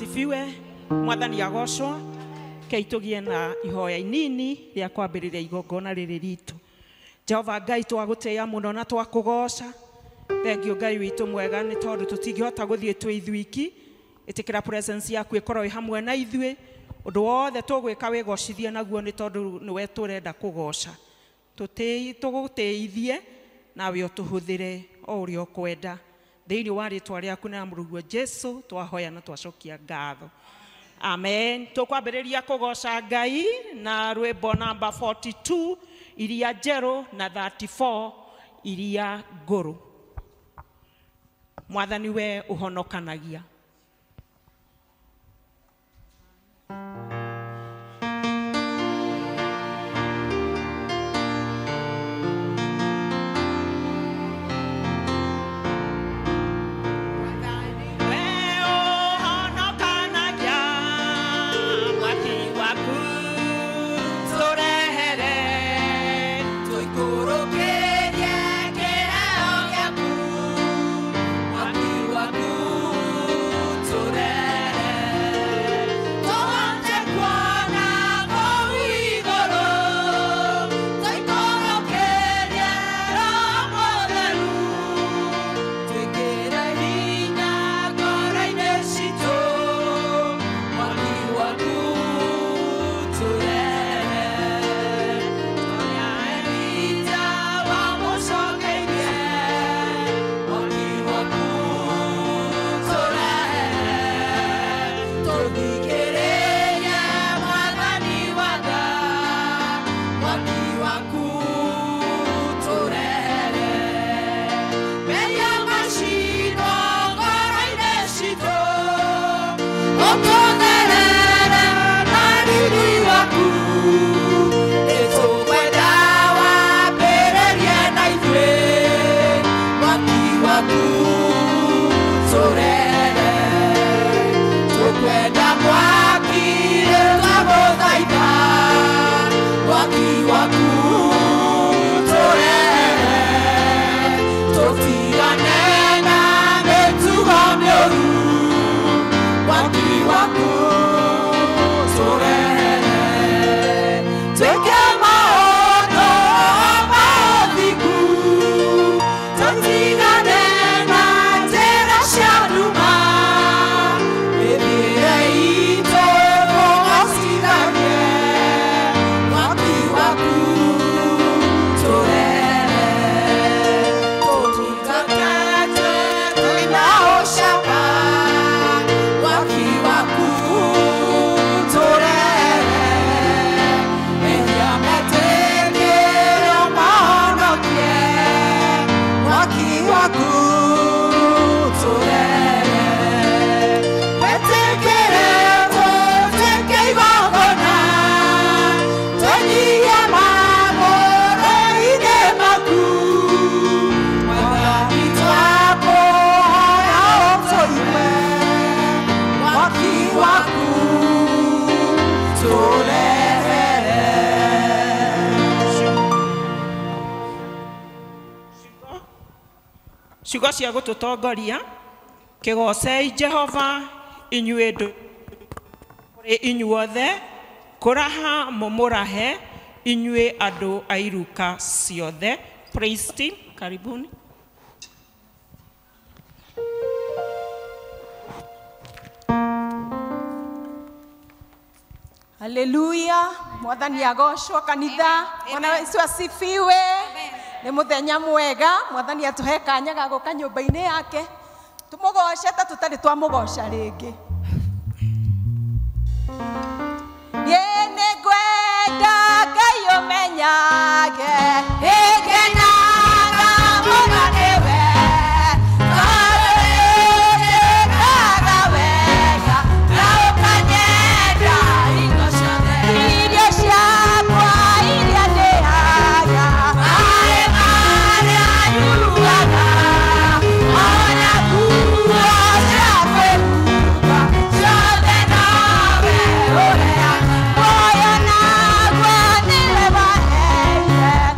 Asifiwe. Mwathani agocwo. Kei tugie na ihoya inini ria kwambiriria igongona riri ritu. Jehova Ngai twagutĩa muno na twakugoca. Thank you Ngai witu mwega ni tondu tutingihota guthie twi ithuiki. Itikira presence yaku ikorwo hamwe na ithuĩ. Undu wothe tugwika wigocithie naguo ni tondu niwe turenda kugoca. Tugutĩithie nawe utuhuthire o uria ukwenda. Thĩinĩ wa rĩtwa rĩaku na mũrũguo Jesu twahoya na twacokia ngatho. Amen. Tukwambĩrĩria kũgoca Ngai na rwĩmbo namba 42 iria njerũ na 34 iria ngũrũ. Mwathani we ũhonokanagia. Ciugo cia gũtũtongoria kĩgocei Jehova inyuĩ kũrĩ inyuothe kũraha mũmũrahe inyuĩ andũ a iruka ciothe. Praise team, karibuni. Haleluya. Mwathani agocwo kanitha. Mwana Yesu asifiwe. Nĩ mũthenya mwega mwathani atũhe kanya ga gũka nyũmba-inĩ yake tũmũgoce ta tũtarĩ twamũgoca rĩngĩ. Niĩ nĩngwenda Ngai ũmenyage ĩngenaga mũno nĩwe tondũ wega na ũkanyenda hingo ciothe irio ciakwa iria ndĩaga Moyo na gwa niwe waheire.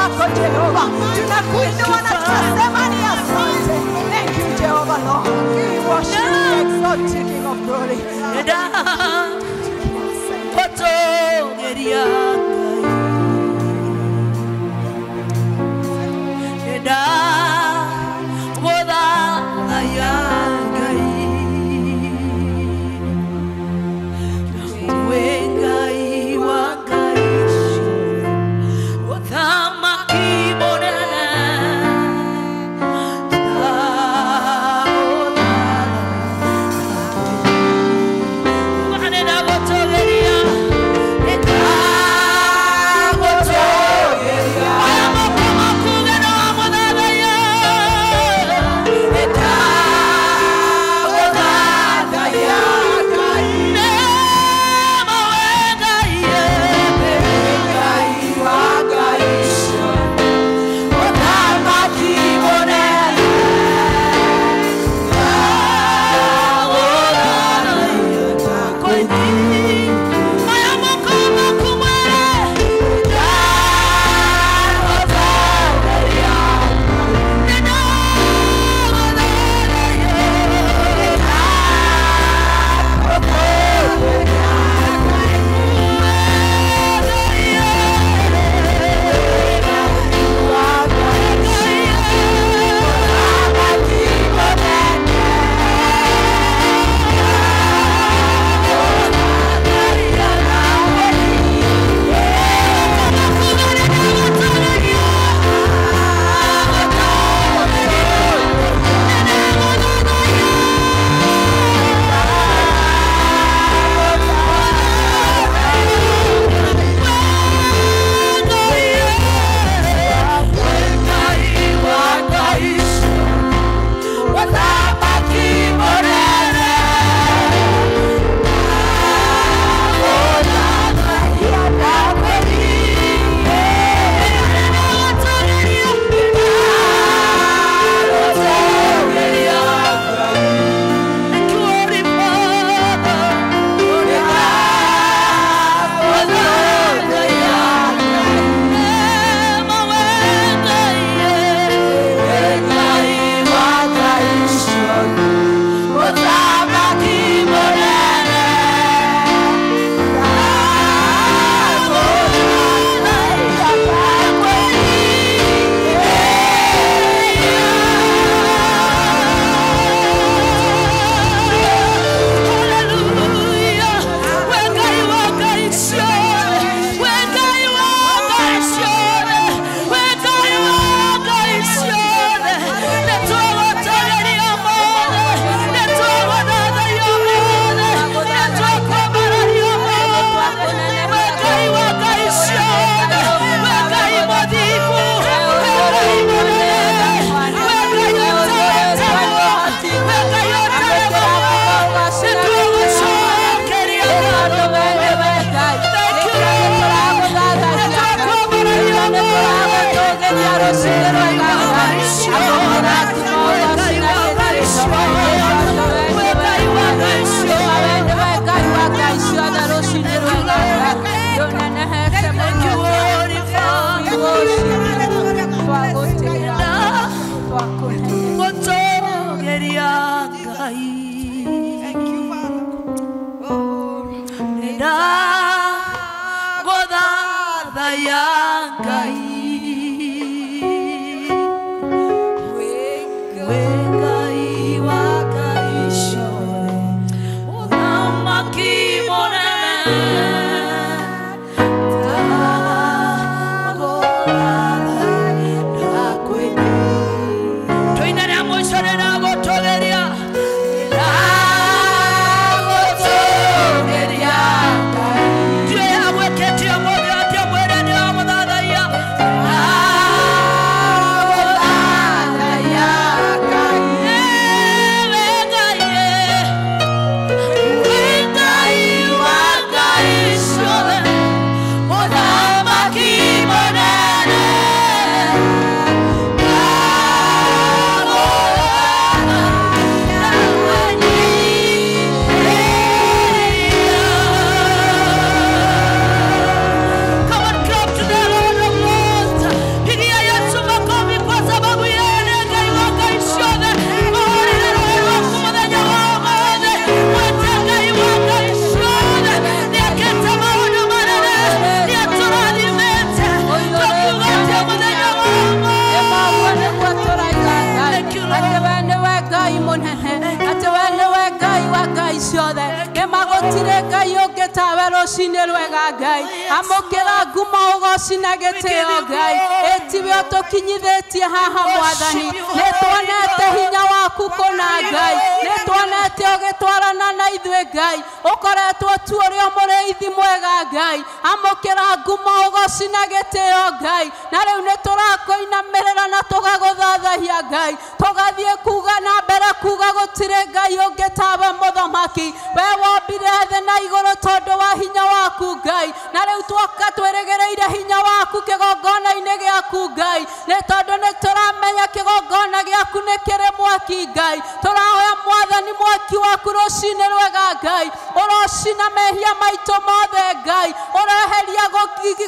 wako Jehova. Tunakuinua na tunasema ni asante. Thank you Jehovah Lord. We worship you, exalt you, King of glory. Thank you, Father. rũcinĩ rwega Ngai. Amũkĩra ngumo ũgoci na gĩtĩo Ngai. Ĩtiwe ũtũkinyithĩtie haha Mwathani. Nĩ tuonete hinya waku kũna Ngai. Nĩ tuonete ũgĩtwarana na ithuĩ Ngai. Ũkoretwo tu ũrĩ o mũrĩithi mwega Ngai. Amũkĩra ngumo ũgoci na gĩtĩo Ngai. Na rĩu nĩ tũrakũinamĩrĩra na tũgagũthathaiya Ngai. Tũgathiĩ kuga na mbere kuga gũtirĩ Ngai ũngĩ tawe mũthamaki. We wombire thĩ na igũrũ tondũ wa hinya waku Ngai. Na rĩu twoka twĩrĩgĩrĩire hinya waku kĩgongona-inĩ gĩaku Ngai. Nĩ tondũ nĩ tũramenya kĩgongona gĩaku nĩ kĩrĩ mwaki Ngai. Tũrahoya Mwathani mwaki waku rũcinĩ rwega Ngai. Ũrocina mehia maitũ mothe Ngai. Ũreheria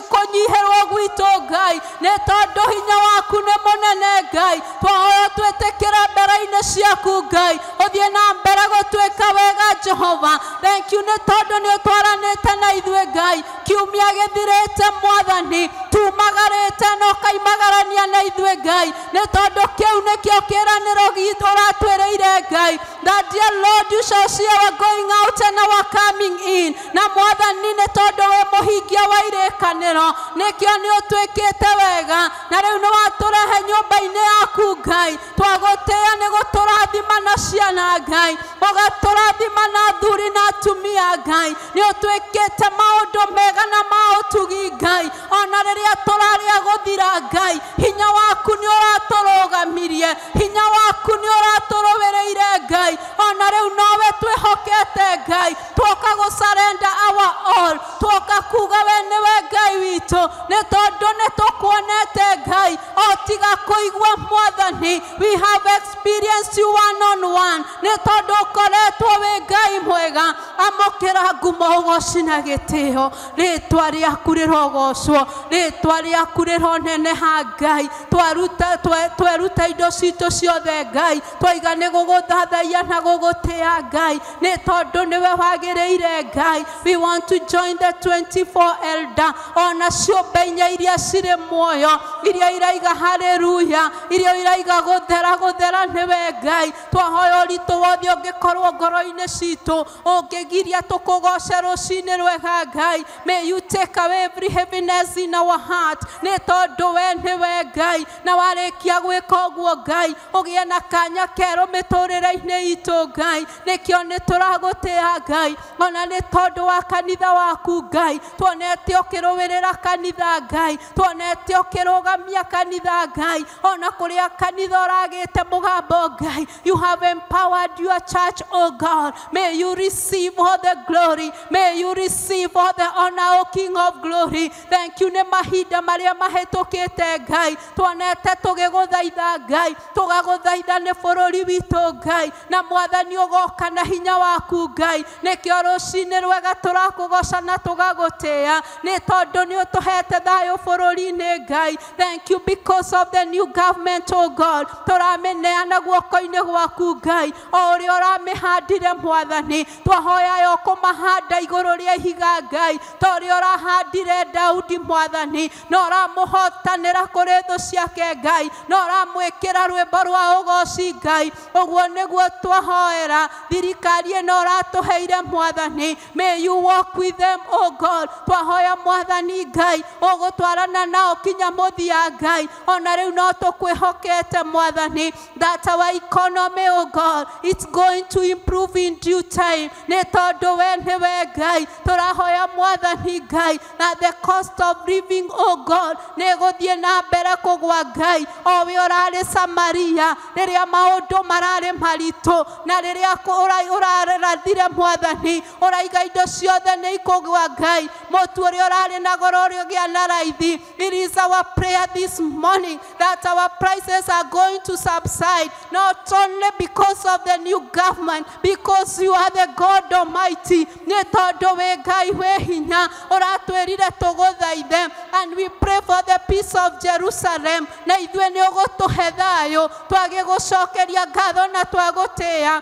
kũnyihĩrwo gwitũ Ngai. Nĩ tondũ hinya waku nĩ mũnene Ngai. Twahoya twĩtĩkĩre mbere-inĩ ciaku Ngai. Ũthiĩ na mbere gũtuĩka wega Jehova. Thank you nĩ tondũ nĩ ũtwaranĩte na ithuĩ Ngai. Kiumia gĩthirĩte Mwathani, tumagarĩte na ũkaimagarania na ithuĩ Ngai. Nĩ tondũ kĩu nĩkĩo kĩĩranĩro gitũ ũratwĩrĩire Ngai. That dear Lord, you shall see our going out and our coming in. Na Mwathani nĩ tondũ wĩ mũhingia wa irĩkanĩro, nĩkĩo nĩ ũtwĩkĩte wega. Na rĩu nĩ watũrehe nyũmba-inĩ yaku Ngai. Twagũtĩĩa nĩ gũtũrathima na ciana Ngai, ũgatũrathima na athuri na atumia Ngai. Nĩ ũtwĩkĩte maũndũ mega na ma ũtugi Ngai. Ona rĩrĩa tũrarĩa gũthira Ngai, hinya waku nĩ ũratũrũgamirie, hinya waku nĩ ũratũrũĩrĩire Ngai. Ona rĩu nowe twĩhokete Ngai. Twoka gũsurrender our all, twoka kuga we nĩwe Ngai witũ, nĩ tondũ nĩ tũkuonete Ngai. O tiga kũigua Mwathani, we have experienced you one on one. Nĩ tondũ ũkoretwo wĩ Ngai mwega. Amũkĩra ngumo ũgoci na gĩtĩo. Rĩtwa rĩaku rĩrogocwo, rĩtwa rĩaku rĩroneneha Ngai. Tweruta indo citũ ciothe Ngai, twaiga nĩ gũgũthathaiya na gũgũtĩa Ngai, nĩ tondũ nĩwe wagĩrĩire Ngai. We want to join the 24 elder, ona ciũmbe inya iria cirĩ muoyo, iria iraiga haleluya, iria iraiga gũthera gũthera nĩwe Ngai. Twahoya ũritũ wothe ũngĩkorwo ngoro-inĩ citũ, ũngĩgiria tũkũgoce rũcinĩ rwega Ngai. May you take away every heaviness in our heart, nĩ tondũ we nĩwe Ngai. Na warĩkia gwĩka ũguo Ngai, ũgĩe na kanya kerũ mĩtũrĩre-inĩ itũ Ngai. Nĩkĩo nĩ tũragũtĩa Ngai, ona nĩ tondũ wa kanitha waku Ngai. Tuonete ũkĩrũĩrĩra kanitha Ngai, tuonete ũkĩrũgamia kanitha Ngai, ona kũrĩa kanitha ũragĩte mũgambo Ngai. You have empowered your church, O God. May you receive all the glory. May you receive all the honor, O King of glory. Thank you nĩ mahinda marĩa mahĩtũkĩte Ngai. Tuonete tũgĩgũthaitha Ngai, tũgagũthaitha nĩ bũrũri witũ Ngai, na Mwathani ũgoka na hinya waku Ngai. Nĩkĩo rũcinĩ rwega tũrakũgoca na tũgagũtĩa, nĩ tondũ nĩ ũtũhete thayũ bũrũri-inĩ Ngai. Thank you because of the new government, O God. Tũramĩneana guoko-inĩ gwaku Ngai, o ũrĩa ũramĩhandire Mwathani. Twahoya yo kũmahanda igũrũ rĩa ihiga Ngai, ta ũrĩa ũrahandire Daudi Mwathani, na ũramũhotanĩra kũrĩ thũ ciake Ngai, na ũramwĩkĩra rwĩmbo rwa ũgoci Ngai. Ũguo nĩguo twahoera thirikari ĩno ũratũheire Mwathani. May you walk with them, O God. Twahoya Mwathani Ngai, ũgũtwarana nao kinya mũthia Ngai. Ona rĩu no tũkwĩhokete Mwathani, that our economy, O God, it's going to improve in due time. Nĩ tondũ we nĩwe Ngai. Tũrahoya Mwathani Ngai, na the cost of living, O God, nĩ ĩgũthiĩ na mbere kũgwa Ngai. O we ũrarĩ Samaria rĩrĩa maũndũ mararĩ maritũ, na rĩrĩa ũrarathire Mwathani, ũraiga indo ciothe nĩ ikũgwa Ngai. Mũtu ũrĩa ũrarĩ na goro ũrĩgĩa na raithi. It is our prayer this morning that our prices are going to subside, not only because of the new government, because you are the God Almighty. Nĩ tondũ wĩ Ngai wĩ hinya, ũratwĩrire tũgũthaithe, and we pray for the peace of Jerusalem. Na ithuĩ nĩ ũgũtũhe thayũ, twagĩgũcokeria ngatho na twagũtĩa.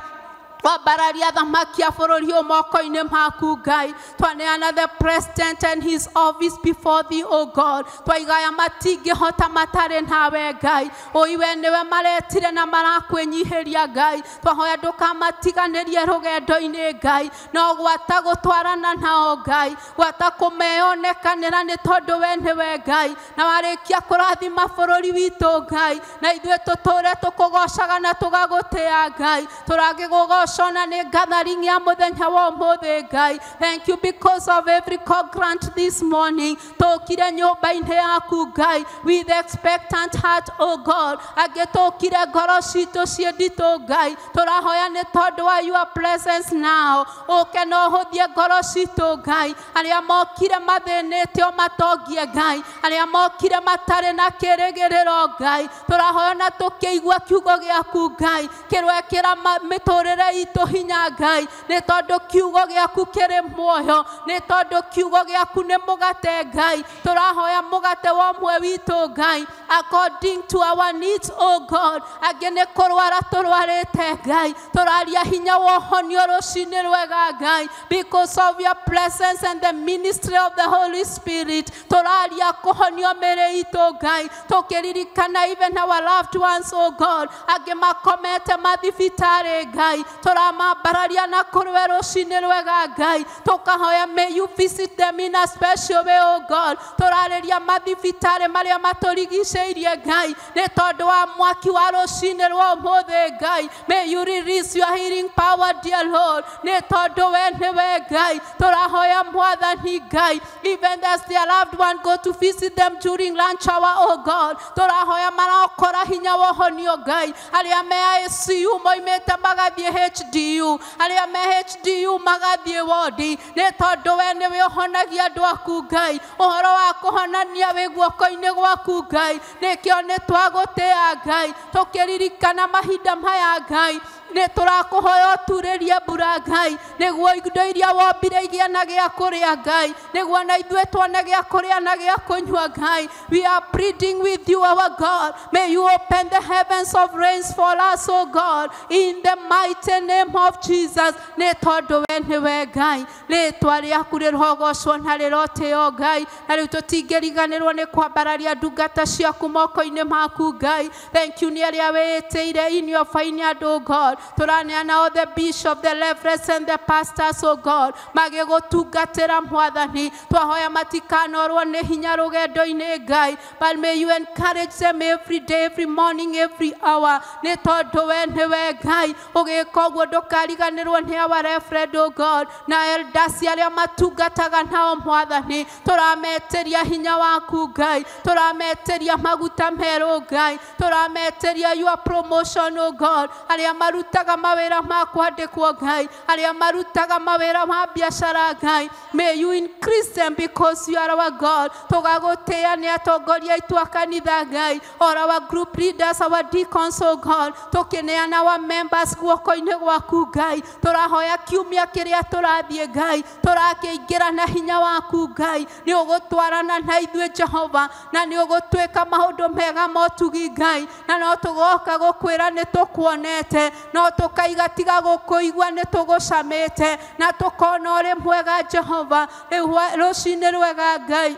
Twambararia athamaki a bũrũri ũyũ moko-inĩ maku Ngai. Twaneana the president and his office before thee, O God. Twaigaya matingĩhota matarĩ nawe Ngai. Ũi we nĩwe maretire na marakwĩnyihĩria Ngai. Twahoya ndũkamatiganĩrie rũgendo-inĩ Ngai, no gwata gũtwarana nao Ngai, gwata kũmeyonekanĩra nĩ tondũ we nĩwe Ngai. Na warĩkia kũrathima bũrũri witũ Ngai, na ithuĩ tũtũre tũkũgocaga na tũgagũtĩa Ngai. Tũragĩgũgoca ona nĩ gathering ya mũthenya wa ũmũthĩ Ngai. Thank you because of every congregant this morning. Tũkire nyũmba-inĩ yaku Ngai with expectant heart, O God. Angĩ tũkire ngoro citũ ciĩ nditũ Ngai. Tũrahoya nĩ tondũ wa your presence now. Ũke na ũhũthie ngoro citũ Ngai. Arĩa mokire mathĩnĩte o matongie Ngai, arĩa mokire matarĩ na kĩrĩgĩrĩro Ngai, tũrahoya na tũkĩigua kiugo gĩaku Ngai, kĩrwekĩra mĩtũrĩre itũ hinya Ngai, nĩ tondũ kiugo gĩaku kĩrĩ muoyo, nĩ tondũ kiugo gĩaku nĩ mũgate Ngai. Tũrahoya mũgate wa ũmwe witũ Ngai, according to our needs, O God. Angĩ nĩ kũrwara tũrwarĩte Ngai, tũraria hinya wa ũhonio rũcinĩ rwega Ngai, because of your presence and the ministry of the Holy Spirit. Tũraria kũhonio mĩĩrĩ itũ Ngai, tũkĩririkana even our loved ones, O God. Angĩ makomete mathibitarĩ Ngai, tũramambararia na kũrĩ we rũcinĩ rwega Ngai, tũkahoya may you visit them in a special way, O God. Tũrarĩria mathibitarĩ marĩa matũrigicĩirie Ngai, nĩ tondũ wa mwaki wa rũcinĩ rwa ũmũthĩ Ngai. May you release your healing power, dear Lord, nĩ tondũ we nĩwe Ngai. Tũrahoya Mwathani Ngai, even as their loved one go to visit them during lunch hour, O God. Tũrahoya marokora hinya wa ũhonio Ngai, arĩa me ICU moimĩte magathiĩ HDU, arĩa me HDU magathiĩ wodi, nĩ tondũ we nĩwe ũhonagia andũ aku Ngai. Ũhoro wa kũhonania wĩ guoko-inĩ gwaku Ngai, nĩkĩo nĩ twagũtĩa Ngai, tũkĩririkana mahinda maya Ngai. Nĩ tũrakũhoya ũturĩrie mbura Ngai, nĩguo indo iria wombire igĩe na gĩa kũrĩa Ngai, nĩguo na ithuĩ tuone gĩa kũrĩa na gĩa kũnyua Ngai. We are pleading with you, our God. May you open the heavens of rains for us, O God, in the mighty name of Jesus. Nĩ tondũ we nĩwe Ngai, rĩtwa rĩaku rĩrogocwo na rĩrotĩo Ngai. Na rĩu tũtingĩriganĩrwo nĩ kwambararia ndungata ciaku moko-inĩ maku Ngai. Thank you nĩ arĩa wĩĩtĩire in your vineyard, O God. Tũraneana all the bishop, the reverends and the pastors, O God, magĩgũtungatĩra Mwathani. Twahoya matikanorwo nĩ hinya rũgendo-inĩ Ngai, but may you encourage them every day, every morning, every hour, nĩ tondũ we nĩwe Ngai. Ũgĩka ũguo ndũkariganĩrwo nĩ our reverend, O God, na elders arĩa matungataga nao Mwathani. Tũrametĩria hinya waku Ngai, tũrametĩria maguta merũ Ngai, tũrametĩria your promotion, O God. Arĩa marutaga mawĩra ma kwandĩkwo Ngai, arĩa marutaga mawĩra ma biacara Ngai, may you increase them because you are our God. Tũgagũtĩa nĩ atongoria aitũ a kanitha Ngai, all our group leaders, our deacons, O God, tũkĩneana our members guoko-inĩ gwaku Ngai. Tũrahoya kiumia kĩrĩa tũrathiĩ Ngai, tũrakĩingĩra na hinya waku Ngai, nĩ ũgũtwarana na ithuĩ Jehova, na nĩ ũgũtwĩka maũndũ mega motugi Ngai, na no tũgoka gũkwĩra nĩ tũkuonete, no tũkaiga tiga gũkũigua nĩ tũgũcamĩte, na tũkona ũrĩ mwega Jehova. Rĩu rũcinĩ rwega Ngai.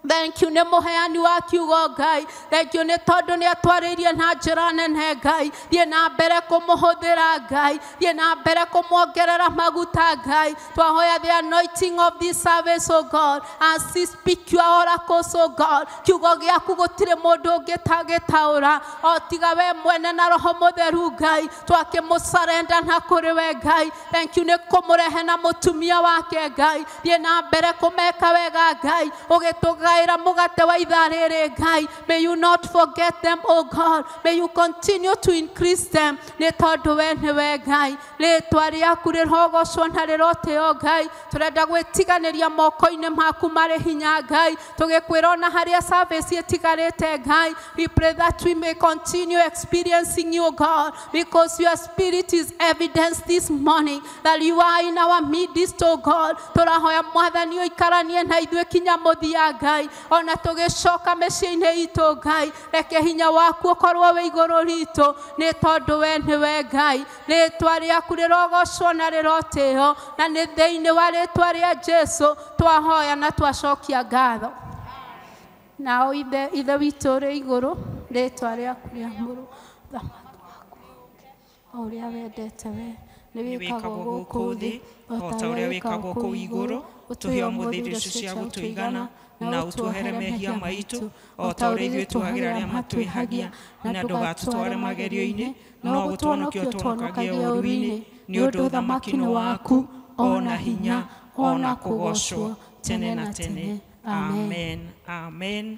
Thank you nĩ mũheani wa kiugo Ngai. Thank you nĩ tondũ nĩ atwarĩirie na njĩra nene Ngai. Thiĩ na mbere kũmũhũthĩra Ngai, thiĩ na mbere kũmuongerera maguta Ngai. Twahoya the anointing of this service, O God, as he speak your oracles, O God. Kiugo gĩaku gũtirĩ mũndũ ũngĩtagĩtaũra o tiga we mwene na Roho Mũtheru Ngai. Twakĩmũsurrender na kũrĩ we Ngai. Thank you nĩ kũmũrehe na mũtumia wake Ngai. Thiĩ na mbere kũmeka wega Ngai, ũgĩtũgaĩra mũgate wa ithaa rĩrĩ Ngai. May you not forget them, O God. May you continue to increase them, nĩ tondũ we nĩwe Ngai. Rĩtwa rĩaku rĩrogocwo na rĩrotĩo Ngai. Tũrenda gwĩtiganĩria moko-inĩ maku marĩ hinya Ngai, tũgĩkwĩra ona harĩa service ĩtigarĩte Ngai, we pray that we may continue experiencing you, God, because your spirit is evidence this morning that you are in our midst, O God. Tũrahoya Mwathani ũikaranie na ithuĩ kinya mũthia Ngai. Ngai ona tũgĩcoka mĩciĩ-inĩ itũ Ngai reke hinya waku ũkorwo wĩ igũrũ ritũ nĩ tondũ we nĩwe Ngai rĩtwa rĩaku rĩrogocwo na rĩrotĩo na nĩ thĩinĩ wa rĩtwa rĩa Jesu twahoya na twacokia ngatho. Nao ithe witũ ũrĩ igũrũ rĩtwa rĩaku rĩamũrwo ũthamaki waku ũũke o ũrĩa wendete we nĩ wĩkagwo gũkũ thĩ o ta ũrĩa wĩkagwo kũu igũrũ. Ũtũhe ũmũthĩ irio cia gũtũigana na ũtuohere mehia maitũ o ta ũrĩa ithuĩ tuohagĩra arĩa matwĩhagia na ndũgatũtware magerio-inĩ no gũtũhonokia ũtũhonokagie ũũru-inĩ nĩ ũndũ ũthamaki nĩ waku o na hinya o na kũgocwo tene na tene. Amen. Amen.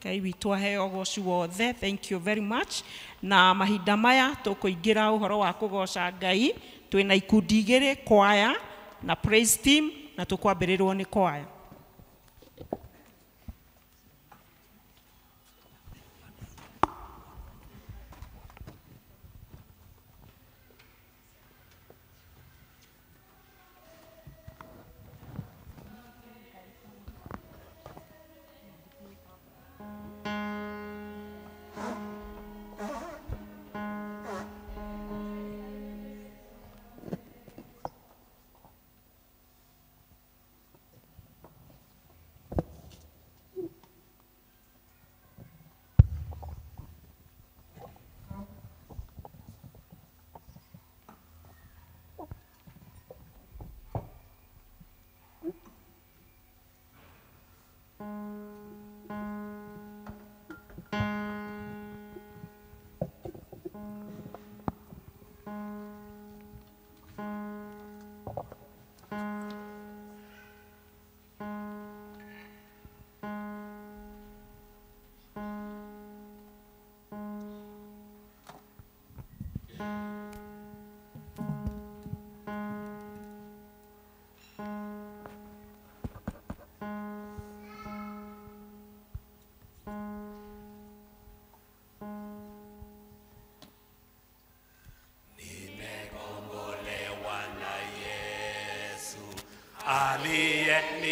Ngai witũ aheo ũgoci wothe. Thank you very much. Na mahinda maya tũkũingĩra ũhoro wa kũgoca Ngai twĩna ikundi igĩrĩ, kwaya na praise team, na tũkwambĩrĩrwo nĩ kwaya.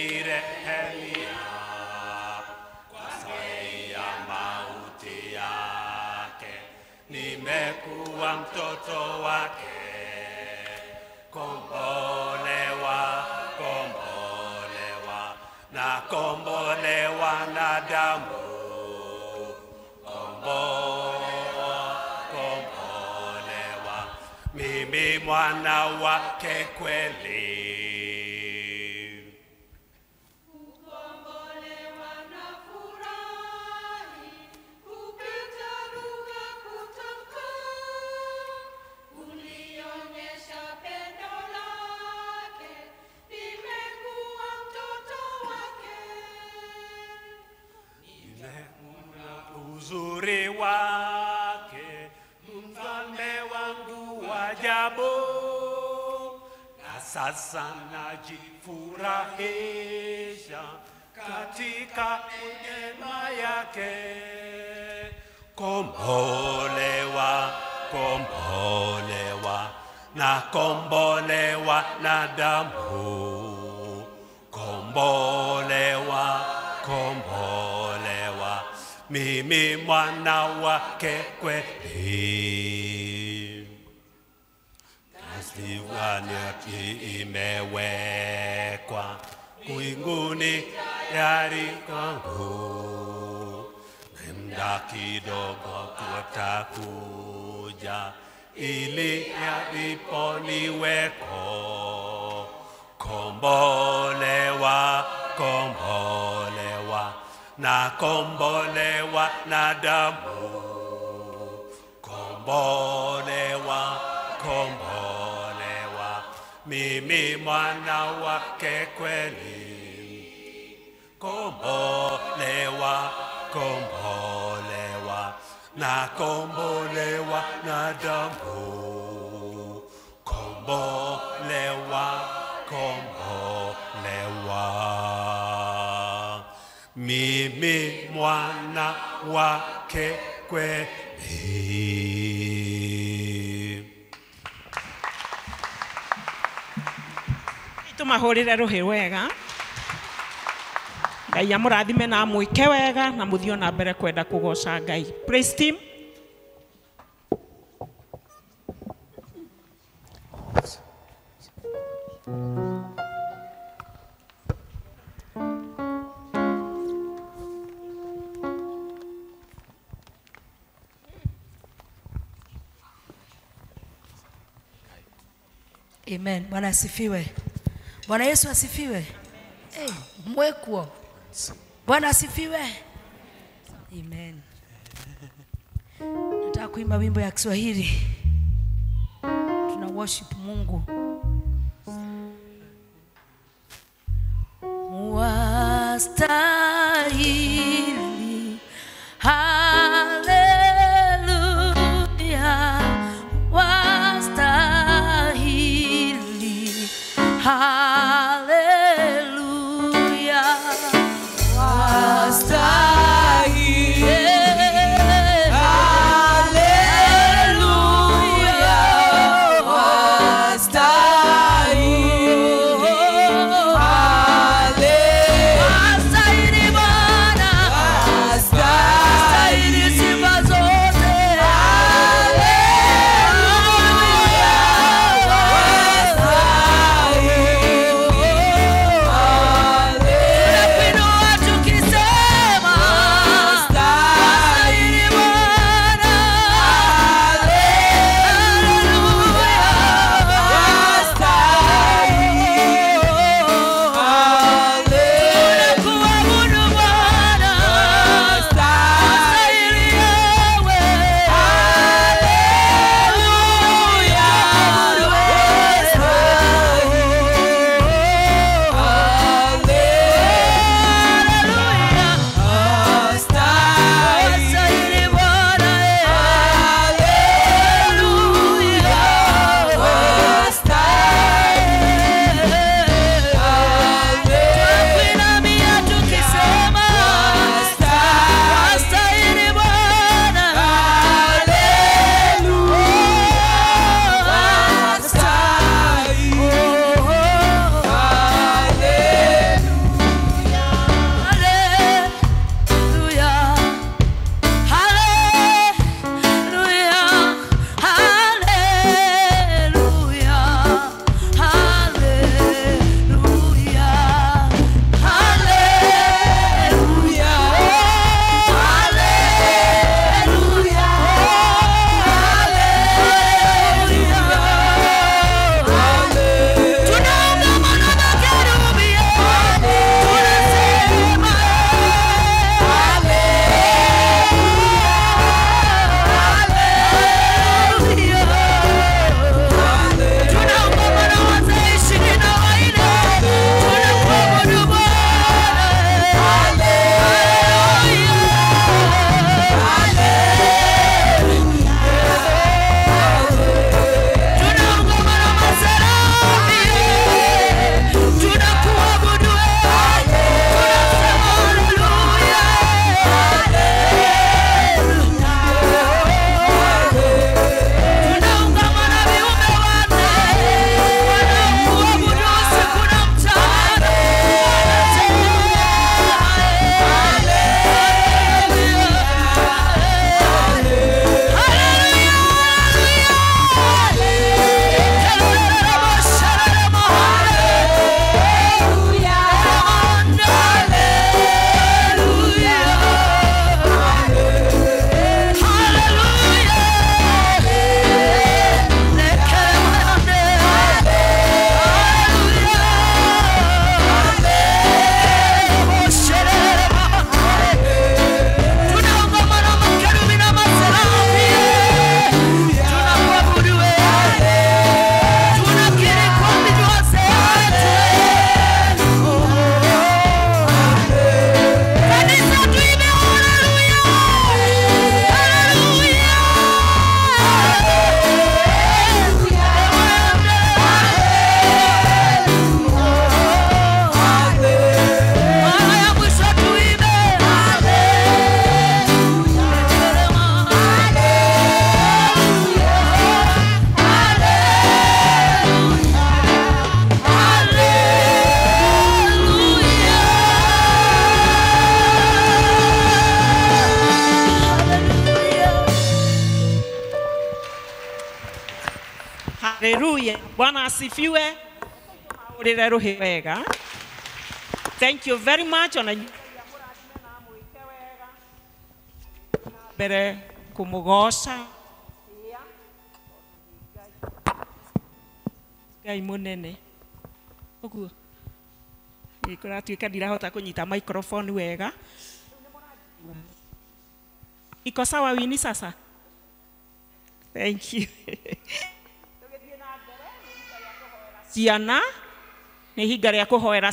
Aliyenirehemia kwa sababu ya mauti yake, nimekuwa mtoto wake. Kombolewa, kombolewa, na kombolewa na damu. Kombolewa, kombolewa, mimi mwana wake kweli. Uzuri wake mfalme wangu wa ajabu, na sasa najifurahisha katika neema yake. Kombolewa, kombolewa, na kombolewa na damu. Kombolewa, kombolewa, mimi mwana wake kweli. Nasiwani imewekwa mbinguni tayari kwangu, muda kidogo kutakuja ili yaliponiweko. Kombolewa, kombolewa, na kombolewa na damu. Kombolewa, kombolewa, mimi mwana wake kweli. Kombolewa, kombolewa, na kombolewa na damu. Kombolewa, kombolewa, mimi mwana wake kweli. Tumahũrĩre rũhĩ wega. Ngai amũrathime na amwĩke wega na mũthiĩ ona mbere kwenda kũgoca Ngai. Praise team. Amen. Bwana asifiwe. Bwana Yesu asifiwe. Hey, mwekuo. Bwana asifiwe. Amen. Nataka kuimba wimbo ya Kiswahili. Tuna worship Mungu. Wastahili. Hallelujah. Wastahili. Hallelujah. Wastahili. Hallelujah. Wastahili. Wastahili Bwana. Haleluya. Bwana asifiwe. Urire ruhi wega. Thank you very much. Ona mbere kumugoca Ngai munene uguo ikuratuika ndirahota kunyita microphone wega. Iko sawa Wini sasa? Thank you. Ciana nĩ ihinda rĩa kũhoera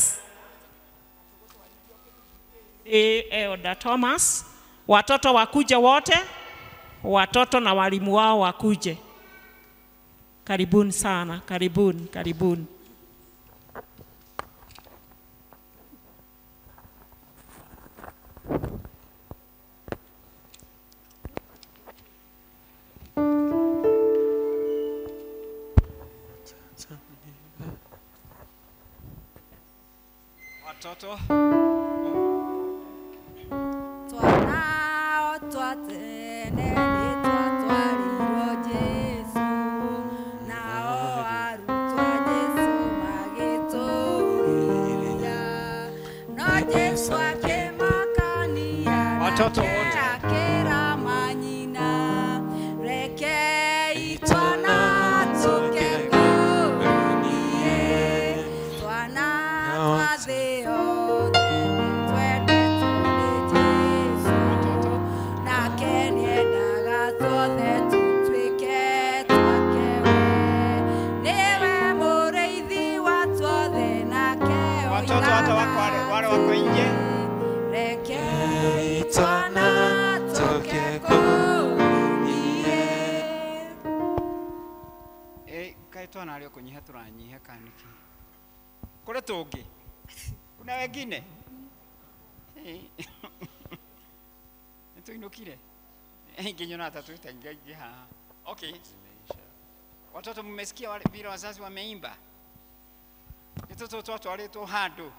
Elder Thomas. Watoto wakuje wote, watoto na walimu wao wakuje. Karibuni sana, karibuni, karibuni. Watoto twana twatene twatwarirwo Jesu nao arutwo Jesu magĩtũũria no Jesu akĩmakania watoto wote akĩra manyina rekei twana tũke kũniĩ twana twathĩ othe twendetwo nĩ Jesu nake nĩendaga tuothe tũtuĩke twake we nĩwe mũrĩithi wa tuothe nake watoto hata wako wale wako nje rekei twana tũke kũniĩ. Kaĩ twana arĩ o kũnyiha tũranyiha kana nĩkĩ? Kũrĩ tũngĩ? Kuna wengine? Nĩtũinũkire? Nginyona hata tũitaingaingĩ haha. Okay. Watoto mmesikia wale vile wazazi wameimba? Nĩ tũtũ twatwarĩtwo handũ.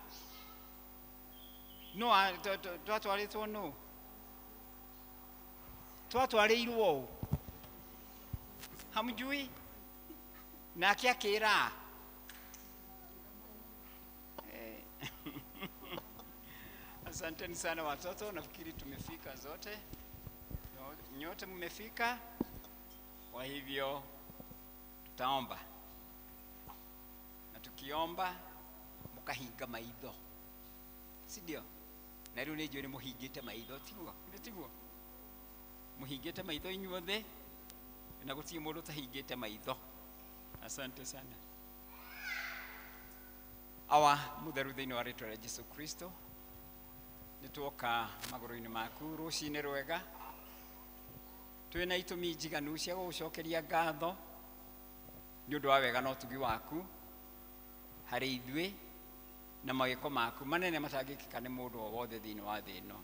No twatwarĩtwo nũ? Twatwarĩirwo ũ? Hamjui? Nake akĩra Asanteni sana watoto, nafikiri tumefika zote. Nyote mmefika. Kwa hivyo tutaomba. Na tukiomba mukahinga maitho. Si ndio? Na rĩu nĩ njũĩ nĩ mũhingĩte maitho, tiguo? Nĩ tiguo? Mũhingĩte maitho inyuothe na gũtirĩ mũndũ ũtahingĩte maitho. Asante sana. Awa mutheru thĩinĩ wa rĩtwa rĩa Jesu Kristo, nĩtwoka magũrũ-inĩ maku rũcinĩ rwega twĩna itũmi njiganu cia gũgũcokeria ngatho nĩ ũndũ wa wega na ũtugi waku harĩ ithuĩ na mawĩko maku manene matangĩkĩka nĩ mũndũ o wothe thĩinĩ wa thĩ ĩno.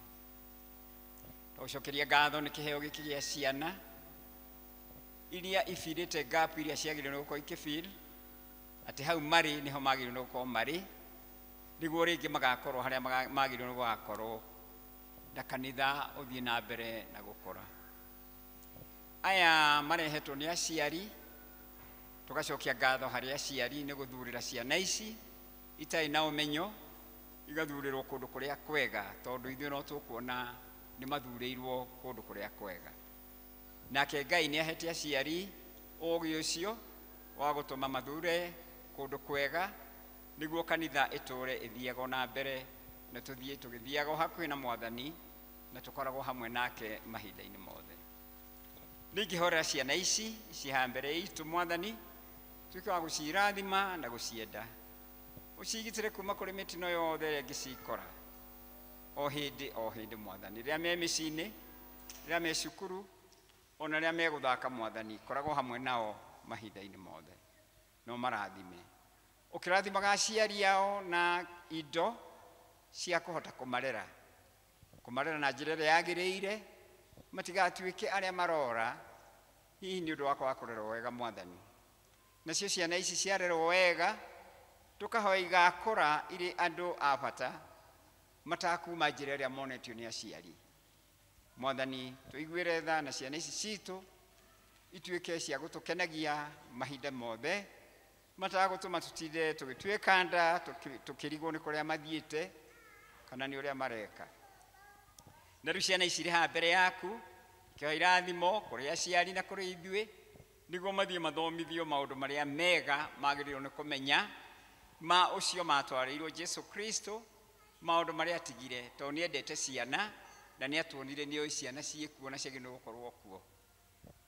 Tũgũcokeria ngatho nĩ kĩheo gĩkĩ gĩa ciana iria ibirĩte gap iria ciagĩrĩirwo nĩ gũkorwo ikĩfill atĩ hau marĩ nĩho magĩrĩirwo nĩ gũkorwo marĩ nĩguo rĩngĩ magakorwo harĩa magĩrĩirwo nĩ gũgakorwo na kanitha ũthiĩ na mbere na gũkũra. Aya marehetwo nĩ aciari, tũgacokia ngatho harĩ aciari nĩ gũthurĩra ciana ici itarĩ na ũmenyo igathurĩrwo kũndũ kũrĩa kwega tondũ ithuĩ no tũkuona nĩ mathurĩirwo kũndũ kũrĩa kwega. Nake Ngai nĩ ahete aciari ũũgĩ ũcio wa gũtũma mathure kũndũ kwega nĩguo kanitha ĩtũre ĩthiago na mbere na tũthiĩ tũgĩthiago hakuhĩ na Mwathani na tũkoragwo hamwe nake mahinda-inĩ mothe. Ningĩhorera ciana ici ciĩ mbere itũ Mwathani, tuĩke wa gũcirathima na gũcienda, ũcigitĩre kuma kũrĩ mĩtino yothe ĩrĩa ĩngĩcikora o hĩndĩ Mwathani, rĩrĩa me mĩciĩ-inĩ, rĩrĩa me cukuru, ona rĩrĩa megũthaka Mwathani, koragwo hamwe nao mahinda-inĩ mothe no marathime. Ũkĩrathimaga aciari ao na indo cia kũhota kũmarera na njĩra ĩrĩa yagĩrĩire, matigatuĩke arĩa marora hihi nĩ ũndũ wa kwaga kũrerwo wega Mwathani. Nacio ciana ici ciarerwo wega tũkahoya igakũra irĩ andũ a bata matakuma njĩra ĩrĩa monetio nĩ aciari. Mwathani tũiguĩre tha na ciana ici citũ Ituĩke cia gũtũkenagia mahinda mothe, matagũtũma tũtinde tũgĩtuĩka nda, tũkĩrigwo nĩ kũrĩa mathiĩte kana nĩ ũrĩa mareka. Na rĩu ciana ici irĩ haha mbere yaku, ikĩoya irathimo kũrĩ aciari na kũrĩ ithuĩ, nĩguo mathiĩ mathomithio maũndũ marĩa mega magĩrĩirwo nĩ kũmenya ma ũcio matwarĩirwo Jesu Kristo, maũndũ marĩa atigire, tondũ nĩ endete ciana na nĩ atuonire nĩ oĩ ciana ciĩkuo na ciagĩrĩirwo gũkorwo kuo.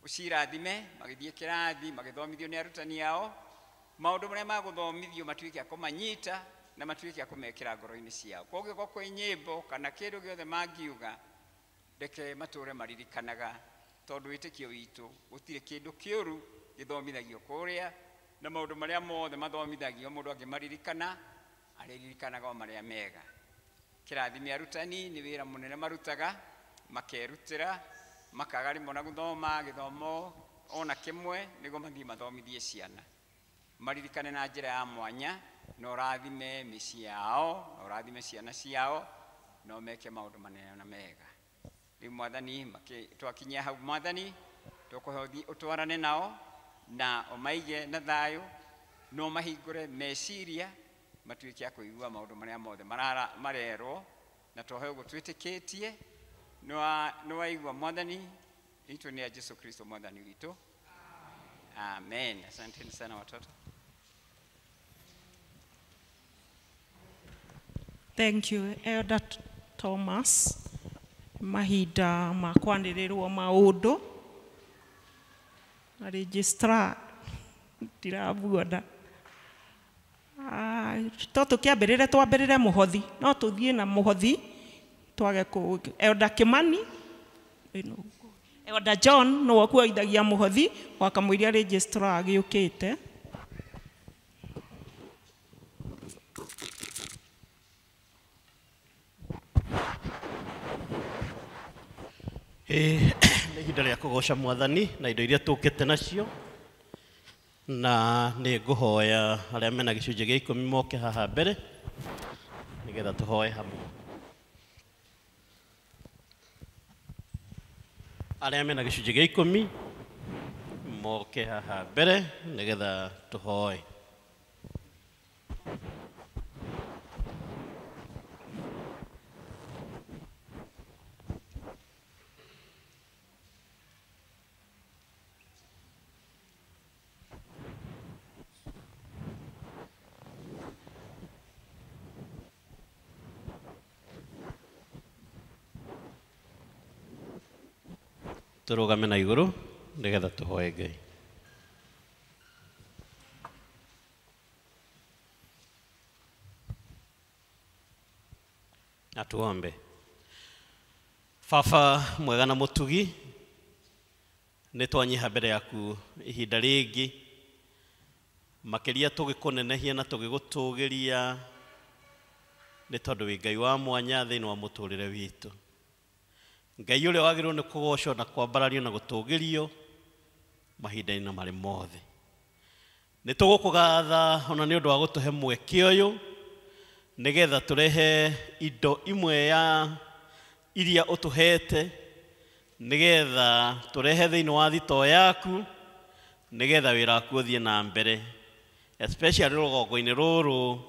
Ũcirathime magĩthiĩ kĩrathi, magĩthomithio nĩ arutani ao, maũndũ marĩa magũthomithio matuĩke a kũmanyita na matuĩke a kũmekĩra ngoro-inĩ ciao. Kũngĩkorwo kwĩ nyĩmbo kana kĩndũ gĩothe mangiuga, reke matũre maririkanaga, tondũ wĩtĩkio witũ gũtirĩ kĩndũ kĩũru gĩthomithagio kũrĩa, na maũndũ marĩa mothe mathomithagio mũndũ angĩmaririkana arĩririkanaga o marĩa mega. Kĩrathime arutani nĩ wĩra mũnene marutaga, makerutĩra, makaga rĩmwe na gũthoma gĩthomo ona kĩmwe nĩguo mathiĩ mathomithie ciana. Maririkane na njĩra ya mwanya, na ũrathime mĩciĩ yao, na ũrathime ciana ciao, na ũmeke maũndũ manene na mega. Rĩu Mwathani, twakinyia hau Mwathani, tũkũhe ũthiĩ ũtwarane nao na ũmaige na thayũ, na ũmahingũre meciria matuĩke a kũigua maũndũ marĩa mothe marerwo, na twohe ũguo twĩtĩkĩtie. Nĩ waigua Mwathani, itũ nĩ ya Jesu Kristo Mwathani witũ. Amen. Asanteni sana watoto. Thank you, Elder Thomas. Mahinda ma kwanĩrĩrwo maũndũ na registrar ndiramuona. To tũkĩambĩrĩre, twambĩrĩre mũhothi, no tũthiĩ na mũhothi twage kũ Elder Kimani, Elder John nĩwe ũkuoithagia mũhothi wakamũiria registrar agĩũkĩte. Nĩ ihinda rĩa kũgoca Mwathani na indo iria tũkĩte nacio, na nĩ ngũhoya arĩa mena gĩcunjĩ gĩa 10 moke haha mbere nĩgetha tũhoe hamwe. Arĩa mena gĩcunjĩ gĩa 10 moke haha mbere nĩgetha tũhoe. Tũrũgame na igũrũ nĩgetha tũhoe Ngai. Na tuombe. Baba mwega na mũtugi, nĩ twanyiha mbere yaku ihinda rĩngĩ, makĩria tũgĩkũnenehia na tũgĩgũtũgĩria, nĩ tondũ wĩ Ngai wa mwanya thĩinĩ wa mũtũrĩre witũ. Ngai ũrĩa wagĩrĩirwo nĩ kũgocwo na kwambarario na gũtũgĩrio mahinda-inĩ marĩ mothe. Nĩ tũgũkũgatha ona nĩ ũndũ wa gũtũhe mweke ũyũ nĩgetha tũrehe indo imwe ya iria ũtũhete, nĩgetha tũrehe thĩinĩ wa thitoo yaku, nĩgetha wĩra waku ũthiĩ na mbere, especially rũgongo-inĩ rũrũ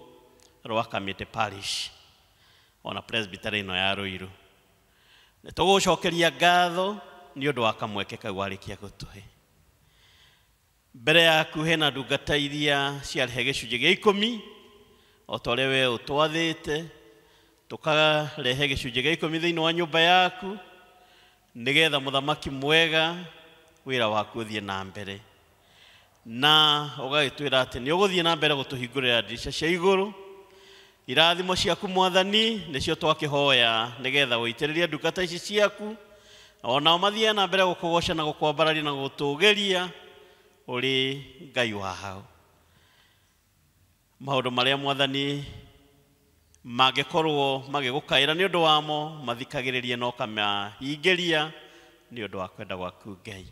rwa Kamĩtĩ Parish ona presbytery ĩno ya Ruiru. Nĩ tũgũcokeria ngatho nĩ ũndũ wa kamweke kau warĩkia gũtũhe. Mbere yaku hena ndungata iria ciarehe gĩcunjĩ gĩa 10 o ta ũrĩa we ũtwathĩte, tũkarehe gĩcunjĩ gĩa 10 thĩinĩ wa nyũmba yaku, nĩgetha mũthamaki mwega wĩra waku ũthiĩ na mbere. Na ũgagĩtwĩra atĩ nĩ ũgũthiĩ na mbere gũtũhingũrĩra ndirica cia igũrũ. Irathimo ciaku Mwathani nĩcio twakĩhoya nĩgetha ũitĩrĩrie ndungata ici ciaku, onao mathiĩ na mbere gũkũgoca na gũkwambararia na gũgũtũgĩria ũrĩ Ngai wa hau. Maũndũ marĩa Mwathani mangĩkorwo magĩgũkaĩra nĩ ũndũ wamo, mathikagĩrĩrie na ũkamahingĩria nĩ ũndũ wa kwenda gwaku Ngai.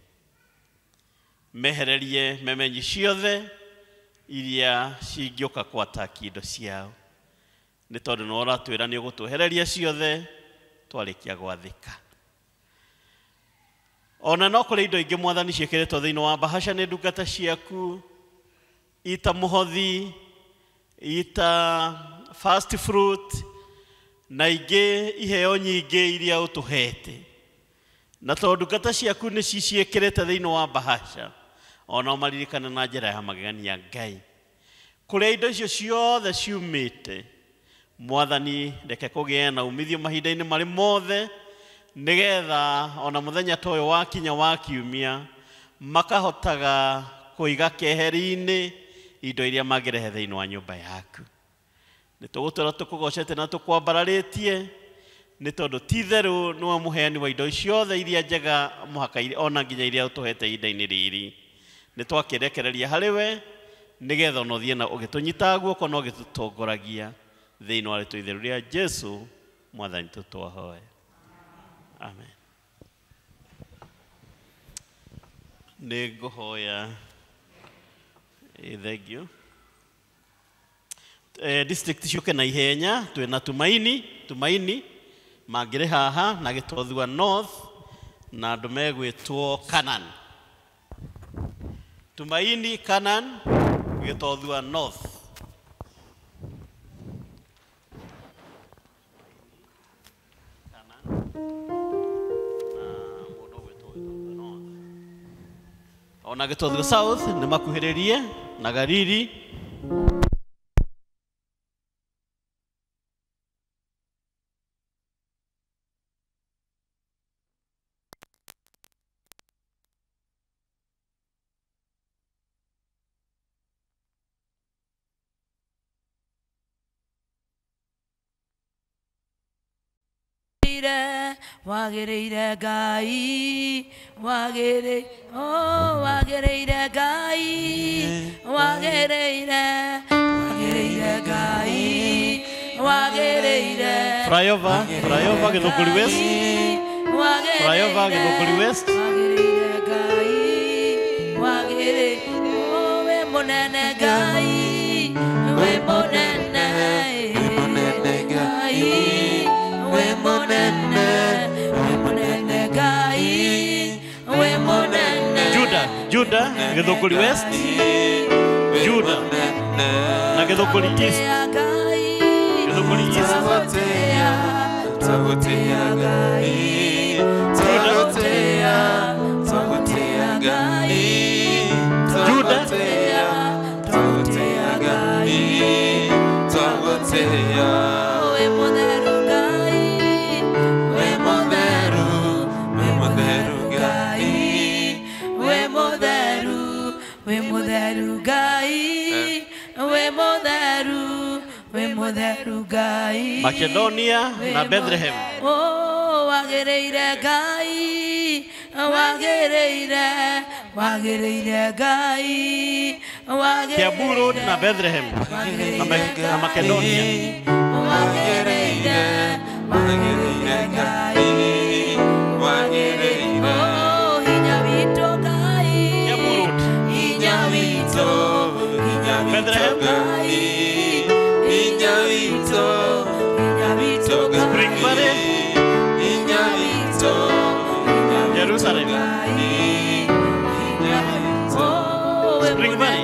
Mehererie memenyi ciothe iria cingĩũka kwataki indo ciao, nĩ tondũ nĩ ũratwĩra nĩ ũgũtwehereria ciothe twarĩkia gwathĩka. Ona no kũrĩ indo ingĩ Mwathani ciĩkĩrĩtwo thĩinĩ wa bahasha nĩ ndungata ciaku, ita mũhothi, ita first fruit, na ingĩ iheo nyingĩ iria ũtũhete. Na tondũ ndungata ciaku nĩ ciciĩkĩrĩte thĩinĩ wa bahasha, ona ũmaririkane na njĩra ya magegania Ngai. Kũrĩa indo icio ciothe ciumĩte, Mwathani reke kũgĩe na umithio mahinda-inĩ marĩ mothe, nĩgetha ona mũthenya ta ũyũ wakinya wa kiumia makahotaga kũiga keheri-inĩ indo iria mangĩrehe thĩinĩ wa nyũmba yaku. Nĩ tũgũtũra tũkũgocete na tũkwambararĩtie, nĩ tondũ ti itherũ nĩwe mũheani wa indo ciothe iria njega mũhaka ona nginya iria ũtũhete ihinda-inĩ rĩrĩ. Nĩ twakĩrekereria harĩ we nĩgetha ona ũthiĩ na ũgĩtũnyitaga guoko na ũgĩtũtongoragia thĩinĩ wa rĩtwa itheru rĩa Jesũ Mwathani tũtwahoya. Amen. Nĩ ngũhoya thengio. District ciũke na ihenya, twĩna Tumaini, Tumaini mangĩrĩ haha na Gĩtothua North na andũ megwĩtwo Canaan. Tumaini, Canaan, Gĩtothua North. Ona Gĩtothua South nĩ makuhĩrĩrie na Gariri. Wagĩrĩire Ngai, wagĩrĩire, oh, wagĩrĩire Ngai, wagĩrĩire, wagĩrĩire Ngai, wagĩrĩire. Flyover, flyover Gĩthũngũri West. Flyover Gĩthũngũri West. Wagĩrĩire Ngai, wagĩrĩire, oh, we mũnene Ngai, we mũnene, we mũnene Ngai, we mũnene. Juda, Juda, Gĩthũngũri West, Juda, na Gĩthũngũri East, Gĩthũngũri East, Juda, Ngai, Macedonia na Bethlehem. Oh, wagĩrĩire Ngai, wagĩrĩire, wagĩrĩire Ngai, wagĩrĩire. Kiambu Road na Bethlehem na Macedonia. Wagĩrĩire, wagĩrĩire Ngai, wagĩrĩire. Oh, hinya witũ Ngai, Kiambu Road, hinya witũ, hinya witũ Bethlehem. Ngai. Spring Valley, Jerusalem. Spring Valley.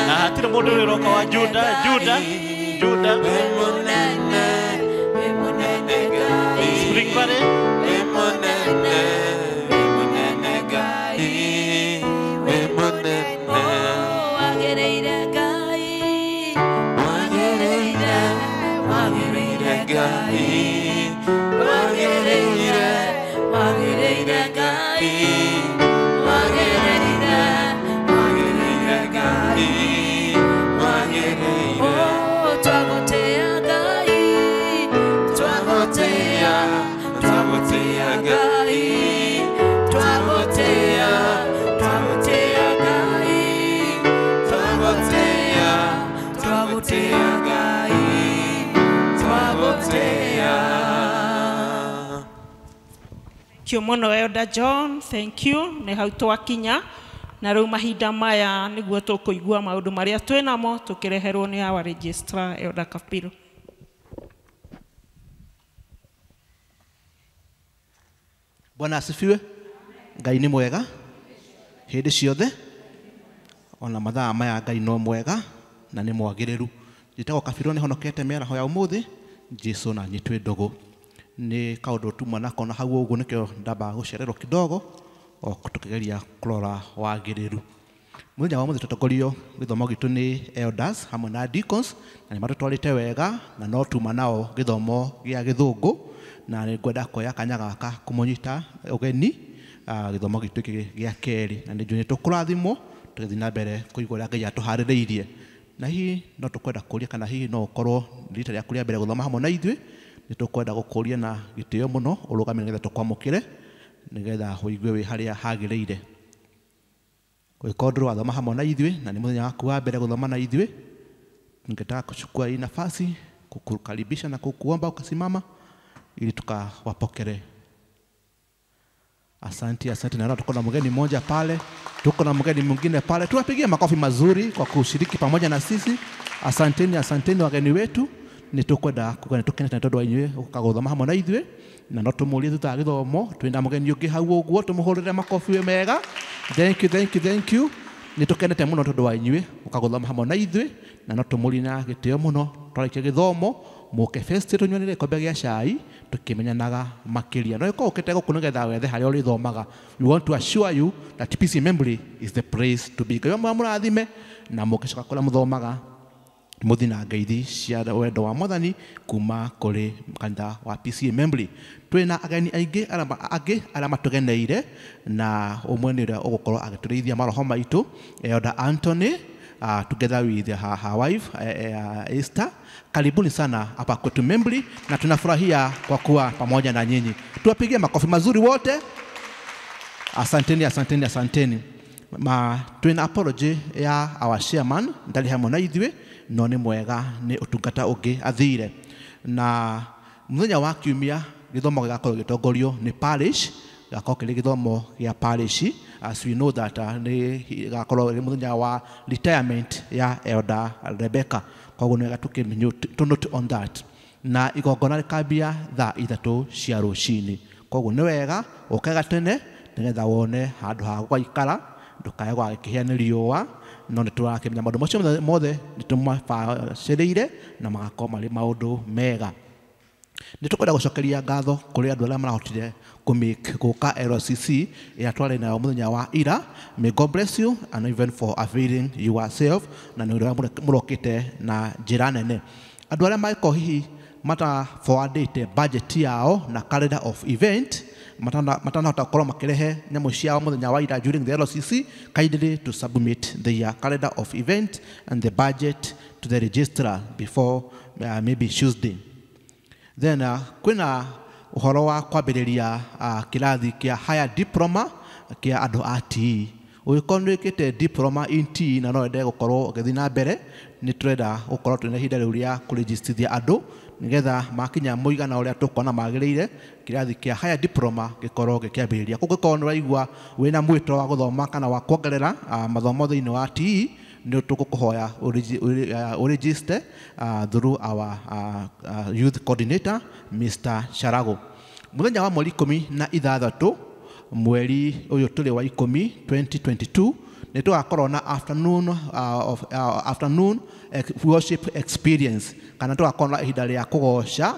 Na hatirĩ mũndũ ũrĩ ũroka wa Juda, Juda, Juda. Spring Valley. Thank you mũno Elder John, thank you. Nĩ hau twakinya na rĩu mahinda maya nĩguo tũkũigua maũndũ marĩa twĩ namo tũkĩreherwo nĩ our registrar Elder Kapiro. Bwana asifiwe. Ngai nĩ mwega hĩndĩ ciothe, ona mathaa maya Ngai no mwega na nĩ mwagĩrĩru. Njĩtagwo Kabirũ, nĩ honokete mĩaraho ya ũmũthĩ. Jesu na nyitwe ndũgũ nĩ kaũndũ tuma nako na hau ũguo, nĩkĩo ndamba gũcererwo kidogo o tũkĩgeria kũrora wagĩrĩru. Mũthenya wa ũmũthĩ tũtongorio gĩthomo gitũ nĩ elders hamwe na deacons, na nĩ matũtwarĩte wega na no tuma nao gĩthomo gĩa gĩthũngũ, na nĩ ngwenda kuoya kanya gaka kũmũnyita ũgeni gĩthomo gitũ gĩkĩ gĩa kerĩ, na nĩ njũĩ nĩ tũkũrathimwo tũgĩthiĩ na mbere kũigua ũrĩa Ngai atũharĩrĩirie. Na hihi no tũkwenda kũria kana hihi no ũkorwo rita rĩaku rĩa mbere gũthoma hamwe na ithuĩ, nĩ tũkwenda gũkũria na gĩtĩo mũno ũrũgame nĩgetha tũkwamũkĩre nĩgetha ũigue wĩ harĩa hagĩrĩire. Ũngĩkorwo ndũrĩ wathoma hamwe na ithuĩ na nĩ mũthenya waku wa mbere gũthoma na ithuĩ, ningetaka kuchukua hii nafasi kukukaribisha na kukuomba ukasimama ili tukawapokele. Asante, asante. Naona tuko na mgeni mmoja pale, tuko na mgeni mwingine pale. Tuwapigie makofi mazuri kwa kushiriki pamoja na sisi. Asanteni, asanteni wageni wetu. Nĩ tũkwenda kuga nĩ tũkenete nĩ tondũ wa inyuĩ gũka gũthoma hamwe na ithuĩ, na no tũmũrie thutha wa gĩthomo twĩna mũgeni ũngĩ hau ũguo, tũmũhũrĩre makobi mega. Thank you, thank you, thank you. Nĩ tũkenete mũno tondũ wa inyuĩ gũka gũthoma hamwe na ithuĩ, na no tũmũrie na gĩtĩo mũno twarĩkia gĩthomo mũke fest tũnyuanĩre gĩkombe gĩa cai tũkĩmenyanaga makĩria. No ĩkorwo ũkĩte gũkũ nĩgetha wethe harĩa ũrĩthomaga. We want to assure you that PCEA Membley is the place to be. Ngai amũrathime na mũgĩcoka kũrĩa mũthomaga mũthiĩ na ngeithi cia wendo wa Mwathani kuma kũrĩ kanitha wa PCEA Membley. Twĩna ageni aingĩ angĩ arĩa matũgeneire, na ũmwe nĩ ũrĩa ũgũkorwo agĩtũrĩithia maroho maitũ, Elder Anthony, together with her wife Esther. Karibuni sana hapa kwetu Membley, na tunafurahia kwa kuwa pamoja na nyinyi. Tuwapigie makofi mazuri wote. Asanteni, asanteni, asanteni. Ma twina apology ya our chairman ndari hamwe na ithuĩ, no nĩ mwega nĩ ũtungata ũngĩ athire. Na mũthenya wa kiumia gĩthomo gĩgakorwo gĩtongorio nĩ parish, gĩgakorwo kĩrĩ gĩthomo gĩa parish, as we know that nĩ gĩgakorwo ĩrĩ mũthenya wa retirement ya Elder Rebecca. Koguo nĩ wega tũkĩmenyo to note on that. Na igongona rĩkambia thaa 3 cia rũcinĩ. Koguo nĩ wega ũke gatene nĩgetha wone handũ ha gũikara, ndũkae gwakĩhĩa nĩ riũa, no nĩ tũrakĩmenya maũndũ macio mothe nĩ tũmabacĩrĩire na magakorwo marĩ maũndũ mega. Nĩ tũkwenda gũcokeria ngatho kũrĩ andũ arĩa marahotire gũka LCC ĩrĩa twarĩ nayo mũthenya wa ira. May God bless you and even for availing yourself, na nĩ ũrĩa mũrokĩte na njĩra nene. Andũ arĩa mangĩkorwo hihi mata forwardĩte budget yao na calendar of event matanahota gũkorwo makĩrehe nyamũ ciao mũthenya wa ira during the LCC, kindly to submit their calendar of event and the budget to the registrar before maybe Tuesday. Then kwĩna ũhoro wa kwambĩrĩria kĩrathi kĩa higher diploma kĩa andũ a TE. Ũngĩkorwo nĩ wĩkĩte diploma in TE na no wende gũkorwo ũgĩthiĩ na mbere, nĩ tũrenda gũkorwo twĩna ihinda rĩu rĩa kũrĩnjistithia andũ nĩgetha makinya mũigana ũrĩa tũkuona magĩrĩire kĩrathi kĩa higher diploma gĩkorwo gĩkĩambĩrĩria. Kũngĩkorwo nĩ ũraigua wĩna mwĩto wa gũthoma kana wa kuongerera mathomo thĩinĩ wa TE, nĩ tũgũkũhoya ũregister through our youth coordinator Mr. Sharago. Mũthenya wa mweri 16 mweri ũyũ tũrĩ wa 10 2022 nĩ tũgakorwo na afternoon worship experience, kana tũgakorwo na ihinda rĩa kũgoca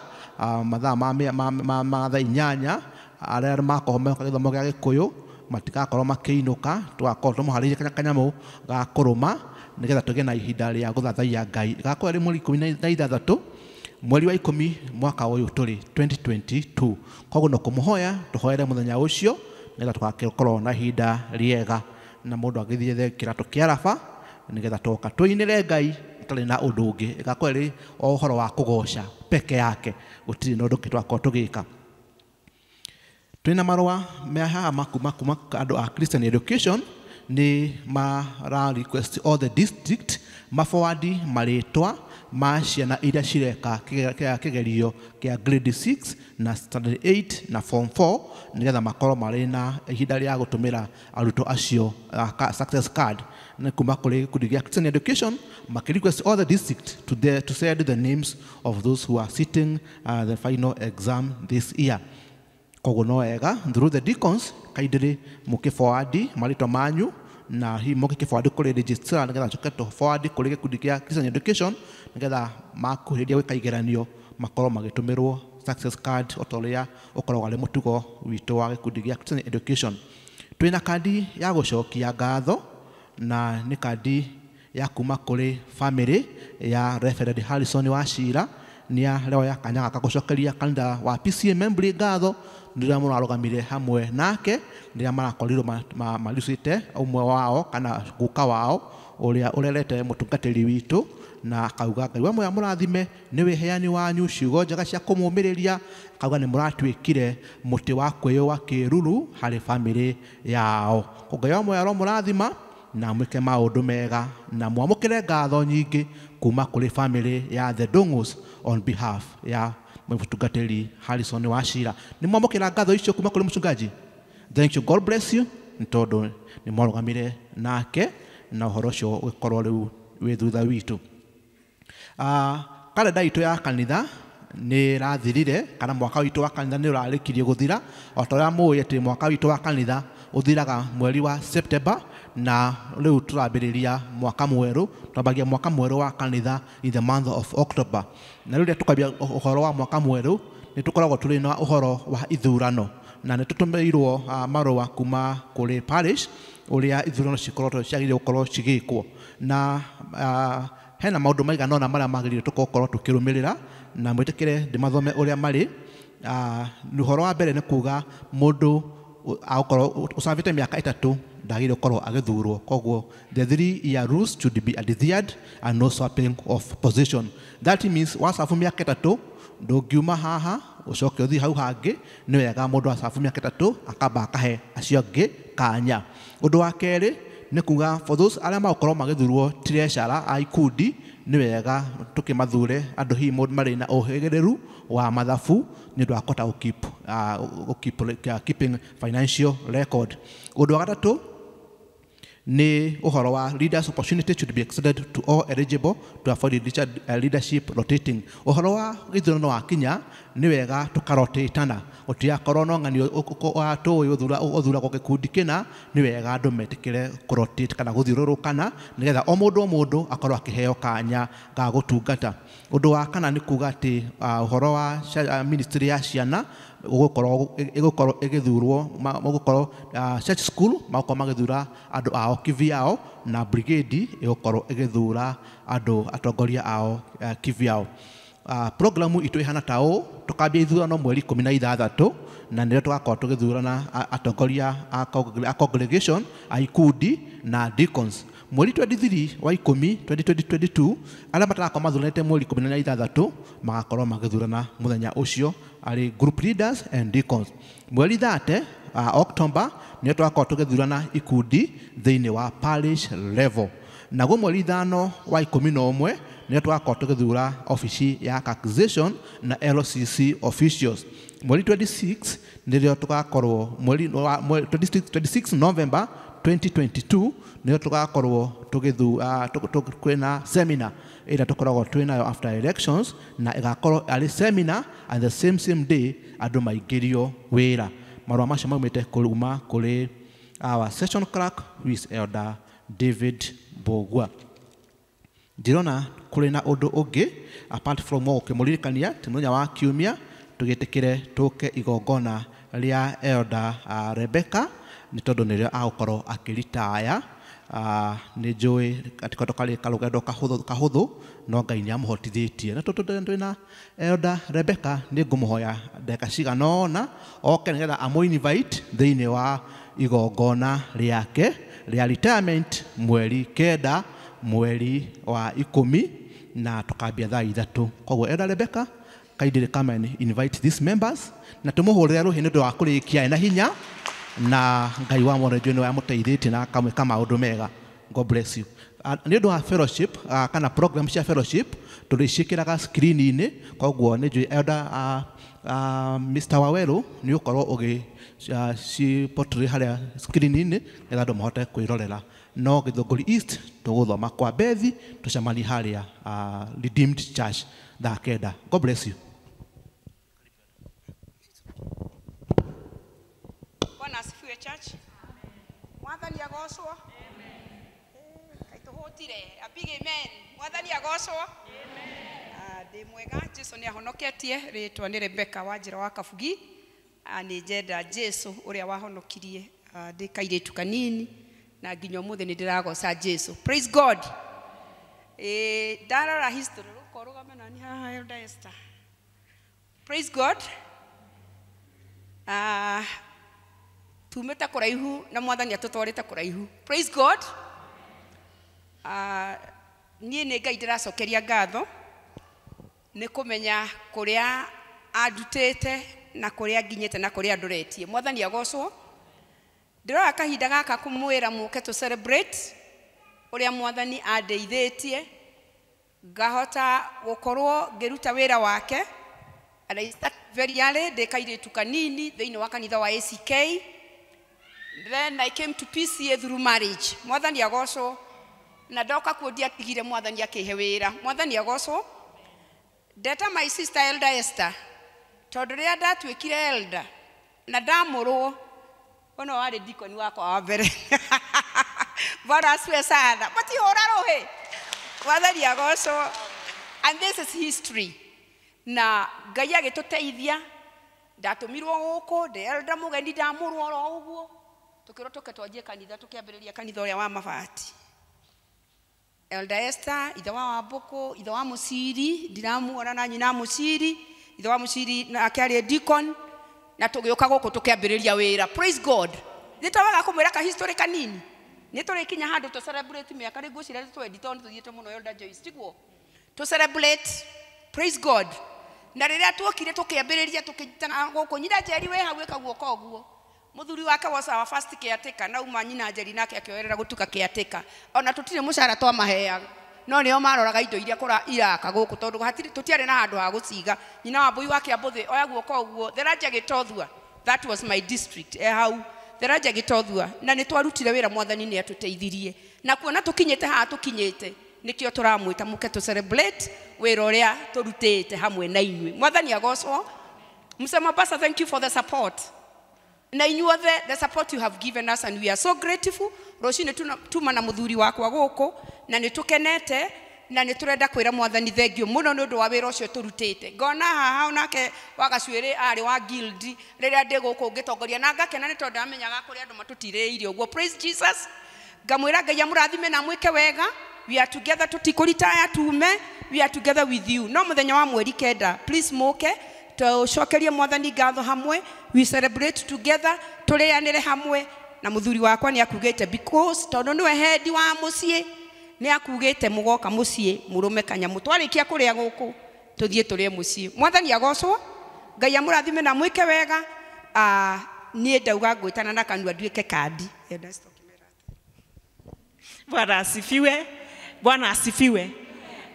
mathaa ma thaa 8 arĩa makorwo meka gĩthomo gĩa Gĩkũyũ matigakorwo makĩinũka, tũgakorwo tũmũharĩirie kanyamũ ga kũrũma nĩgetha tũgĩe na ihinda rĩa gũthathaiya Ngai. Gakorwo rĩ mweri 16 mweri wa 10 mwaka ũyũ tũrĩ 2022. Koguo no kũmũhoya tũhoere mũthenya ũcio nĩgetha tũgakorwo na ihinda rĩega na mũndũ agĩthiĩ ethe kĩratũ kĩa raba nĩgetha tũgoka tũinĩre Ngai tũtarĩ na ũndũ ũngĩ. Ĩgakorwo ĩrĩ o ũhoro wa kũgoca peke yake, gũtirĩ na ũndũ ũngĩ tũgakorwo tũgĩka. Twĩna marũa me haha kuma andũ a Christian Education nĩ mara request all the district maforward marĩtwa ma ciana iria cireka kĩgerio kĩa grade 6 na standard 8 na form 4 nĩgetha makorwo marĩ na ihinda rĩa gũtũmĩra arutwo acio success card. Nĩ kuma kũrĩ gĩkundi gĩa Christian Education makĩ request all the district to send the names of those who are sitting the final exam this year. Koguo no wega through the deacons kaindiri mukiforward marĩtwa manyu na hihi mũngĩkĩforward kũrĩ registrar nĩgetha njoke tũ forward kũrĩ gĩkundi kĩa Christian Education nĩgetha makuhĩrĩria gwĩka igeranio makorwo magĩtũmĩrwo success card o ta ũrĩa ũkoragwo arĩ mũtugo witũ wa gĩkundi gĩa Christian Education. Twĩna kandi ya gũcokia ngatho na nĩ kandi ya kuma kũrĩ family ya Reverend Harrison Wachira nĩ areoya kanya gaka gũcokeria kanitha wa PCEA Membley ngatho nĩ rĩrĩa mũrarũgamire hamwe nake rĩrĩa marakorirwo marucĩte ũmwe wao kana guka wao ũrĩa ũrerete mũtungatĩri witũ na akauga Ngai wa muoya mũrathime nĩ wĩheani wanyu ciugo njega cia kũmũmĩrĩria akauga nĩ mũratuĩkire mũtĩ wa kwĩyũa kĩruru harĩ bamĩrĩ yao. Ngai wa muoya aromũrathima na mwĩke maũndũ mega na mwamũkĩre ngatho nyingĩ kuma kũrĩ family ya the Ndung'us on behalf ya mũtungatĩri Harrison Wachira. Nĩ mwamũkĩra ngatho icio kuma kũrĩ mũchungaji. Thank you, God bless you nĩ tondũ nĩ mwarũgamire nake na ũhoro ũcio ũgĩkorwo rĩu wĩ thutha witũ. Kalenda itũ ya kanitha nĩ ĩrathirire kana mwaka witũ wa kanitha nĩ ũrarĩkirie gũthira o ta ũrĩa mũĩ atĩ mwaka witũ wa kanitha ũthiraga mweri wa September na rĩu tũrambĩrĩria mwaka mwerũ twambagia mwaka mwerũ wa kanitha in the month of October. Na rĩrĩa tũkambia ũhoro wa mwaka mwerũ nĩ tũkoragwo tũrĩ na ũhoro wa ithurano na nĩ tũtũmĩirwo marũa kuma kũrĩ parish ũrĩa ithurano cikoragwo ciagĩrĩire gũkorwo cigĩkwo na hena maũndũ maigana ũna marĩa magĩrĩire tũkorwo tũkĩrũmĩrĩra na mwĩtĩkĩre ndĩmathome ũrĩa marĩ. Ũhoro wa mbere nĩ kuga mũndũ agũkorwo ũcabĩte mĩaka 3 ndagĩrĩire gũkorwo agĩthurwo koguo the 3-year rules should be adhered and no swapping of position. That means wacabu mĩaka 3 ndũngiuma haha ũcoke ũthiĩ hau hangĩ nĩ wega mũndũ acabu mĩaka 3 akamba akahe acio angĩ kanya. Ũndũ wa kerĩ nĩ kuga for those arĩa magũkorwo magĩthurwo treasurer a ikundi nĩ wega tũkĩmathure andũ hihi marĩ na ũhĩgĩrĩru wa mathabu nĩ ũndũ wa kũhota keeping financial record. Ũndũ wa gatatũ nĩ ũhoro wa leaders opportunity should be extended to all eligible to avoid leadership rotating. Ũhoro wa gĩthurano wa kinya nĩ wega tũkarotatana gũtigakorwo no ng'ani tũĩ ũthuragwo gĩkundi kĩna nĩ wega andũ metĩkĩre kũrotate kana gũthiũrũrũkana nĩgetha o mũndũ akorwo akĩheo kanya ga gũtungata. Ũndũ wa kana nĩ kuga atĩ ũhoro wa ministry ya ciana ĩgũkorwo ĩgĩthurwo gũkorwo church school magũkorwo magĩthura andũ ao kivyao na brigade ĩgũkorwo ĩgĩthura andũ atongoria ao kivyao. Programu itũ ĩhana ta ũũ tũkambia ithurano mweri 16 na nĩrĩo tũgakorwo tũgĩthurana atongoria a congregation a ikundi na deacons. Mweri 23 wa 10 2022 arĩa matarakorwo mathuranĩte mweri 16 magakorwo magĩthurana mũthenya ũcio arĩ group leaders and deacons. Mweri 30 October nĩrĩo tũgakorwo tũgĩthurana ikundi thĩinĩ wa parish level. Naguo mweri 5 wa 11 nĩrĩo tũgakorwo tũgĩthura obici ya taxation na LCC officials. Mweri 26 nĩrĩo tũgakorwo mweri 26 November 2022 nĩrĩo tũgakorwo kwĩna seminar ĩrĩa tũkoragwo twĩnayo after elections na ĩgakorwo arĩ seminar and the same day andũ maingĩrio wĩra. Marũa macio maumĩte kuma kũrĩ our session clerk who is Elder David Mbugua. Ndirona kũrĩ na ũndũ ũngĩ apart from gũkĩmũririkania atĩ mũthenya wa kiumia tũgĩtĩkĩre tũke igongona rĩa Elder Rebecca nĩ tondũ nĩrĩo agũkorwo akĩritaya. Nĩ njũĩ gatikoretwo karĩ karũgendo kahũthũ no Ngai nĩ amũhotithĩtie na tondũ twĩna Elder Rebecca nĩ ngũmũhoya ndagĩka cigana ũna oke nĩgetha amũ invite thĩinĩ wa igongona rĩake rĩa retirement mweri 9 mweri wa 10 na tũkambia thaa 3. Koguo Elder Rebecca kindly come and invite these members na tũmũhũrĩre rũhĩ nĩ ũndũ wa kũrĩkia ena hinya na Ngai wa mwana nĩ amũteithĩtie na akamwĩka maũndũ mega. God bless you. Nĩ ũndũ wa fellowship kana program cia fellowship tũrĩciĩkĩraga screen-inĩ koguo nĩ njũĩ Elder Mr. Waweru nĩ ũkorwo ũgĩ ci portray harĩa screen-inĩ nĩgetha andũ mahote kwĩrorera. No Githũngũri East tũgũthoma kwa Bethi tũcemanie harĩa Redeemed Church thaa 9. God bless you. Bwana asifiwe church. Mwathani agocwo. Amen. Kaituhutire. A big amen. Mwathani agocwo. Amen. Ndi mwega Jesu ni ahonoketie ritwa ni Rebecca wa njira wa Kabugi. Ni njenda Jesu uria wahonokirie ndi kairitu kanini na nginya umuthi ni ndiragoca Jesu. Praise God. Ndarora history rukorugame nani haha Elder Esther. Praise God. Tumete kuraihu na mwathani atutwarite kuraihu. Praise God. Nie ni Ngai ndiracokeria ngatho ni kumenya kuria andutite na kuria nginyite na kuria nduretie. Mwathani agocwo. Ndirora kahinda gaka kumwira muke to celebrate uria mwathani andeithitie ngahota gukorwo ngiruta wira wake. And I start very early, ndĩ kairĩtu kanini thĩinĩ wa kanitha wa ACK. Then I came to PCA through marriage. Mwathani agocwo. Na ndoka kuo ndiatigire mwathani akĩhe wĩra. Mwathani agocwo. Ndeta my sister Elder Esther. Tondũ rĩrĩa ndatuĩkire elder na ndamũrwo, ono warĩ deacon wakwa wa mbere. Bwana asifiwe sana. Matihũra rũhĩ. Mwathani agocwo. And this is history. Na Ngai agĩtũteithia ndatũmirwo gũkũ ndĩ elder mũgeni ndamũrwo oro ũguo tũkĩrwo tũke twanjie kanitha tũkĩambĩrĩria kanitha ũrĩa wa mabati. Elder Esther ithe wa Wambũkũ, ithe wa Mũciri ndiramuona na nyina Mũciri, ithe wa Mũciri nake arĩ deacon na tũgĩũka gũkũ tũkĩambĩrĩria wĩra. Praise God. Nĩtwaga kũmwĩra ka history kanini nĩ tũrĩkinya handũ tũ celebrate mĩaka rĩ ngwĩciria nĩ twendi tondũ tũthiĩte mũno Elder Joyce tiguo tũ celebrate. Praise God. Na rĩrĩa tuokire tũkĩambĩrĩria tũkĩnyitana gũkũ nyina Njeri wĩ hau ĩka guoko ũguo. Mũthuri wake was our first caretaker na uma nyina Njeri nake akĩoerera gũtuka caretaker. Ona tũtirĩ mũcara twamaheaga. No nĩo maroraga indo iria kũra iraka gũkũ tondũ hatirĩ tũtiarĩ na handũ ha gũciga. Nyina wa Mbui wake Ambũthĩ oya guoko ũguo Theraja Gĩtothua. That was my district. Hau Theraja Gĩtothua na nĩ twarutire wĩra mwathani nĩ atũteithirie. Na kuona tũkinyĩte haha tũkinyĩte nikio turamwita muke tu celebrate wira uria turutite hamwe na inyui. Mwathani agocwo. Msema Pastor, thank you for the support. Na inyuothe the support you have given us and we are so grateful. Rocini tuma na muthuri wakwa guku na nitukenete na niturenda kwira mwathani thengio muno ni undu wa wira ucio turutite. Ngona haha onake wa gacuiri ari wa guild riria ndi guku ngitongoria na ngakena ni tondu amenyaga kuri andu matutiriire uguo. Praise Jesus. Ngamwira Ngai amurathime na mwike wega. We are together tutikuritaya tume. We are together with you. No muthenya wa mweri 9 please muke tucokerie mwathani ngatho hamwe. We celebrate together turianire hamwe na muthuri wakwa ni akugite because tondu niwe head wa mucii ni akugite mugoka mucii murume kanyamu twarikia kuria guku tuthie turie mucii. Mwathani agocwo. Ngai amurathime na mwike wega. Nie ndauga ngwitana na kanua nduike kandi. Bwana asifiwe. Bwana asifiwe.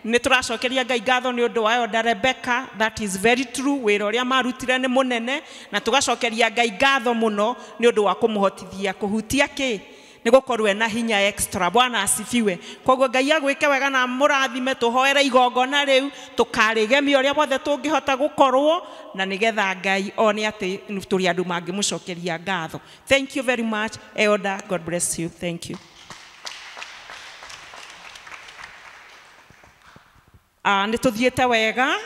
Nĩ tũracokeria Ngai ngatho nĩ ũndũ wa Elder Rebecca. That is very true. Wĩra ũrĩa marutire nĩ mũnene na tũgacokeria Ngai ngatho mũno nĩ ũndũ wa kũmũhotithia kũhutia kĩ nĩ gũkorwo ena hinya extra. Bwana asifiwe. Koguo Ngai agwĩke wega na mũrathime tũhoere igongona rĩu tũkarĩgemia ũrĩa wothe tũngĩhota gũkorwo na nĩgetha Ngai one atĩ tũrĩ andũ mangĩmũcokeria ngatho. Thank you very much Elder. God bless you. Thank you. Nĩ tũthiĩte wega.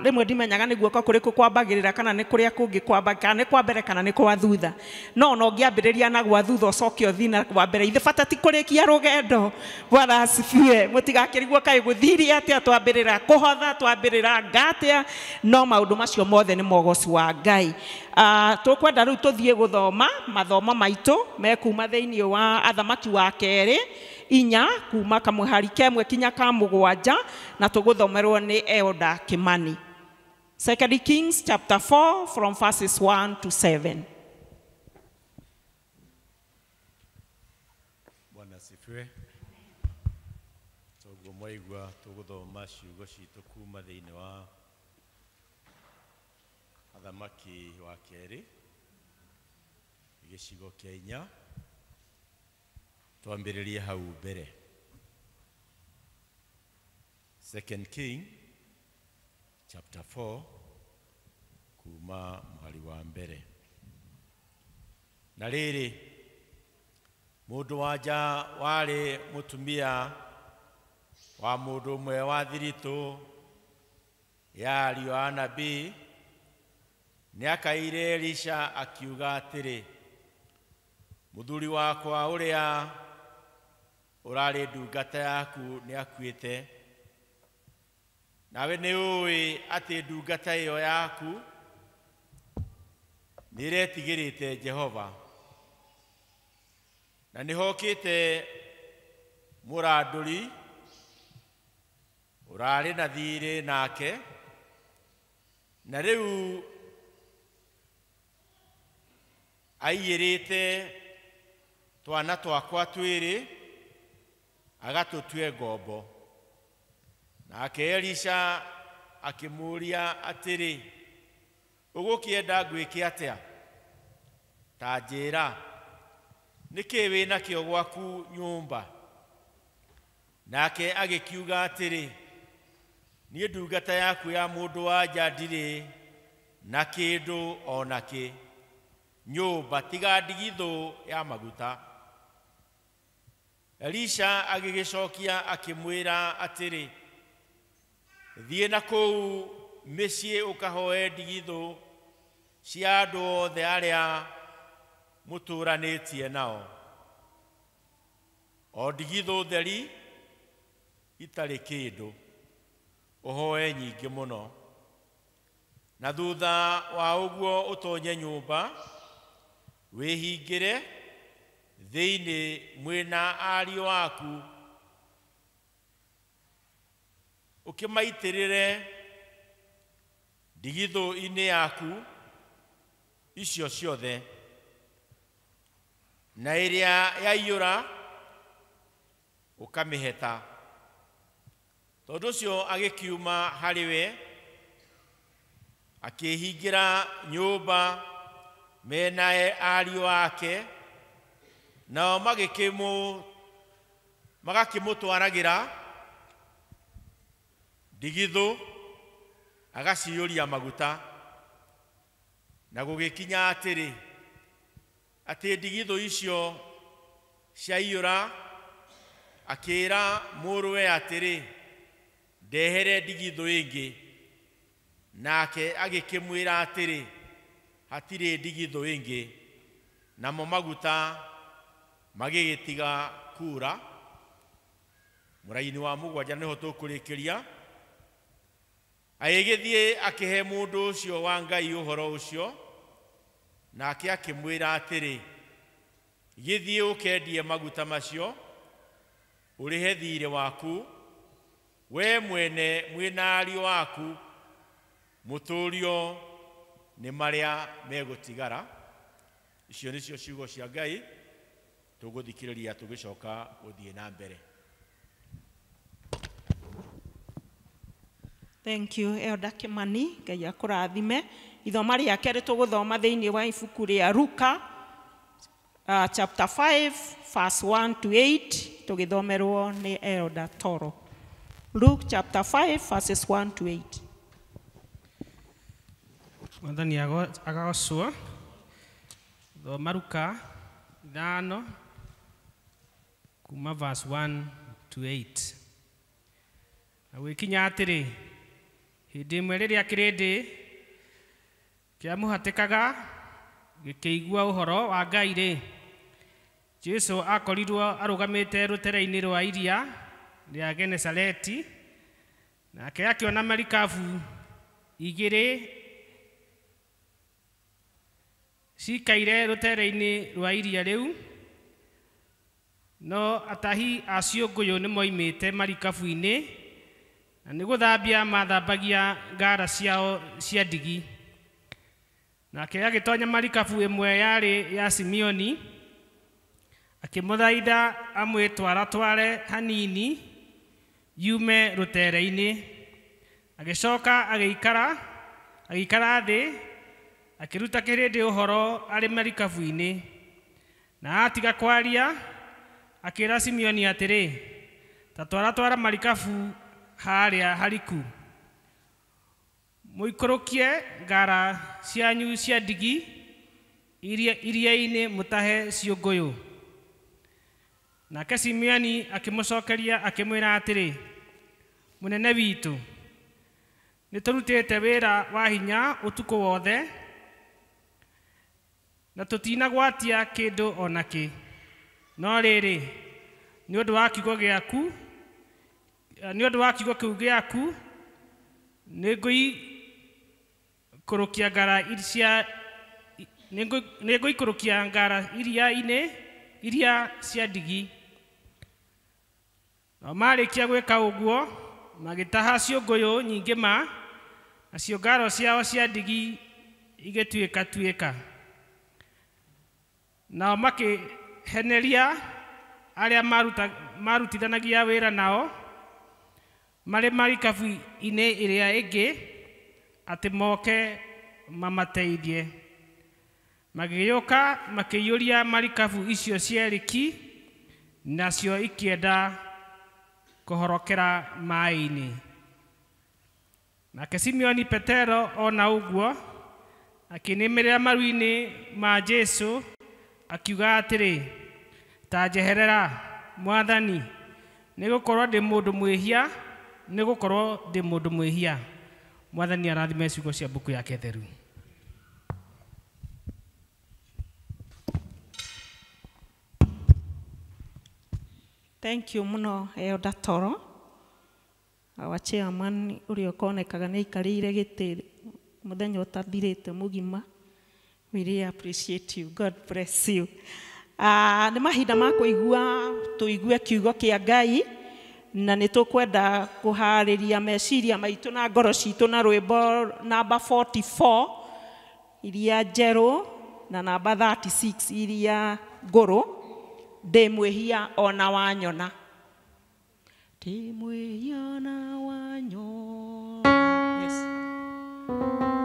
Rĩmwe ndimenyaga nĩ guoko kũrĩkũ kwambagĩrĩra kana nĩ kũrĩa kũngĩ kwamba kana nĩ kwa mbere kana nĩ kwa thutha. No ona ũngĩambĩrĩria na gwa thutha ũcoke ũthiĩ na kwa mbere ithe bata ti kũrĩkia rũgendo. Bwana asifiwe. Mũtigakĩrigwo kaĩ gũthirie atĩa twambĩrĩra kũhotha twambĩrĩra ngatĩa no maũndũ macio mothe nĩ mogoci wa Ngai. Tũkwenda rĩu tũthiĩ gũthoma mathomo maitũ mekuma thĩinĩ wa Athamaki wa kerĩ 4 kuma kamũhari kemwe kinya ka 7 na tũgũthomerwo nĩ Elder Kimani. 2 Kings chapter 4 from verses 1 to 7. Bwana asifiwe. Toguo mwaigua tũgũthoma ciugo citũ kuma thĩinĩ wa Athamaki wa kerĩ gĩcigo kĩa 4 twambĩrĩrie hau mbere. 2 King chapter 4 kuma mũhari wa mbere. Na rĩrĩ, mũndũ wa nja warĩ mũtumia wa mũndũ ũmwe wa thiritũ ya ariũ a nabii nĩakaire Elisha akiuga atĩrĩ, mũthuri wakwa ũrĩa ũrarĩ ndungata yaku nĩakuĩte, nawe nĩũĩ atĩ ndungata ĩyo yaku nĩĩretigĩrĩte Jehova, na nĩhokĩte mũrandũri ũrarĩ na thiirĩ nake, na rĩu aiyĩrĩte twana twakwa twĩrĩ agatũtue ngombo. Nake Elisha akĩmũũria atĩrĩ, ũgũkĩenda ngwĩke atĩa? Ta njĩĩra, nĩkĩ wĩ nakĩo gwaku nyũmba? Nake agĩkiuga atĩrĩ, niĩ ndungata yaku ya mũndũ wa nja ndirĩ na kĩndũ o nakĩ nyũmba tiga ndigithũ ya maguta. Elisha agĩgĩcokia akĩmwĩra atĩrĩ, thiĩ na kũu mĩciĩ ũkahoe ndigithũ cia andũ othe arĩa mũtũũranĩtie nao, o ndigithũ theri itarĩ kĩndũ, ũhoe nyingĩ mũno. Na thutha wa ũguo ũtonye nyũmba wĩhingĩre thĩinĩ mwĩna ariũ aku, ũkĩmaitĩrĩre ndigithũ-inĩ yaku icio ciothe, na ĩrĩa yaiyũra ũkamĩheta. Tondũ ũcio agĩkiuma harĩ we akĩhingĩra nyũmba mena ariũ ake, nao magakĩmũtwaragĩra ndigithũ agaciyũria maguta. Na gũgĩkinya atĩrĩ, atĩ ndigithũ icio ciaiyũra, akĩĩra mũrũwe atĩrĩ, ndehere ndigithũ ĩngĩ. Nake agĩkĩmwĩra atĩrĩ, hatirĩ ndigithũ ĩngĩ. Namo maguta magĩgĩtiga kuura. Mũraini wa mũgwanja nĩho tũkũrĩkĩria. Agĩgĩthiĩ akĩhe mũndũ ũcio wa Ngai ũhoro ũcio, nake akĩmwĩra atĩrĩ, gĩthiĩ ũkendie maguta macio ũrĩhe thiirĩ waku, we mwene mwĩna ariũ aku, mũtũũrio nĩ marĩa megũtigara. Icio nĩcio ciugo cia Ngai tũgũthikĩrĩria tũgĩcoka gũthiĩ na mbere. Thank you, Elder Kimani. Ngai akũrathime. Ithoma rĩa kerĩ tũgũthoma thĩinĩ wa ibuku rĩa Luka chapter 5 verse 1 to 8 tũgĩthomerwo nĩ Elder Toro. Luke chapter 5 verses 1 to 8. Mwathani agocwo. Thoma Luka 5 kuma verse 1 to 8. Na gwĩkinya atĩrĩ, hĩndĩ ĩmwe rĩrĩa kĩrĩndĩ kĩamũhatĩkaga gĩkĩigua ũhoro wa Ngai rĩ, Jesũ akorirwo arũgamĩte rũtere-inĩ rwa iria rĩa Genesareti, nake akĩona marikabu igĩrĩ cikaire rũtere-inĩ rwa iria rĩu, no atahi a ciũngũyũ nĩmoimĩte marikabu-inĩ na nĩ gũthambia mathambagia ngara ciao cia ndigi. Nake agĩtonya marikabu ĩmwe yarĩ ya Simeoni, akĩmũthaitha amwĩtwaratware hanini yume rũtere-inĩ. Agĩcoka agĩikara thĩ, akĩruta kĩrĩndĩ ũhoro arĩ marikabu-inĩ. Na atiga kwaria, akĩĩra Simeoni atĩrĩ, ta twaratwara marikabu harĩa hariku, mũikũrũkie ngara cianyu cia ndigi iria-inĩ mũtahe ciũngũyũ. Nake Simeoni akĩmũcokeria akĩmwĩra atĩrĩ, mũnene witũ, nĩtũrutĩte wĩra wa hinya ũtukũ wothe na tũtinagwatia kĩndũ o nakĩ, no rĩrĩ, nĩ ũndũ wa kiugo gĩaku, nĩ ũndũ wa kiugo kĩu gĩaku, nĩngũikũrũkia ngara cia nĩngũikũrũkia ngara iria-inĩ iria cia ndigi. Nao marĩkia gwĩka ũguo, magĩtaha ciũngũyũ nyingĩ ma, nacio ngaro ciao cia ndigi igĩtuĩka tuĩka. Nao makĩheneria arĩa marutithanagia wĩra nao marĩ marikabu-inĩ ĩrĩa ĩngĩ atĩ moke mamateithie. Magĩũka makĩiyũria marikabu icio cierĩ ki, nacio ikĩenda kũhorokera maĩ-inĩ. Nake Simeoni Petero ona ũguo akĩnĩmĩrĩra maru-inĩ ma Jesũ akiuga atĩrĩ, ta njeherera Mwathani, nĩgũkorwo ndĩ mũndũ mwĩhia, nĩgũkorwo ndĩ mũndũ mwĩhia. Mwathani arathime ciugo cia mbuku yake theru. Thank you muno Elder Toro. Our chairman uria ukonekaga nĩ aikarĩire gĩtĩ mũthenya ũtathirĩte mũgima. We really appreciate you. God bless you. Nĩ mahinda ma kũigua tũigue kiugo kĩa Ngai, na nĩ tũkwenda kũharĩria meciria maitũ na ngoro citũ na rwĩmbo namba 44 iria njerũ na namba 36 iria ngũrũ. Ndĩ mwĩhia ona wanyona. Ndĩ mwĩhia ona wanyona. Yes. Ooh.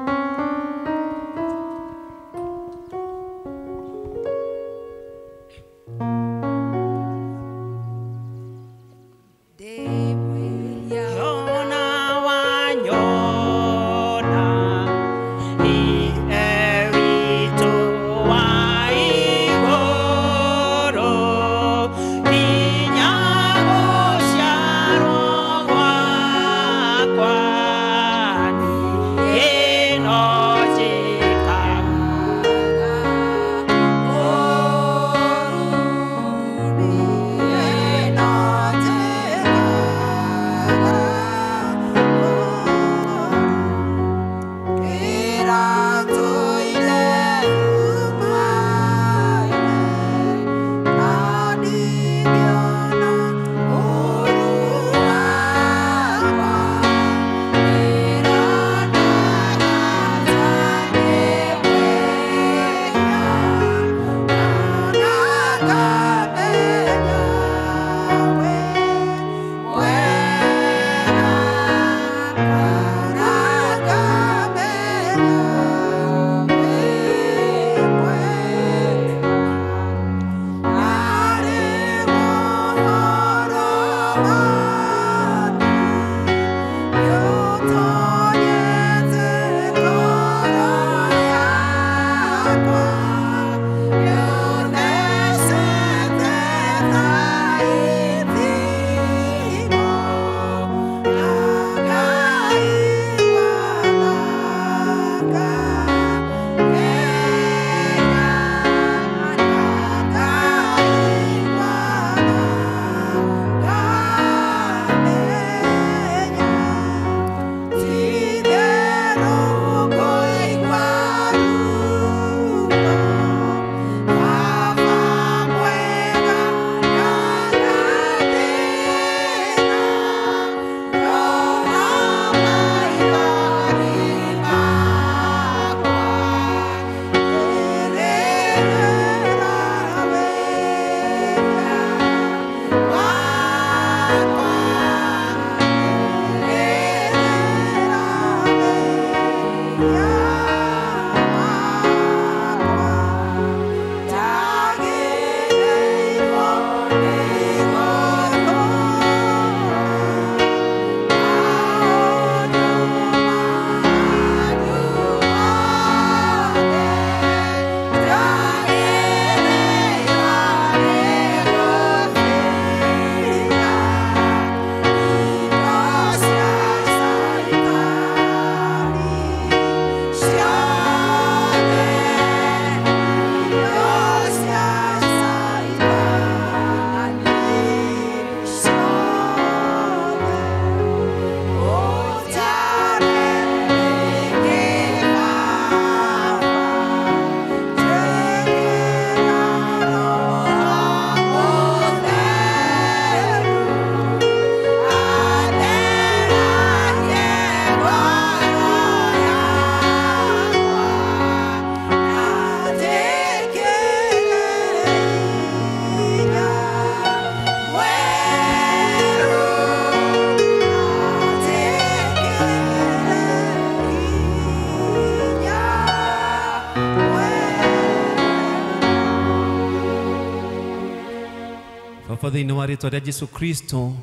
Baba thĩinĩ wa rĩtwa rĩa Jesu Kristo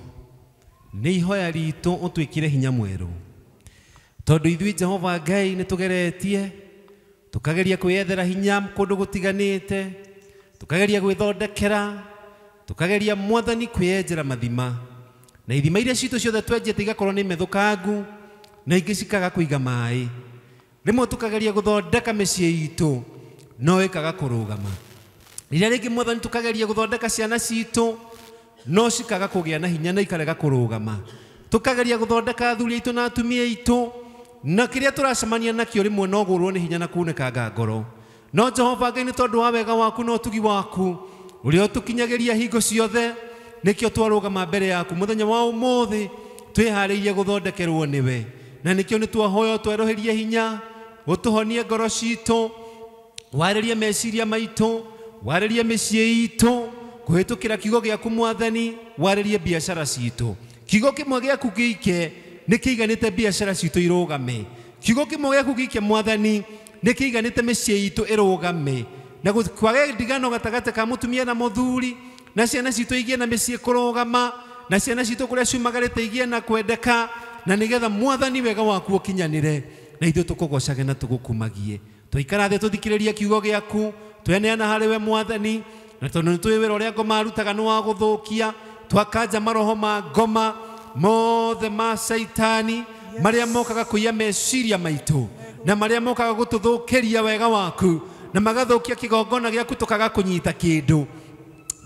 nĩ ihoya ritũ ũtwĩkĩre hinya mwerũ tondũ ithuĩ Jehova Ngai nĩ tũgeretie tukageria kwiyethera hinya kundu gutiganite, tukageria gwithondekera, tukageria mwathani kwiyenjera mathima na ithima iria citu ciothe twenjete igakorwo ni methukangu na ingĩ cikaga kũiga maĩ. Rĩmwe tukageria gũthondeka mĩciĩ itũ no ĩkaga kũrũgama. Rĩrĩa rĩngĩ mwathani tukageria gũthondeka ciana citũ no cikaga kũgĩa na hinya na ikarega kũrũgama. Tukageria gũthondeka athuri aitũ na atumia aitũ na kĩrĩa tũracemania nakĩo rĩmwe no gũrwo nĩ hinya na kunĩkanga ngoro. No Jehova Ngai nĩ tondũ wa wega waku na ũtugi waku ũrĩa ũtũkinyagĩria hingo ciothe nĩkĩo twarũgama mbere yaku mũthenya wa ũmũthĩ twĩharĩirie gũthondekerwo nĩwe, na nĩkĩo nĩ twahoya ũtwerũhĩrie hinya, ũtũhonie ngoro citũ, warĩrie meciria maitũ, warĩrie mĩciĩ itũ kũhĩtũkĩra kiugo gĩaku mwathani, warĩrie biacara citũ. Kiugo kĩmwe gĩaku gĩike nĩ kĩiganĩte biacara citũ irũgame. Kiugo kĩmwe gĩaku gĩike mwathani nĩ kĩiganĩte mĩciĩ itũ ĩrũgame, na kwage ndigano gatagatĩ ka mũtumia na mũthuri, na ciana citũ igĩe na mĩciĩ kũrũgama, na ciana citũ kũrĩa ciumagarĩte igĩe na kwendeka, na nĩgetha mwathani wega waku ũkinyanĩre, na ithuĩ tũkũgocage na tũgũkumagie. Tũikara thĩ tũthikĩrĩrie kiugo gĩaku, tweneana harĩ we mwathani, na tondũ nĩ tũĩ wĩra ũrĩa ngoma arutaga nĩ wa gũthũkia, twakanja maroho ma ngoma mothe ma caitani marĩa mokaga kũiya meciria maitũ na marĩa mokaga gũtũthũkĩria wega waku na magathũkia kĩgongona gĩaku tũkaga kũnyita kĩndũ.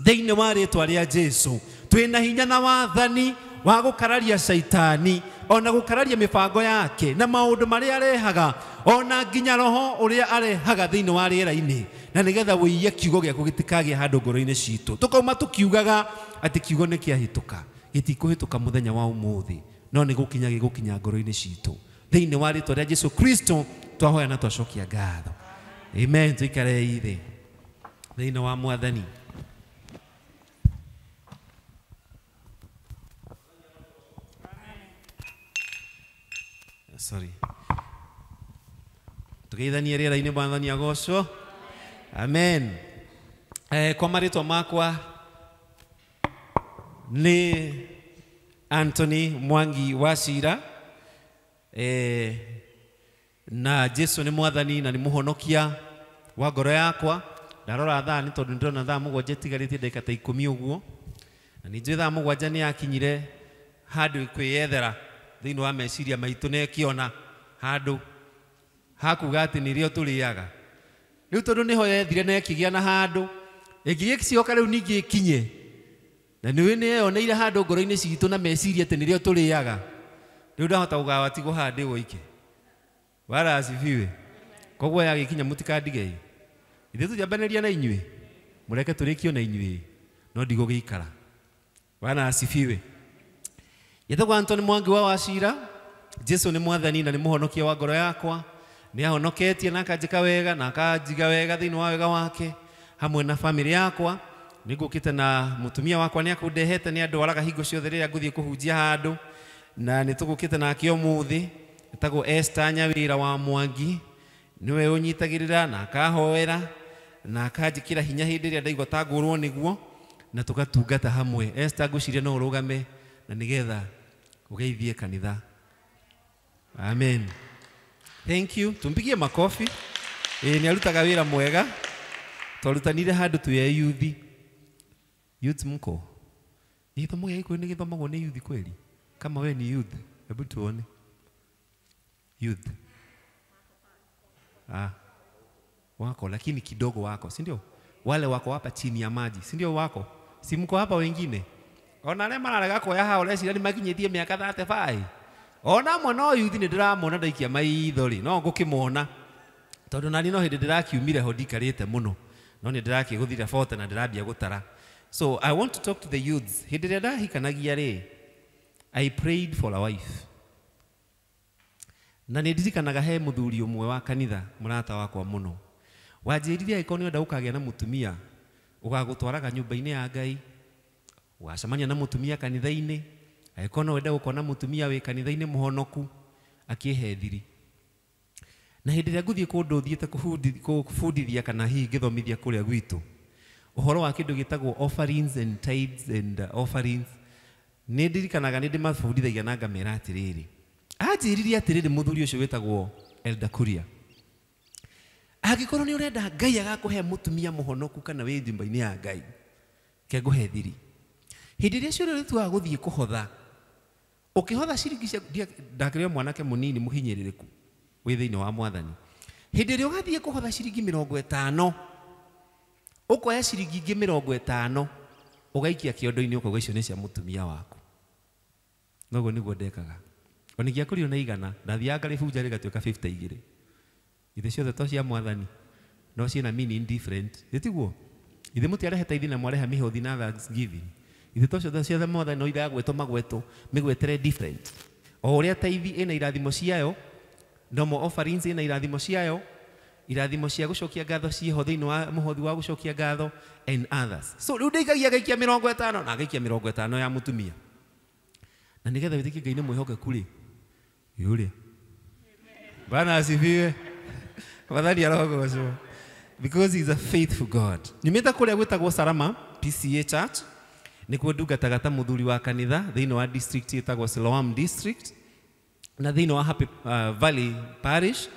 Thĩinĩ wa rĩtwa rĩa Jesu twĩna hinya na wathani wa gũkararia caitani ona gũkararia mĩbango yake na maũndũ marĩa arehaga ona nginya roho ũrĩa arehaga thĩinĩ wa rĩera-inĩ, na nĩgetha wĩiye kiugo gĩaku gĩtikagĩe handũ ngoro-inĩ citũ. Tũkauma tũkiugaga atĩ kiugo nĩ kĩahĩtũka, gĩtikũhĩtũka mũthenya wa ũmũthĩ, no nĩ gũkinya gĩgũkinya ngoro-inĩ citũ. Thĩinĩ wa rĩtwa rĩa Jesu Kristo twahoya na twacokia ngatho. Amen. Tuikare thĩ thĩinĩ wa mwathani. Sorry. Tugeithanie rĩera-inĩ mwathani agocwo. Amen. Kwa marĩtwa makwa nĩ Anthony Mwangi wa Cira, na Jesu nĩ mwathani na nĩ mũhonokia wa ngoro yakwa. Ndarora thaa nĩ tondũ ndĩrona thaa 7 itigarĩtie ndagĩka ta 10 ũguo, na nĩ njũĩ thaa 7 nĩ yakinyire handũ kwĩyethera thĩinĩ wa meciria maitũ na ĩkĩona handũ hakuga atĩ nĩrĩo tũrĩaga. Rĩu tondũ nĩho yethire na ĩkĩgĩa na handũ ĩngĩgĩcoka rĩu ningĩ ĩkinye, na nĩũĩ nĩyeyoneire handũ ngoro-inĩ citũ na meciria atĩ nĩrĩo tũrĩaga. Rĩu ndahota gũgawa tigwo haha ndĩ woike. Bwana asifiwe. Koguo yagĩkinya mũtikandigei, ithuĩ tũtiambanĩria na inyuĩ, mũreke tũrĩkio na inyuĩ, no ndigũgĩikara. Bwana asifiwe. Yetagwo Anthony Mwangi wa Wacira. Jesu nĩ mwathani na nĩ mũhonokia wa ngoro yakwa. Nĩ ahonoketie na akanjĩka wega na akanjiga wega thĩinĩ wa wega wake hamwe na famĩlĩ yakwa. Nĩ ngũkĩte na mũtumia wakwa nĩ akũndehete, nĩ andwaraga hingo ciothe rĩrĩa ngũthiĩ kũhunjia handũ, na nĩ tũgũkĩte nake ũmũthĩ. Etagwo Esther Nyawĩra wa Mwangi, nĩwe ũnyitagĩrĩra na akahoera na akanjĩkĩra hinya hĩndĩ ĩrĩa ndaigua ta ngũrwo nĩguo, na tũgatungata hamwe. Esther, ngwĩciria no ũrũgame na nĩgetha ũgeithie kanitha. Amen. Thank you. Tumpigie makofi. Nĩ arutaga wĩra mwega. Twarutanire handũ twĩ a youth. Youth mko? Gĩthomo gĩa Gĩkũyũ nĩ gĩthomagwo nĩ youth kweli? Kama we ni youth, hebu tuone. Youth. Wako lakini kidogo wako, si ndio? Wale wako hapa chini ya maji, si ndio wako? Si mko hapa wengine? Ona arĩa mararega kuoya haha ũreciria nĩ makinyĩtie mĩaka 35. Ona amwe no youth nĩ ndĩramona ndaikia maitho rĩ, no ngũkĩmona. Tondũ nani no hĩndĩ ndĩrakiumire ho ndikarĩte mũno, no nĩ ndĩrakĩgũthire 40 na ndĩrambia gũtara. So I want to talk to the youths. Hĩndĩ ĩrĩa ndahikanagia rĩ, I prayed for a wife. Na nĩ ndirikanaga he mũthuri ũmwe wa kanitha mũrata wakwa mũno wanjĩrire angĩkorwo nĩ ũrenda ũkagĩa na mũtumia ũgagũtwaraga nyũmba-inĩ ya Ngai, ũgacemania na mũtumia kanitha-inĩ, angĩkorwo no wende gũkona mũtumia wĩ kanitha-inĩ mũhonoku, akĩhe thiri. Na hĩndĩ ĩrĩa ngũthiĩ kũndũ thiĩte kũbundithia kana hihi ngĩthomithia kũrĩa gwitũ, Ũhoro wa kĩndũ gĩtagwo offerings and tithes and offerings. Nĩ ndirikanaga nĩ ndĩmabundithagia na ngamera atĩrĩrĩ. Anjĩrire atĩrĩrĩ mũthuri ũcio wĩtagwo Elder Kuria. Angĩkorwo nĩ ũrenda Ngai agakũhe mũtumia mũhonoku kana wĩ nyũmba-inĩ ya Ngai, ke ngũhe thiri. Hĩndĩ ĩrĩa ciũria ũrĩtuaga gũthiĩ kũhotha, ũkĩhotha ciringi cia ndakĩrĩ o mwanake mũnini mũhinyĩrĩrĩku wĩ thĩinĩ wa Mwathani. Hĩndĩ ĩrĩa ũgathiĩ kũhotha ciringi 50, ũkoya ciringi ingĩ 50 ũgaikia kĩondo-inĩ ũkauga icio nĩ cia mũtumia waku. Noguo nĩguo ndekaga. Ona ingĩakorirwo na 100, ndathiaga ngarĩbunja rĩgatuĩka 50 igĩrĩ. Ithe ciothe to cia Mwathani, no ciĩna meaning different. Ĩtiguo? Ithe mũtiarehe tithe na mwarehe mĩhothi na thanksgiving. Ithe to ciothe ciothe Mwathani no iragwetwo magwetwo mĩgwetere different. O ũrĩa tithe ĩna irathimo ciayo, nomo offerings ĩna irathimo ciayo, irathimo cia gũcokia ngatho ciĩho thĩinĩ wa mũhothi wa gũcokia ngatho and others. So rĩu ndĩikagia ngaikia 50 na ngaikia 50 ya mũtumia. Na nĩgetha wĩtĩkie Ngai nĩ mwĩhokeku rĩ, yũrĩa. Bwana asifiwe. Mwathani arogocwo. Because he is a faithful God. Nyumĩte kũrĩa gwĩtagwo Salama PCA Church, nĩkuo ndungataga ta mũthuri wa kanitha thĩinĩ wa district ĩtagwo Siloam District na thĩinĩ wa Happy Valley Parish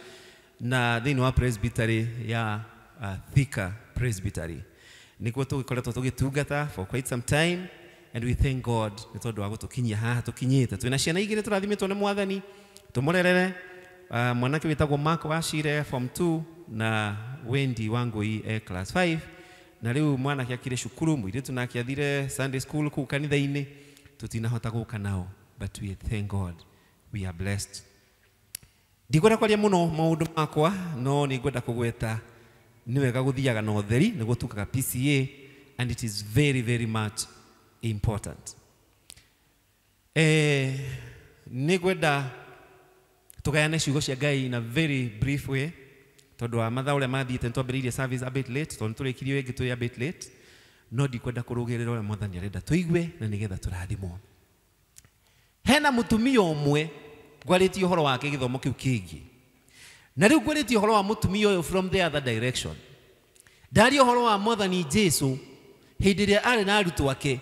na thĩinĩ wa presbytery ya Thika Presbytery. Nĩkuo tũgĩkoretwo tũgĩtungata for quite some time and we thank God nĩ tondũ wa gũtũkinyia haha tũkinyĩte. Twĩna ciana igĩrĩ tũrathimĩtwo nĩ Mwathani, tũmũrerere. Mwanake wĩtagwo Mark Wachire form 2 na Wendy Wangui class 5. Na rĩu mwanake akire cukuru, mũirĩtu nake athire Sunday school kũu kanitha-inĩ, tũtinahota gũka nao, but we thank God we are blessed. Ndikwenda kwaria mũno maũndũ makwa, no nĩngwenda kũgweta nĩ wega gũthiaga na ũtheri nĩguo tukaga PCA and it is very very much important. Nĩngwenda tũgayane ciugo cia Ngai in a very brief way tondũ wa mathaa ũrĩa mathiĩte nĩtwambĩrĩirie service a bit late, tondũ nĩtũrĩkirie ĩngĩ twĩ a bit late, no ndikwenda kũrũgĩrĩra ũrĩa Mwathani arenda tũigue na nĩgetha tũrathimwo. Hena mũtumia ũmwe ngwarĩtie ũhoro wake gĩthomo kĩu kĩngĩ, na rĩu ngwarĩtie ũhoro wa mũtumia ũyũ from the other direction. Ndaria ũhoro wa Mwathani Jesu hĩndĩ ĩrĩa arĩ na arutwo ake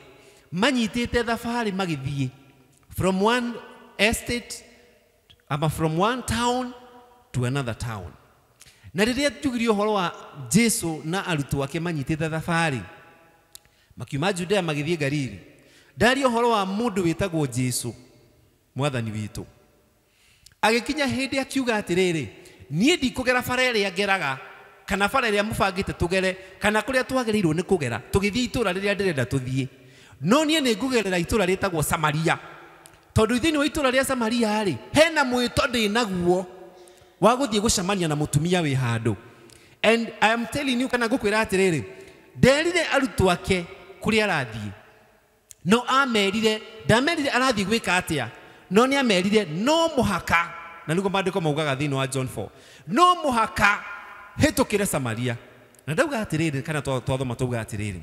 manyitĩte thabarĩ magĩthiĩ from one estate ama from one town to another town. Na rĩrĩa njugire ũhoro wa Jesu na arutwo ake manyitĩte thabarĩ makiuma Judea magĩthiĩ Galili, ndaria ũhoro wa mũndũ wĩtagwo Jesu Mwathani witũ. Agĩkinya hĩndĩ akiuga atĩrĩrĩ, niĩ ndikũgera bara ĩrĩa ngeraga kana bara ĩrĩa mũbangĩte tũgere kana kũrĩa twagĩrĩirwo nĩ kũgera tũgĩthiĩ itũũra rĩrĩa ndĩrenda tũthiĩ, no niĩ nĩ ngũgerera itũũra rĩtagwo Samaria, tondũ thĩinĩ wa itũũra rĩa Samaria rĩ hena mwĩto ndĩ naguo wa gũthiĩ gũcemania na mũtumia wĩ handũ. And I am telling you, kana ngũkwĩra atĩrĩrĩ, nderire arutwo ake kũrĩa arathiĩ, no amerire, ndamerire arathiĩ gwĩka atĩa, no nĩ amerire no mũhaka, na nĩguo maandĩko maugaga thĩinĩ wa John 4, no mũhaka hĩtũkĩre Samaria. Na ndauga atĩrĩrĩ, kana twathoma twauga atĩrĩrĩ,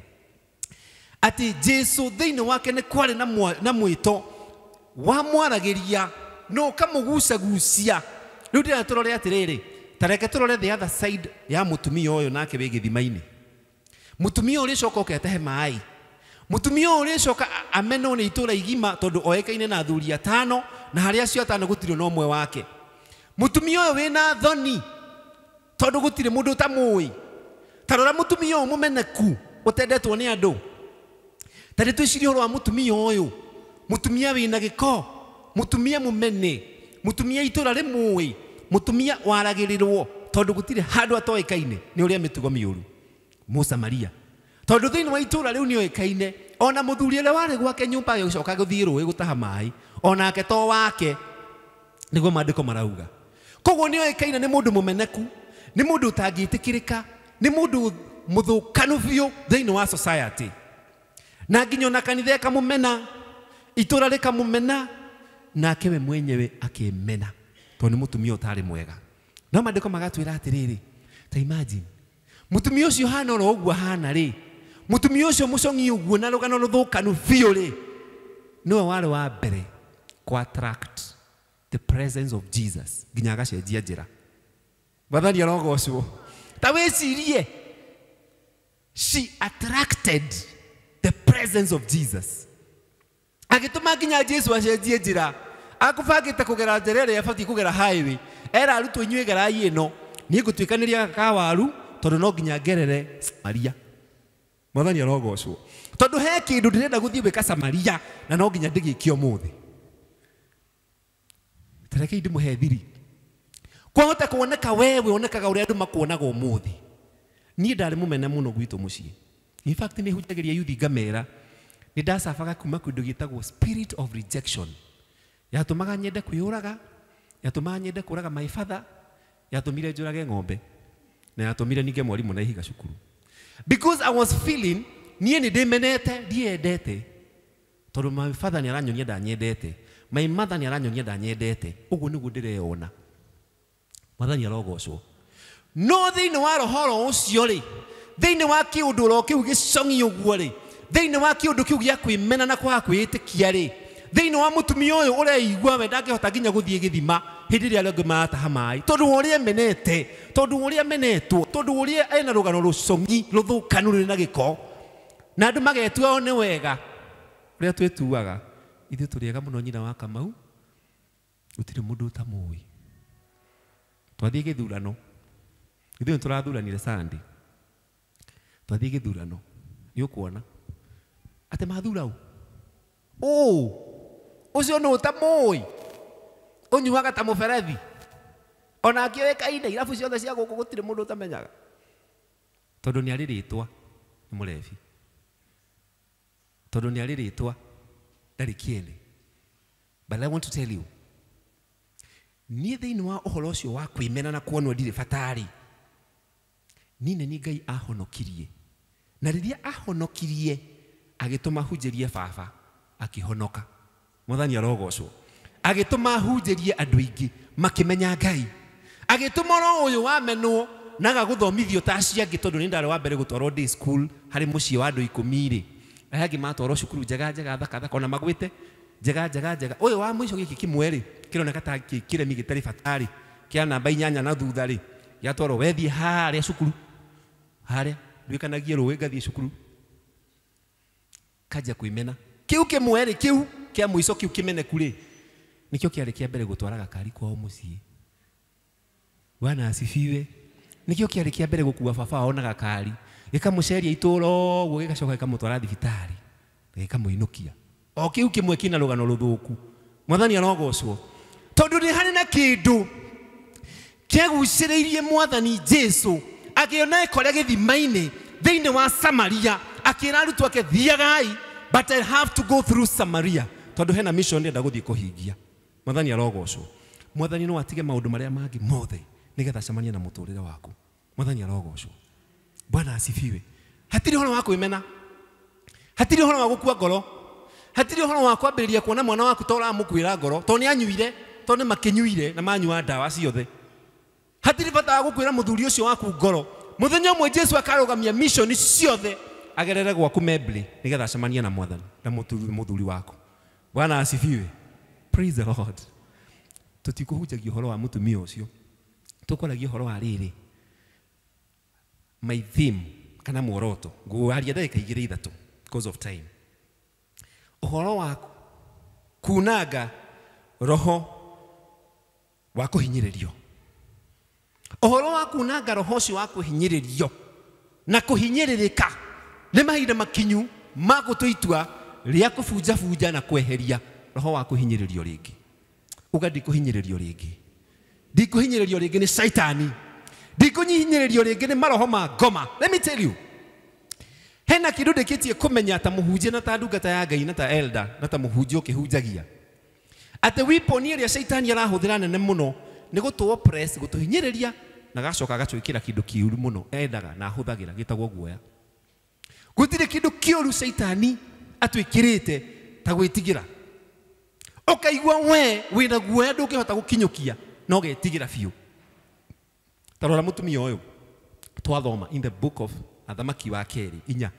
atĩ Jesu thĩinĩ wake nĩ kwarĩ na mwĩto wamwaragĩria no ũkamũgucagucia. Rĩu ndĩrenda tũrore atĩrĩrĩ, ta reke tũrore the other side ya mũtumia ũyũ nake wĩ gĩthima-inĩ. Mũtumia ũyũ ũrĩcoka ũketehe maĩ, mũtumia ũyũ ũrĩcoka amenwo nĩ itũũra igima tondũ oĩkaine na athuri atano, na harĩ acio atano gũtirĩ na ũmwe wake. Mũtumia ũyũ wĩna thoni tondũ gũtirĩ mũndũ ũtamũĩ. Ta rora mũtumia ũyũ mũmeneku ũtendetwo nĩ andũ. Ta rĩ twĩcirie ũhoro wa mũtumia ũyũ, mũtumia wĩna gĩko, mũtumia mũmene, mũtumia itũũra rĩmũĩ, mũtumia waragĩrĩrwo tondũ gũtirĩ handũ atoĩkaine nĩ ũrĩa mĩtugo mĩũru. Mũsamaria, tondũ thĩinĩ wa itũũra rĩu nĩoĩkaine, ona mũthuri ũrĩa warĩ gwake nyũmba agĩcoka gũthiĩ rũĩ gũtaha maĩ, onake to wake, nĩguo maandĩko marauga. Koguo nĩoĩkaine nĩ mũndũ mũmeneku, nĩ mũndũ ũtangĩtĩkĩrĩka, nĩ mũndũ mũthũkanu biũ thĩinĩ wa society. Na nginya ona kanitha ĩkamũmena, itũũra rĩkamũmena, nake we mwenyewe akĩmena tondũ nĩ mũtumia ũtarĩ mwega. No maandĩko magatwĩra atĩrĩrĩ, ta imagine mũtumia ũcio hana oro ũguo hana rĩ, mũtumia ũcio mũcong'i ũguo na rũgano rũthũkanu biũ rĩ, nĩwe warĩ wa mbere kũ attract the presence of Jesus nginya agacenjia njĩra. Mwathani arogocwo. Ta wĩcirie She attracted the presence of Jesus. Agĩtũma nginya Jesu acenjie njĩra. Akũbangĩte kũgera njĩra ĩrĩa ĩbatiĩ kũgera highway. Era arutwo inyuĩ gerai ĩno. Niĩ ngũtuĩkanĩria gaka kawaru tondũ no nginya ngerere Samaria. Mwathani arogocwo. Tondũ he kĩndũ ndĩrenda gũthiĩ gwĩka Samaria na no nginya ndĩgĩke ũmũthĩ. Ta rekei ndĩmũhe thiri. Kwahota kuoneka wewe onekaga ũrĩa andũ makuonaga ũmũthĩ. Niĩ ndarĩ mũmene mũno gwitũ mũciĩ. In fact nĩ hunjagĩria yuthi ngamera nĩ ndacabaga kuma kĩndũ gĩtagwo spirit of rejection. Yatũmaga nyende kwĩyũraga, yatũmaga nyende kũraga my father, yatũmire njũrage ng'ombe na yatũmire ninge mwarimũ na ihiga cukuru. Because I was feeling niĩ nĩ ndĩmenete, ndiendete. Tondũ my father nĩ aranyonia ndanyendete, my mother nĩ aranyonia ndanyendete. Ũguo nĩguo ndĩreyona. Mwathani arogocwo. No thĩinĩ wa roho ũcio rĩ, thĩinĩ wa kĩũndũ oro kĩu gĩcong'i ũguo rĩ, thĩinĩ wa kĩũndũ kĩu gĩa kwĩmena na kwaga kwĩĩtĩkia rĩ, thĩinĩ wa mũtumia ũyũ ũreigua we ndangĩhota nginya gũthiĩ gĩthima hĩndĩ ĩrĩa arĩa angĩ marataha maĩ, tondũ ũrĩa emenete, tondũ ũrĩa amenetwo, tondũ ũrĩa ena rũgano rũcong'i rũthũkanu rũrĩ na gĩko, na andũ magetua o nĩ wega ũrĩa twĩtuaga. Ithuĩ tũrĩ ega mũno nyina wa Kamau, gũtirĩ mũndũ ũtamũĩ. Twathiĩ gĩthurano, ithuĩ nĩtũrathuranire Sunday. Twathiĩ gĩthurano, nĩ ũkuona atĩ mathura ũ? Ũ, ũcio nũ ũtamũĩ? Ũnyuaga ta mũberethi. Ona akĩoĩkaine irabu ciothe cia gũkũ gũtirĩ mũndũ ũtamenyaga. Tondũ nĩ arĩ rĩtwa nĩ mũrebi. Tondũ nĩ arĩ rĩtwa ndarĩ kĩene. But I want to tell you, niĩ thĩinĩ wa ũhoro ũcio wa kwĩmena na kuonwo ndirĩ bata-rĩ, niĩ nĩ niĩ Ngai ahonokirie. Na rĩrĩa ahonokirie agĩtũma hunjĩrie baba akĩhonoka. Mwathani arogocwo. Agĩtũma hunjĩrie andũ aingĩ makĩmenya Ngai. Agĩtũma roho ũyũ wamenwo na agagũthomithio ta acio angĩ, tondũ nĩ ndarĩ wa mbere gũtwarwo day school harĩ mũciĩ wa andũ 10 rĩ. Arĩa angĩ matwarwo cukuru njega njega thaka thaka ona magwĩte njega njega njega. Ũyũ wa mũico gĩkĩ kĩmwe rĩ, kĩroneka ta kĩremi gĩtarĩ bata rĩ, kĩa namba 8 na thutha rĩ, gĩatwarwo wethiĩ harĩa cukuru. Harĩa nduĩkanagie rũĩ ngathiĩ cukuru. Kanjia kwĩmena. Kĩu kĩmwe rĩ, kĩu kĩa mũico kĩu kĩmeneku rĩ, nĩkĩo kĩarĩ kĩa mbere gũtwara gakari kwao mũciĩ. Bwana asifiwe. Nĩkĩo kĩarĩ kĩa mbere gũkua baba wao na gakari, gĩkamũceria itũũra ũguo, gĩgacoka gĩkamũtwara thibitarĩ na gĩkamũinũkia. O kĩu kĩmwe kĩna rũgano rũthũku. Mwathani arogocwo. Tondũ nĩ harĩ na kĩndũ kĩagucĩrĩirie Mwathani Jesu akĩona ĩkore gĩthima-inĩ thĩinĩ wa Samaria, akĩra arutwo ake thiagai, but I have to go through Samaria tondũ hena mission ndĩrenda gũthiĩ kũhingia. Mwathani arogocwo. Mwathani no atige maũndũ marĩa mangĩ mothe nĩgetha acemanie na mũtũrĩre waku. Mwathani arogocwo. Bwana asifiwe. Hatirĩ ũhoro wa kwĩmena, hatirĩ ũhoro wa gũkua ngoro, hatirĩ ũhoro wa kwambĩrĩria kuona mwana waku ta ũramũkuĩra ngoro tondũ nĩ anyuire, tondũ nĩ makĩnyuire na manyua ndawa ciothe. Hatirĩ bata wa gũkuĩra mũthuri ũcio waku ngoro. Mũthenya ũmwe Jesu akarũgamia mission ciothe agerere gwaku Membly nĩgetha acemanie na Mwathani na mũthuri waku. Bwana asifiwe. Praise the Lord. Tũtikũhunjagia ũhoro wa mũtumia ũcio, tũkwaragia ũhoro wa rĩrĩ. My theme kana muoroto ngũaria ndagĩka 2 3 because of time. Ũhoro wa kunanga roho wa kũhinyĩrĩrio. Ũhoro wa kunanga roho ũcio wa kũhinyĩrĩrio na kũhinyĩrĩrĩka nĩ mahinda makinyu ma gũtua itua rĩa kũbunjabunja na kweheria roho wa kũhinyĩrĩrio rĩngĩ. Uga ndikũhinyĩrĩrio rĩngĩ. Ndikũhinyĩrĩrio rĩngĩ nĩ Shaitani. Ndikũhinyĩrĩrio rĩngĩ nĩ maroho ma ngoma. Let me tell you, hena kĩndũ ndĩkĩtie kũmenya ta mũhunjia na ta ndungata ya Ngai na ta elder na ta mũhunjia ũkĩhunjagia, atĩ weapon ĩrĩa Shaitani arahũthĩra nene mũno nĩ gũtũ oppress, gũtũhinyĩrĩria na gacoka agacwĩkĩra kĩndũ kĩũru mũno endaga na ahũthagĩra gĩtagwo guoya. Gũtirĩ kĩndũ kĩũru Shaitani atwĩkĩrĩte ta gwĩtigĩra. Ũkaigua we wĩna guoya ndũngĩhota gũkinyũkia no ũgetigĩra biũ. Ta rora mũtumia ũyũ twathoma in the book of Athamaki wa Kerĩ 4.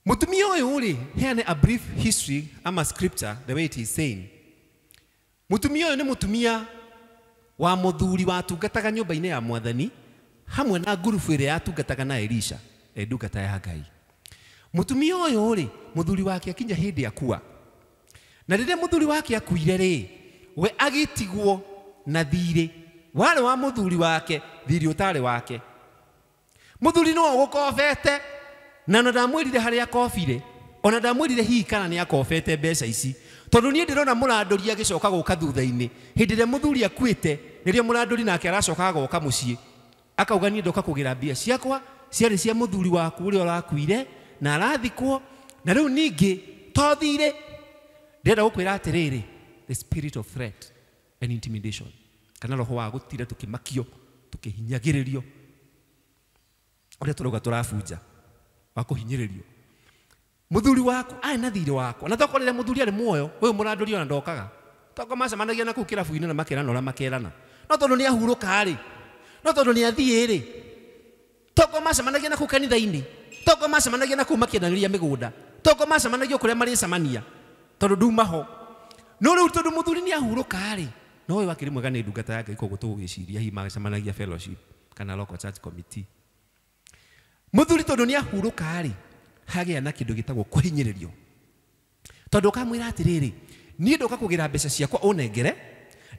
Mũtumia ũyũ rĩ, heane a brief history ama scripture the way it is saying. Mũtumia ũyũ nĩ mũtumia wa mũthuri watungataga nyũmba-inĩ ya Mwathani hamwe na ngurubu ĩrĩa yatungataga na Elisha. e ndungata ya Ngai. Mutumia ũyũ rĩ, mũthuri wake akinya hĩndĩ akua. Na rĩrĩa mũthuri wake akuire rĩ, we agĩtigwo na thirĩ warĩ wa mũthuri wake, thirĩ ũtarĩ wake. Mũthuri no ũgũkobete na ona ndamwĩrire harĩa akobire, ona ndamwĩrire hihi kana nĩ akobete mbeca ici, tondũ niĩ ndĩrona mũrandũri agĩcoka gũka thutha-inĩ. Hĩndĩ ĩrĩa mũthuri akuĩte nĩrĩo mũrandũri nake aracoka agoka mũciĩ akauga niĩ ndoka kũgĩra mbia ciakwa ciarĩ cia mũthuri waku ũrĩa ũrakuire na arathikwo, na rĩu ningĩ to thirĩ. Ndĩrenda gũkwĩra atĩrĩrĩ, the spirit of threat and intimidation, kana roho wa gũtira tũkĩmakio tũkĩhinyagĩrĩrio ũrĩa tũrauga tũrabunja wa kũhinyĩrĩrio. Mũthuri waku arĩ na thirĩ wakwa, na tokorwo rĩrĩa mũthuri arĩ muoyo ũyũ mũrandũri ona ndokaga, tokorwo macemanagia na kũu kĩrabu-inĩ na makerana ũrĩa makerana, no tondũ nĩ ahurũka rĩ, no tondũ nĩ athiĩ rĩ, tokorwo macemanagia na kũu kanitha-inĩ, tokorwo macemanagia na kũu makĩendanĩria mĩgũnda, tokorwo macemanagia kũrĩa marĩcemania tondũ nduma ho. No rĩu tondũ mũthuri nĩ ahurũka rĩ, no ũyũ akĩrĩ mwega nĩ ndungata ya Ngai, koguo tũgũgĩciria hihi macemanagia fellowship kana local church committee. Mũthuri tondũ nĩ ahurũka rĩ, hagĩa na kĩndũ gĩtagwo kũhinyĩrĩrio, tondũ ũkamwĩra atĩrĩrĩ, niĩ ndoka kũgĩra mbeca ciakwa ũnengere,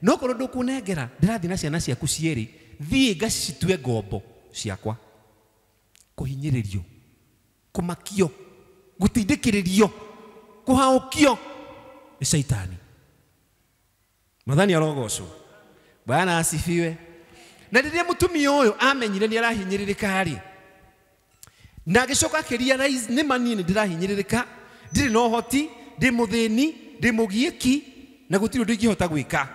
no korwo ndũkũnengera ndĩrathiĩ na ciana ciaku cierĩ, thiĩ ngacitue ngombo ciakwa. Kũhinyĩrĩrio, kũmakio, gũtindĩkĩrĩrio, kũhaũkio nĩ caitani. Mwathani arogocwo. Bwana asifiwe. Na rĩrĩa mũtumia ũyũ amenyire nĩ arahinyĩrĩrĩka rĩ, na agĩcoka akĩrealize nĩ ma niĩ nĩ ndĩrahinyĩrĩrĩka, ndirĩ na ũhoti, ndĩ mũthĩni, ndĩ mũgiĩki, na gũtirĩ ũndũ ingĩhota gwĩka,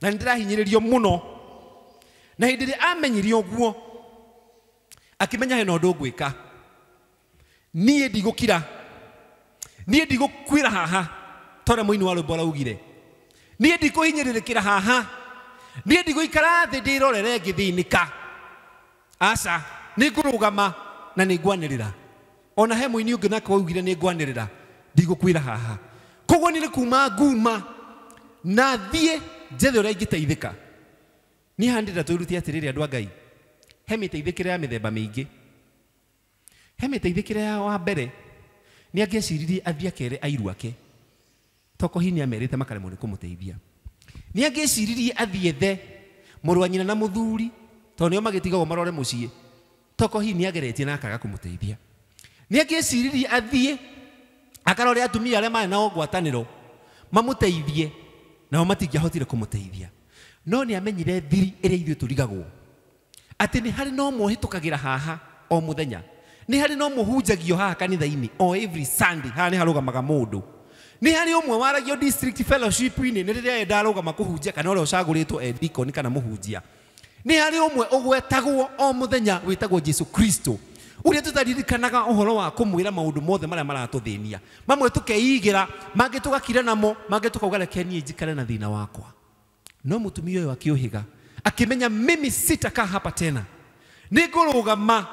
na nĩ ndĩrahinyĩrĩrio mũno. Na hĩndĩ ĩrĩa amenyire ũguo akĩmenya hena ũndũ ngwĩka, niĩ ndigũkira, niĩ ndigũkuĩra haha ta ũrĩa mũini wa rwĩmbo araugire, niĩ ndikũhinyĩrĩrĩkĩra haha, niĩ ndigũikara thĩ ndĩrorere ngĩthĩnĩka, aca, nĩ ngũrũgama na nĩ ngwanĩrĩra. Ona he mũini ũngĩ nake waugire nĩ ngwanĩrĩra, ndigũkuĩra haha. Koguo nĩ kuma nguma na thiĩ njethe ũrĩa ingĩteithĩka. Niĩ haha ndĩrenda twĩrute atĩrĩrĩ andũ a Ngai, he mĩteithĩkĩre ya mĩthemba mĩingĩ. He mĩteithĩkĩre ya wa mbere nĩ angĩeciririe athiĩ akere airu ake, toko hihi nĩ amerite makaremwo nĩ kũmũteithia. Nĩ angĩeciririe athiĩ ethe mũrũ wa nyina na mũthuri, tondũ nĩo magĩtigagwo marore mũciĩ, toko hihi nĩ ageretie na akaga kũmũteithia. Nĩ angĩeciririe athiĩ akarore atumia arĩa marĩ nao ngwatanĩro mamũteithie, nao matingĩahotire kũmũteithia. No nĩ amenyire thiri ĩrĩa ithuĩ tũrigagwo, atĩ nĩ harĩ no mũhĩtũkagĩra haha o mũthenya, nĩ harĩ no mũhunjagio haha kanitha-inĩ o every Sunday, haha nĩ harũgamaga mũndũ. Nĩ harĩ ũmwe waragio district fellowship-inĩ nĩ rĩrĩa enda arũgama kũhunjia, kana ũrĩa ũcagũrĩtwo e deacon kana mũhunjia. Nĩ harĩ ũmwe ũgwetagwo o mũthenya wĩtagwo Jesu Kristo, ũrĩa tũtaririkanaga ũhoro wa kũmwĩra maũndũ mothe marĩa maratũthĩnia. Mamwe tũkeigĩra, mangĩ tũgakira namo, mangĩ tũkauga reke niĩ njikare na thĩna wakwa. No mũtumia ũyũ akĩũhĩga, akĩmenya mimi sitakaa hapa tena, nĩ ngũrũgama.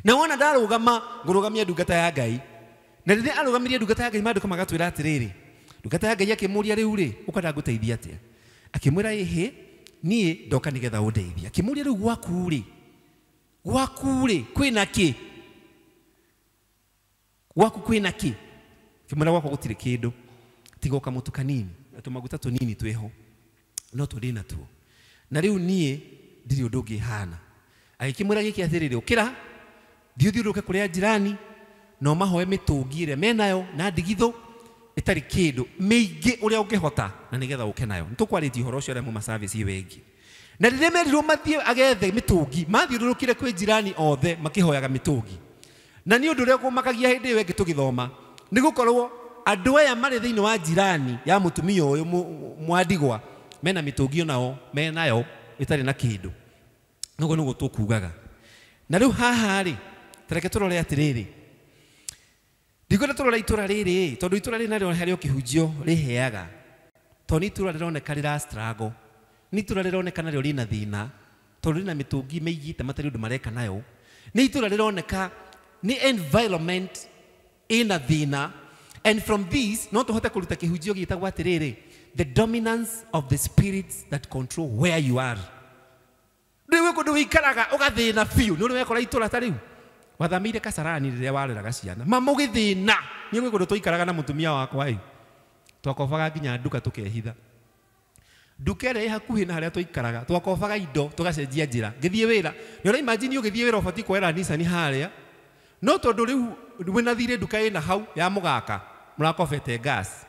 Na wona ndarũgama, ngũrũgamia ndungata ya Ngai. Na rĩrĩa arũgamirie ndungata ya Ngai, maandĩko magatwĩra atĩrĩrĩ, ndungata ya Ngai akĩmũũria rĩu rĩ, ũkwenda ngũteithie atĩa? Akĩmwĩra ĩhĩ, niĩ ndoka nĩgetha ũndeithie. Akĩmũũria rĩu gwaku rĩ, gwaku rĩ kwĩna kĩ? Gwaku kwĩna kĩ? Akĩmwĩra gwakwa gũtirĩ kĩndũ, tiga o kamũtu kanini na tũmaguta tũnini twĩho, no tũrĩ natuo, na rĩu niĩ ndirĩ ũndũ ũngĩ hana. Agĩkĩmwĩra gĩkĩ atĩrĩrĩ, ũkĩra thiĩ ũthiũrũrũke kũrĩa jirani na ũmahoe mĩtũngi ĩrĩa menayo na ndigithũ ĩtarĩ kĩndũ mĩingĩ ũrĩa ũngĩhota, na nĩgetha ũke nayo. Nĩ tũkwarĩtie ũhoro ũcio arĩa muma service ĩyo ĩngĩ. Na rĩrĩa merirwo mathiĩ agethe mĩtũngi, mathiũrũrũkire kwĩ jirani othe makĩhoyaga mĩtũngi. Na nĩ ũndũ ũrĩa kũmakagia hĩndĩ ĩyo ĩngĩ tũgĩthoma, nĩ gũkorwo andũ aya marĩ thĩinĩ wa jirani ya mũtumia ũyũ mwandigwa mena mĩtũngi onao menayo ĩtarĩ na kĩndũ. Noguo nĩguo tũkugaga. Na rĩu haha rĩ, tareke tũrore atĩrĩrĩ, ndikwenda tũrore itũra rĩrĩ, tondũ itũra rĩrĩ narĩo harĩ o kĩhunjio rĩheaga, tondũ nĩ itũra rĩroneka rĩra struggle, nĩ itũra rĩroneka narĩo rĩna thĩna, tondũ rĩna mĩtũngi mĩigĩte matarĩ ũndũ mareka nayo, nĩ itũra rĩroneka nĩ environment ĩna thĩna. And from this no tũhote kũruta kĩhunjio gĩtagwo atĩrĩrĩ, the dominance of the spirits that control where you are. Rĩu kũndũ wĩikaraga ũgathĩna biũ nĩ ũrĩ wekora itũra ta rĩu wathamĩire Kasarani rĩrĩa wareraga ciana mama ũgĩthĩna niĩ gwĩ kũndũ twaikaraga na mũtumia wakwa ĩ twakobaga nginya nduka tũkehitha nduka ĩrĩa ĩ hakuhĩ na harĩa twaikaraga twakobaga indo tũgacenjia njĩra ngĩthiĩ wĩra nĩ ũra imagine ũgĩthiĩ wĩra ũbatiĩ kuoera Nissan harĩa no tondũ rĩu wĩna thirĩ nduka ĩna hau ya mũgaka mũrakobete gas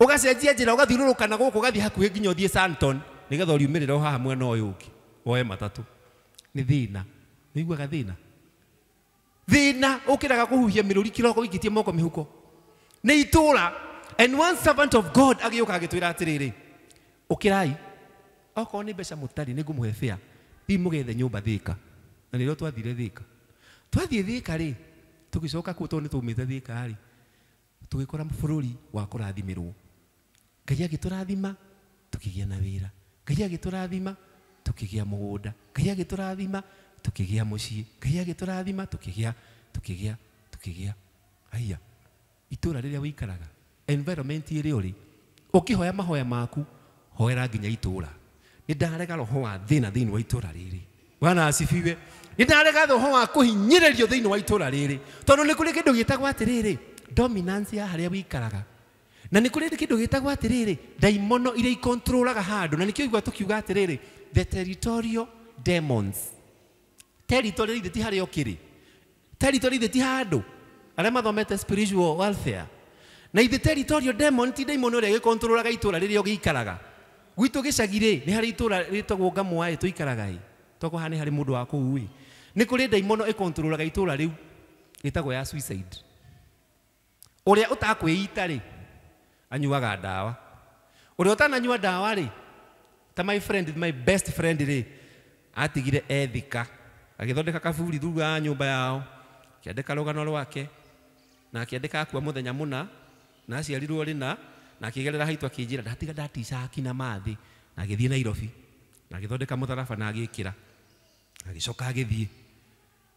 ũgacenjia njĩra ũgathiũrũrũka na gũkũ ũgathiĩ hakuhĩ nginya ũthiĩ Santon nĩgetha ũriumĩrĩre o haha mwena ũyũ ũngĩ woe matatũ nĩ thĩna nĩiguaga thĩna thĩna ũkĩraga kũhuhia mĩrũri kĩroko wĩikĩtie moko mĩhuko nĩ itũra. And one servant of God agĩũka agĩtwĩra atĩrĩrĩ ũkĩrai okorwo nĩ mbeca mũtarĩ nĩ ngũmũhe fare thiĩ mũgethe nyũmba Thĩka na nĩrĩo twathire Thĩka twathiĩ Thĩka rĩ tũgĩcoka kũu tondũ nĩ twaumĩte Thĩka rĩ tũgĩkora bũrũri wa kũrathimĩrwo Ngai agĩtũrathima tũkĩgĩa na wĩra Ngai agĩtũrathima tũkĩgĩa mũgũnda Ngai agĩtũrathima tũkĩgĩa mũciĩ Ngai agĩtũrathima tũkĩgĩa tũkĩgĩa tũkĩgĩa haiya itũra rĩrĩa wĩikaraga environment ĩrĩa ũrĩ ũkĩhoya mahoya maku hoera nginya itũra nĩ ndarega roho wa thĩna thĩinĩ wa itũra rĩrĩ Bwana asifiwe nĩ ndarega roho wa kũhinyĩrĩrio thĩinĩ wa itũra rĩrĩ tondũ nĩ kũrĩ kĩndũ gĩtagwo atĩrĩrĩ dominance ya harĩa wĩikaraga na nĩ kũrĩ kĩndũ gĩtagwo atĩrĩrĩ ndaimono iria ikontrolaga handũ na nĩkĩo igua tũkiuga atĩrĩrĩ the territorial demons territory ithe ti harĩa ũkĩrĩ territory ithe ti handũ arĩa mathomete spiritual welfare na ithe territorial demon ti ndaimono ĩrĩa ĩgĩkontrolaga itũra rĩrĩa ũgĩikaraga gwitũ gĩcagi rĩ nĩ harĩ itũra rĩtagwo Ngamwa ĩ tũikaraga ĩ toko haha nĩ harĩ mũndũ wa kũu ĩ nĩ kũrĩ ndaimono ĩkontrolaga itũra rĩu ĩtagwo ya suicide ũrĩa ũtakwĩita rĩ anyuaga ndawa ũrĩa ũtananyua ndawa rĩ ta my friend my best friend rĩ atigire ethika agĩthondeka kaburi thutha wa nyũmba yao akĩandĩka rũgano rwake na akĩandĩka akua mũthenya mũna na aciarirwo rĩna na akĩgerera haitũ akĩnjĩra ndatiga ndatica akina mathĩ na agĩthiĩ Nairobi na agĩthondeka mũtharaba na agĩkĩra agĩcoka agĩthiĩ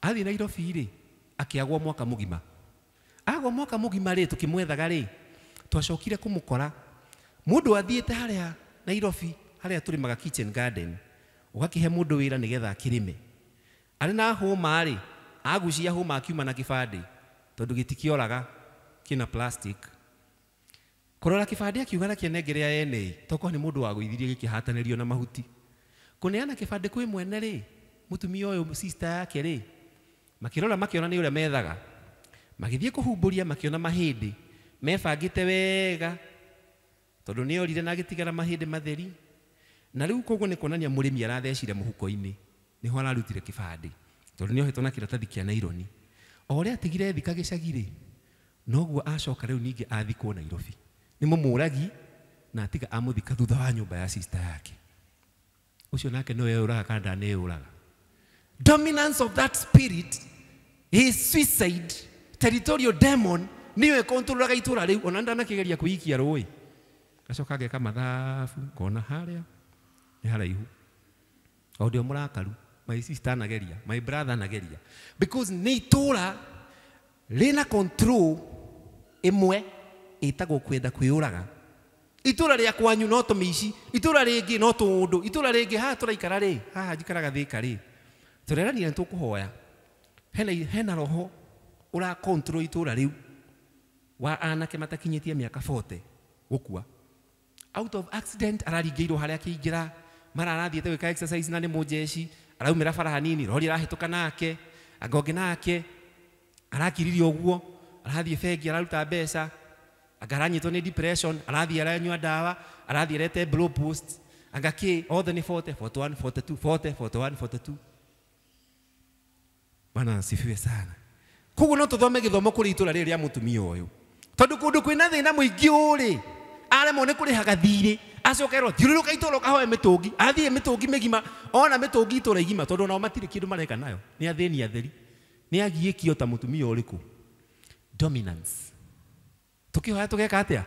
athiĩ Nairobi rĩ akĩagwo mwaka mũgima agwo mwaka mũgima rĩ tũkĩmwethaga rĩ twacokire kũmũkora mũndũ athiĩte harĩa Nairobi harĩa tũrĩmaga kitchen garden ũgakĩhe mũndũ wĩra nĩgetha akĩrĩme arĩ na hũma rĩ agucia hũma akiuma na kĩbandĩ tondũ gĩtikĩoraga kĩna plastic kũrora kĩbandĩ akiuga na kĩnengerea ene tokorwo nĩ mũndũ wagũithirie gĩkĩhatanĩrio na mahuti kũneana kĩbandĩ kwĩ mwene rĩ mũtumia ũyũ sister yake rĩ makĩrora makĩona nĩ ũrĩa methaga magĩthiĩ kũhumbũria makĩona mahĩndĩ mebangĩte wega tondũ nĩ orire na agĩtigara mahĩndĩ matheri na rĩu koguo nĩ kuonania mũrĩmi arathecire mũhuko-inĩ nĩho ararutire kĩbandĩ tondũ nĩ ohetwo na kĩratathi kĩa naironi o ũrĩa atigire thika gĩcagi rĩ noguo acoka rĩu ningĩ athikwo Nairobi nĩ mũmũragi na atiga amũthika thutha wa nyũmba ya sister yake ũcio nake nĩwe ũraga kana ndaneyũraga. Dominance of that spirit his suicide territorial demon niyo ĩkontrolaga itũra rĩu ona ndanakĩgeria kwĩikia rũĩ gacoka ngeka mathabu ngona harĩa nĩ haraihu o ndĩ o mũrakaru my sister anageria my brother anageria because nĩ itũra rĩna control ĩmwe ĩtagwo kwenda kwĩyũraga itũra rĩa kwanyu no tũmĩici itũra rĩngĩ no tũũndũ itũra rĩngĩ haha tũraikara rĩ haha njikaraga Thĩka rĩ tũreranire nĩ tũkũhoya hena roho ũra control itũra rĩu wa anake matakinyĩtie mĩaka 40 gũkua out of accident araringĩirwo harĩa akĩingĩra mara arathiĩte gwĩka exercise na nĩ mũjeshi araumĩra bara hanini rori arahĩtũka nake anga ũngĩ nake arakiririe ũguo arathiĩ bengi araruta mbeca anga aranyitwo nĩ depression arathiĩ aranyua ndawa arathiĩ arete blow post anga kĩ othe nĩ 40 41 42 40 41 42. Bwana asifiwe sana. Koguo no tũthome gĩthomo kũrĩ itũra rĩrĩ rĩa mũtumia ũyũ tondũ kũndũ kwĩna thĩna mũingĩ ũrĩ aremwo nĩ kũrĩhaga thirĩ acokerwo thiũrũrũka itũra ũkahoe mĩtũngi athiĩ mĩtũngi mĩgima ona mĩtũngi itũra igima tondũ onao matirĩ kĩndũ mareka nayo nĩ athĩni atheri nĩ agiĩkio ta mũtumia ũrĩkũ. Dominance tũkĩhoya tũgeka atĩa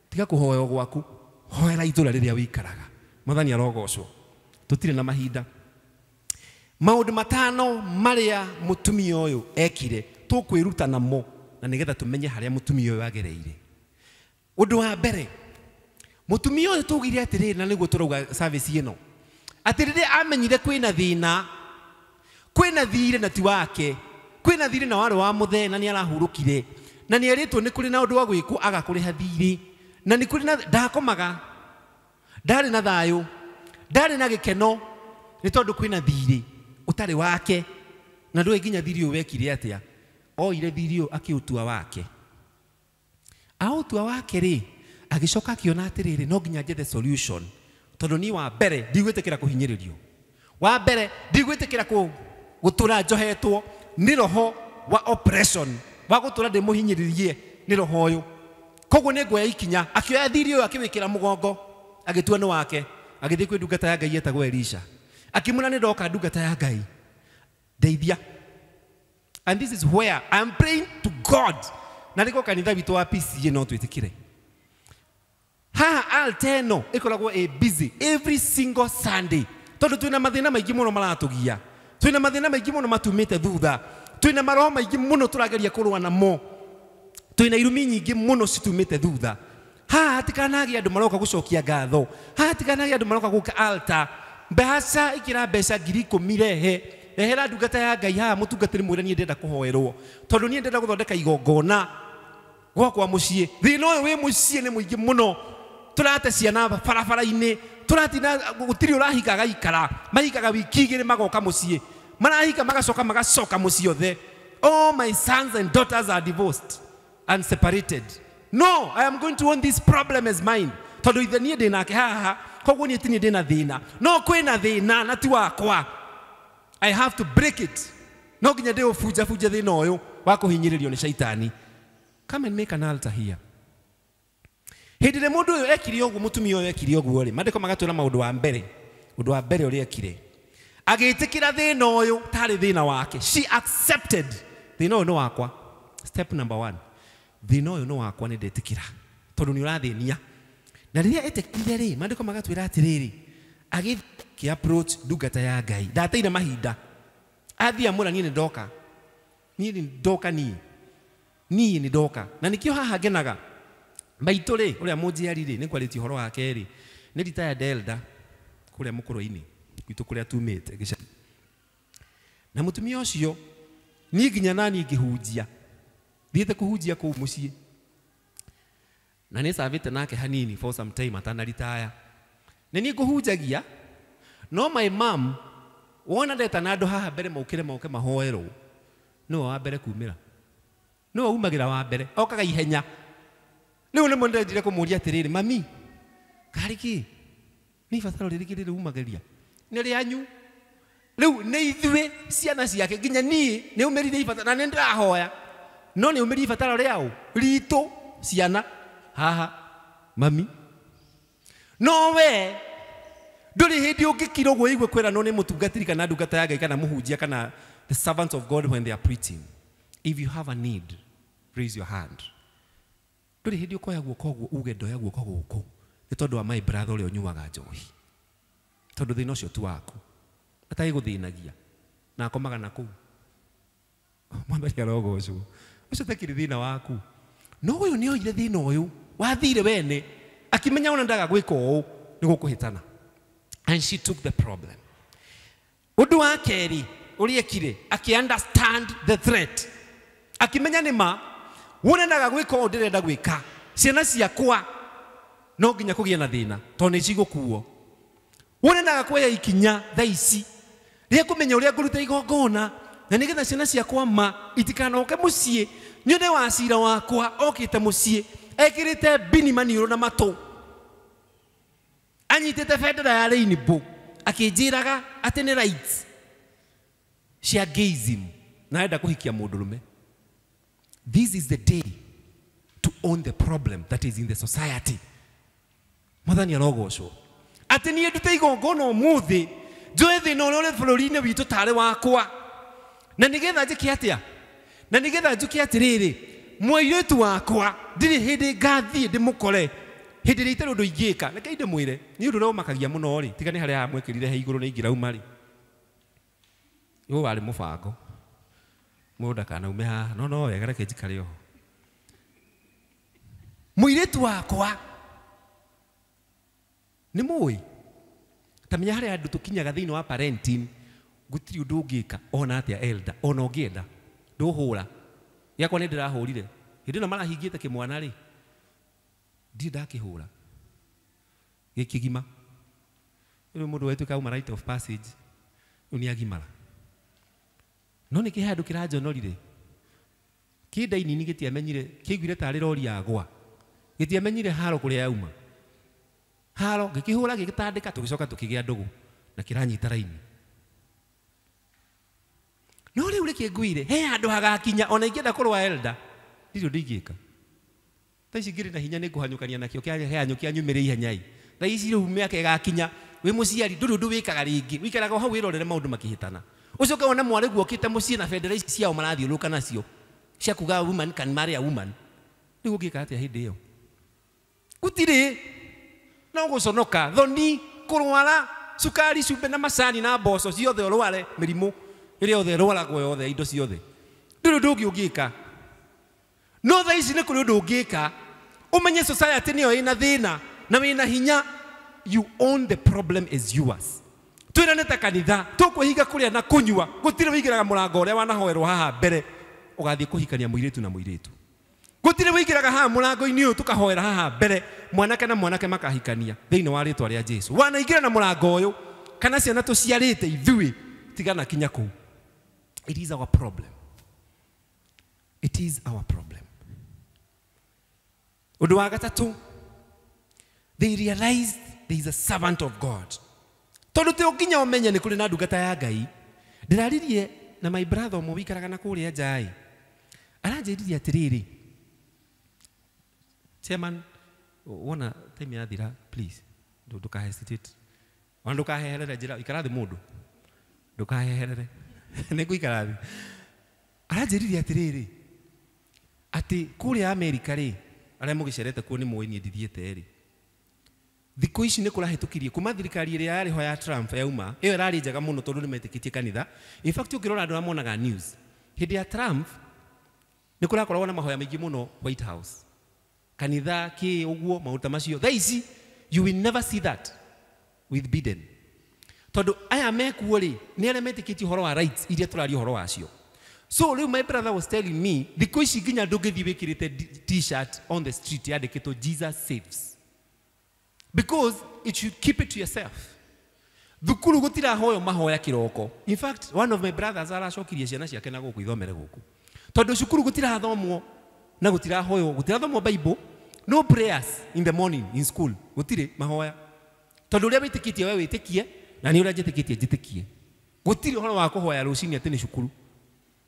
tiga kũhoya gwaku hoera itũra rĩrĩa wĩikaraga. Mwathani arogocwo tũtirĩ na mahinda. Maũndũ matano marĩa mũtumia ũyũ ekire tũkwĩruta namo na nĩgetha tũmenye harĩa mũtumia ũyũ agereire. Ũndũ wa mbere mũtumia ũyũ tugire atĩrĩrĩ na nĩguo tũrauga service ĩno Atĩ rĩrĩa amenyire kwĩna thĩna, kwĩna thirĩ na ti wake, kwĩna thirĩ na warĩ wa mũthee na nĩ arahurũkire, na nĩ erĩtwo nĩ kũrĩ na ũndũ wa gwĩkwo aga kũrĩha thirĩ, na nĩ kũrĩ na ndakomaga, ndarĩ na thayũ, ndarĩ na gĩkeno, nĩ tondũ kwĩna thirĩ ũtarĩ wake, na ndũĩ nginya thirĩ ũyũ wekire atĩa. Oire thirĩ ũyũ akĩũtua wake. Aũtua wake rĩ, agĩcoka akĩona atĩrĩrĩ, no nginya njethe solution, tondũ niĩ wa mbere ndigwĩtĩkĩra kũhinyĩrĩrio, wa mbere ndigwĩtĩkĩra gũtũra njohetwo nĩ roho wa oppression, wa gũtũra ndĩmũhinyĩrĩrie nĩ roho ũyũ. Koguo nĩ nguoya ikinya. Akĩoya thirĩ ũyũ akĩwĩkĩra mũgongo, agĩtua nĩ wake, agĩthiĩ kwĩ ndungata ya Ngai yetagwo Elisha, akĩmwĩra nĩ ndoka ndungata ya Ngai, ndeithia. And this is where I am praying to God. Na nĩguo kanitha witũ wa PCA no twĩtĩkĩre. Haha altar ĩno ĩkoragwo ĩ busy every single Sunday, tondũ twĩna mathĩna maingĩ mũno maratũgia, twĩna mathĩna maingĩ mũno matumĩte thutha, twĩna maroho maingĩ mũno tũrageria kũrũa namo, twĩna irumi nyingĩ mũno citumĩte thutha. Haha hatikanagĩe andũ maroka gũcokia ngatho, haha hatikanagĩe andũ maroka gũka altar. Mbeca ikĩra mbeca 10,000 rehe, rehera ndungata ya Ngai haha, mũtungatĩri mwĩre niĩ ndĩrenda kũhoerwo, tondũ niĩ ndĩrenda gũthondeka igongona gwakwa mũciĩ. Thĩna ũyũ wĩ mũciĩ nĩ mũingĩ mũno, tũrate ciana barabara-inĩ, tũratina gũtirĩ ũrahika agaikara, mahikaga wiki igĩrĩ magoka mũciĩ, marahika magacoka magacoka mũciĩ othe. All my sons and daughters are divorced and separated. No, I am going to own this problem as mine, tondũ ithe niĩ ndĩ nake haha, koguo niĩ ti niĩ ndĩ na thĩna, no kwĩna thĩna na ti wakwa. I have to break it. No nginya ndĩũbunja bunja thĩna ũyũ wa kũhinyĩrĩrio nĩ shaitani. Come and make an altar here. Hĩndĩ ĩrĩa mũndũ ũyũ ekire ũguo, mũtumia ũyũ ekire ũguo rĩ, maandĩko magatwĩra maũndũ wa mbere, ũndũ wa mbere ũrĩa ekire, agĩtĩkĩra thĩna ũyũ tarĩ thĩna wake. She accepted thĩna ũyũ nĩ wakwa. Step number 1, thĩna ũyũ nĩ wakwa, nĩ ndetĩkĩra, tondũ nĩ ũrathĩnia. Na rĩrĩa etĩkĩrire rĩ, maandĩko magatwĩra atĩrĩrĩ, agĩthiĩ approach ndungata ya Ngai. Ndateire mahinda, athiĩ amwĩra niĩ nĩ ndoka, niĩ nĩ ndoka, niĩ nĩ ndoka. Na nĩkĩo haha ngenaga maitũ rĩ, ũrĩa mũnjiari rĩ, nĩngwarĩtie ũhoro wake rĩ, nĩ retired elder kũrĩa mũkũrũ-inĩ gwitũ kũrĩa tumĩte gĩcagi. Na mũtumia ũcio niĩ nginya naniĩ ngĩhunjia, thiĩte kũhunjia kũu mũciĩ, na nĩ savĩte nake hanini for some time atanaritaya. Nĩ niĩ ngũhunjagia, no my mom wona ndeta na andũ haha mbere maũkĩre moke mahoerwo, nĩwe wa mbere kumĩra, nĩwe umagĩra wa mbere, okaga ihenya. Rĩu nĩmo ndendire kũmũria atĩrĩrĩ, mami, karĩ kĩ nĩ ibataro rĩrĩkĩ rĩrĩ umagĩria nĩ rĩanyu? Rĩu nĩ ithuĩ ciana ciake, nginya niĩ nĩ umĩrire ibataro, na nĩ ndĩrahoya, no nĩ umĩrire ibataro rĩao ritũ ciana haha mami. No we ndũrĩ hĩndĩ ũngĩkira ũguo ũigue kwĩranwo nĩ mũtungatĩri kana ndungata ya Ngai kana mũhunjia kana the servants of God when they are preaching. If you have a need, raise your hand. Ndũrĩ hĩndĩ ũkoya guoko ũguo uge ndoya guoko gũkũ nĩ tondũ wa my brother ũrĩa ũnyuaga njohi, tondũ thĩna ũcio ti waku, atagĩgũthĩnagia na akomaga na kũu. Mwathani arogocwo, ũcio takĩrĩ thĩna waku. No ũyũ nĩ oire thĩna ũyũ wathire wene, akĩmenya ona ndaga gwĩka ũũ nĩ gũkũhĩtana. And she took the problem. Ũndũ wa kerĩ ũrĩa ekire, akĩ understand the threat, akĩmenya nĩ ma wona ndaga gwĩka ũũ ndĩrenda gwĩka, ciana ciakwa no nginya kũgĩe na thĩna tondũ nĩ cigũkuo. Wona ndaga kuoya ikinya thaa ici rĩa kũmenya ũrĩa ngũruta igongona, na nĩgetha ciana ciakwa ma itikanoke mũciĩ nyone wa cira wakwa okĩte mũciĩ ekĩrĩte bini maniũrũ na matũ, anyitĩte bendera ya rainbow, akĩnjĩraga atĩ nĩ rights cia gayism na arenda kũhikia mũndũrũme. This is the day to own the problem that is in the society. Mwathani arogocwo atĩ niĩ ndute igongona ũmũthĩ, njoe thĩna ũrĩa ũrĩ bũrũri-inĩ witũ tarĩ wakwa, na nĩgetha njĩke atĩa? Na nĩgetha njũke atĩrĩrĩ, mũirĩtu wakwa ndirĩ hĩndĩ ngathiĩ ndĩmũkore hĩndĩ ĩrĩa itarĩ ũndũ ingĩka. Reke ndĩmwĩre, nĩ ũndũ ũrĩa ũmakagia mũno rĩ, tiga nĩ harĩa mwĩkĩrire he igũrũ nĩ ingĩrauma rĩ, ũyũ warĩ mũbango, mũndũ ndakanaume haha, no no wega, reke njikare oho. Mũirĩtu wakwa nĩ mũĩ Tamenya harĩa andũ tũkinyaga thĩinĩ wa parenting gũtirĩ ũndũ ũngĩka ona atĩa elder ona ũngĩenda ndũhũra gĩakwa nĩ ndĩrahũrire hĩndĩ ĩno marahingĩte kĩmwana rĩ ndirĩ ndakĩhũra gĩkĩgima rĩu mũndũ wetuĩka auma rite of passage rĩu nĩ agimara no nĩ kĩhandũ kĩranjonorire kĩnda inini gĩtiamenyire kĩaiguire tarĩ rori yagwa gĩtiamenyire haro kũrĩa yauma haro gĩkĩhũra gĩgĩtandĩka tũgĩcoka tũkĩgĩa ndũgũ na kĩranyita raini no rĩu rĩkĩnguire he handũ hagakinya ona ingĩenda kũrũa elder ndirĩ ũndũ ingĩka thaa ici ngĩrĩ na hinya nĩ ngũhanyũkania nakĩo kĩahanyũkia nyumĩre ihenya-ĩ thaa ici rĩu mĩaka ĩgakinya wĩ mũciari ndũrĩ ũndũ wĩkaga rĩngĩ wĩikaraga o hau wĩrorere maũndũ makĩhĩtana ũcoke wone mwarĩ guokĩte mũciĩ na bendera ici ciao marathiũrũrũka nacio cia kuga woman can marry a woman rĩu ũngĩka atĩa hĩndĩ ĩyo gũtirĩ no gũconoka thoni kũrwara cukari cumbĩ na macani na mboco ciothe ũrware mĩrimũ ĩrĩa yothe ĩrwaragwo yothe indo ciothe ndũrĩ ũndũ ũngĩ ũngĩka no thaa ici nĩ kũrĩ ũndũ ũngĩka ũmenye society nĩyo ĩna thĩna na wĩna hinya you own the problem is yours twĩrane ta kanitha tũkwĩhinga kũrĩa na kũnyua gũtirĩ wĩingĩraga mũrango ũrĩa wanahoerwo haha mbere ũgathiĩ kũhikania mũirĩtu na mũirĩtu gũtirĩ wĩingĩraga haha mũrango-inĩ ũyũ tũkahoera haha mbere mwanake na mwanake makahikania thĩinĩ wa rĩtwa rĩa Jesu wanaingĩra na mũrango ũyũ kana ciana tũciarĩte ithuĩ tigana kinya kũu. It is our problem. It is our problem. Ũndũ wa gatatũ, they realized there is a servant of God. Tondũ ti nginya ũmenye nĩ kũrĩ na ndungata ya Ngai. Ndĩraririe na my brother ũmwe wĩikaraga na kũrĩa nja-ĩ. Aranjĩrire atĩrĩrĩ, chairman, wona time yathira, please, ndũka hesitate. Ona ndũkaheherere njĩra, ikara thĩ mũndũ. Ndũkaheherere. Nĩ ngũikara thĩ. Aranjĩrire atĩrĩrĩ, atĩ kũrĩa Amerika rĩ, arĩa mũgĩcerete kuo nĩ mũĩ niĩ ndithiĩte rĩ, thikũ ici nĩ kũrahĩtũkirie kuma thirikari ĩrĩa yarĩ ho ya Trump yauma, ĩyo ĩrarĩ njega mũno tondũ nĩ metĩkĩtie kanitha. In fact ũngĩrora andũ arĩa monaga news, hĩndĩ ya Trump nĩ kũrakoragwo na mahoya maingĩ mũno White House. Kanitha kĩ ũguo maũndũ ta macio. Thaa ici you will never see that with Biden. Tondũ aya mekuo rĩ, nĩ arĩa metĩkĩtie ũhoro wa rights iria tũraria ũhoro wacio. So rĩu my brother was telling me, thikũ ici nginya ndũngĩthiĩ wĩkĩrĩte t-shirt on the street yandĩkĩtwo Jesus saves. Because it should keep it to yourself. Thukuru gũtirahoywo mahoya kĩroko. In fact, one of my brothers aracokirie ciana ciake na gũkũ ithomere gũkũ. Tondũ cukuru gũtirathomwo na gũtirahoywo, gũtirathomwo Bible, no prayers in the morning in school. Gũtirĩ mahoya. Tondũ ũrĩa wĩtĩkĩtie we wĩtĩkie na nĩ ũrĩa njĩtĩkĩtie njĩtĩkie. Gũtirĩ ũhoro wa kũhoya rũcinĩ atĩ nĩ cukuru.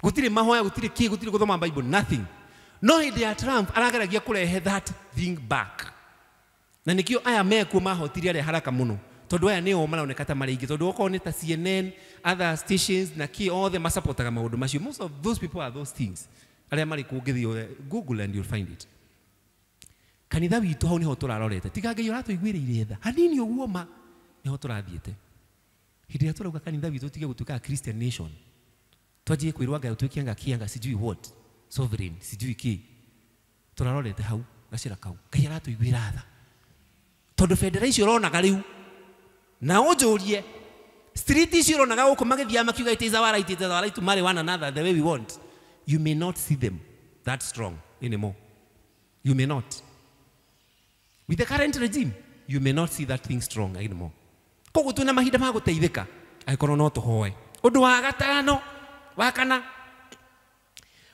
Gũtirĩ mahoya, gũtirĩ kĩ, gũtirĩ gũthoma Bible, nothing. No hĩndĩ ya Trump arageragia kũrehe that thing back. Na nikio aya mekuo mahotire arĩa haraka mũno tondũ aya nĩo maroneka ta marĩ aingĩ tondũ okorwo nĩ ta CNN, other stations na kĩ othe masapotaga maũndũ macio. Most of those people are those things arĩa marĩ kũngĩthiĩ Google and you'll find it. Kanitha witũ hau nĩho tũrarorete tiga Ngai ũratũiguĩrĩire tha hanini ũguo ma nĩho tũrathiĩte. Hĩndĩ ĩrĩa tũrauga kanitha witũ tige gũtuĩka Christian nation twanjie kwĩrwo Ngai ũtuĩke anga kĩanga sijui what sovereign sijui kĩ tũrarorete hau gacĩra kau Ngai aratũiguĩra tha tondũ bendera icio ũronaga rĩu na ũnjũrie street icio ũronaga gũkũ magĩthiaga makiuga it is our right, it is our right to marry one another the way we want, you may not see them that strong anymore. You may not. With the current regime, you may not see that thing strong anymore. Koguo twĩna mahinda ma gũteithĩka angĩkorwo no tũhoe. Ũndũ wa gatano wa kana,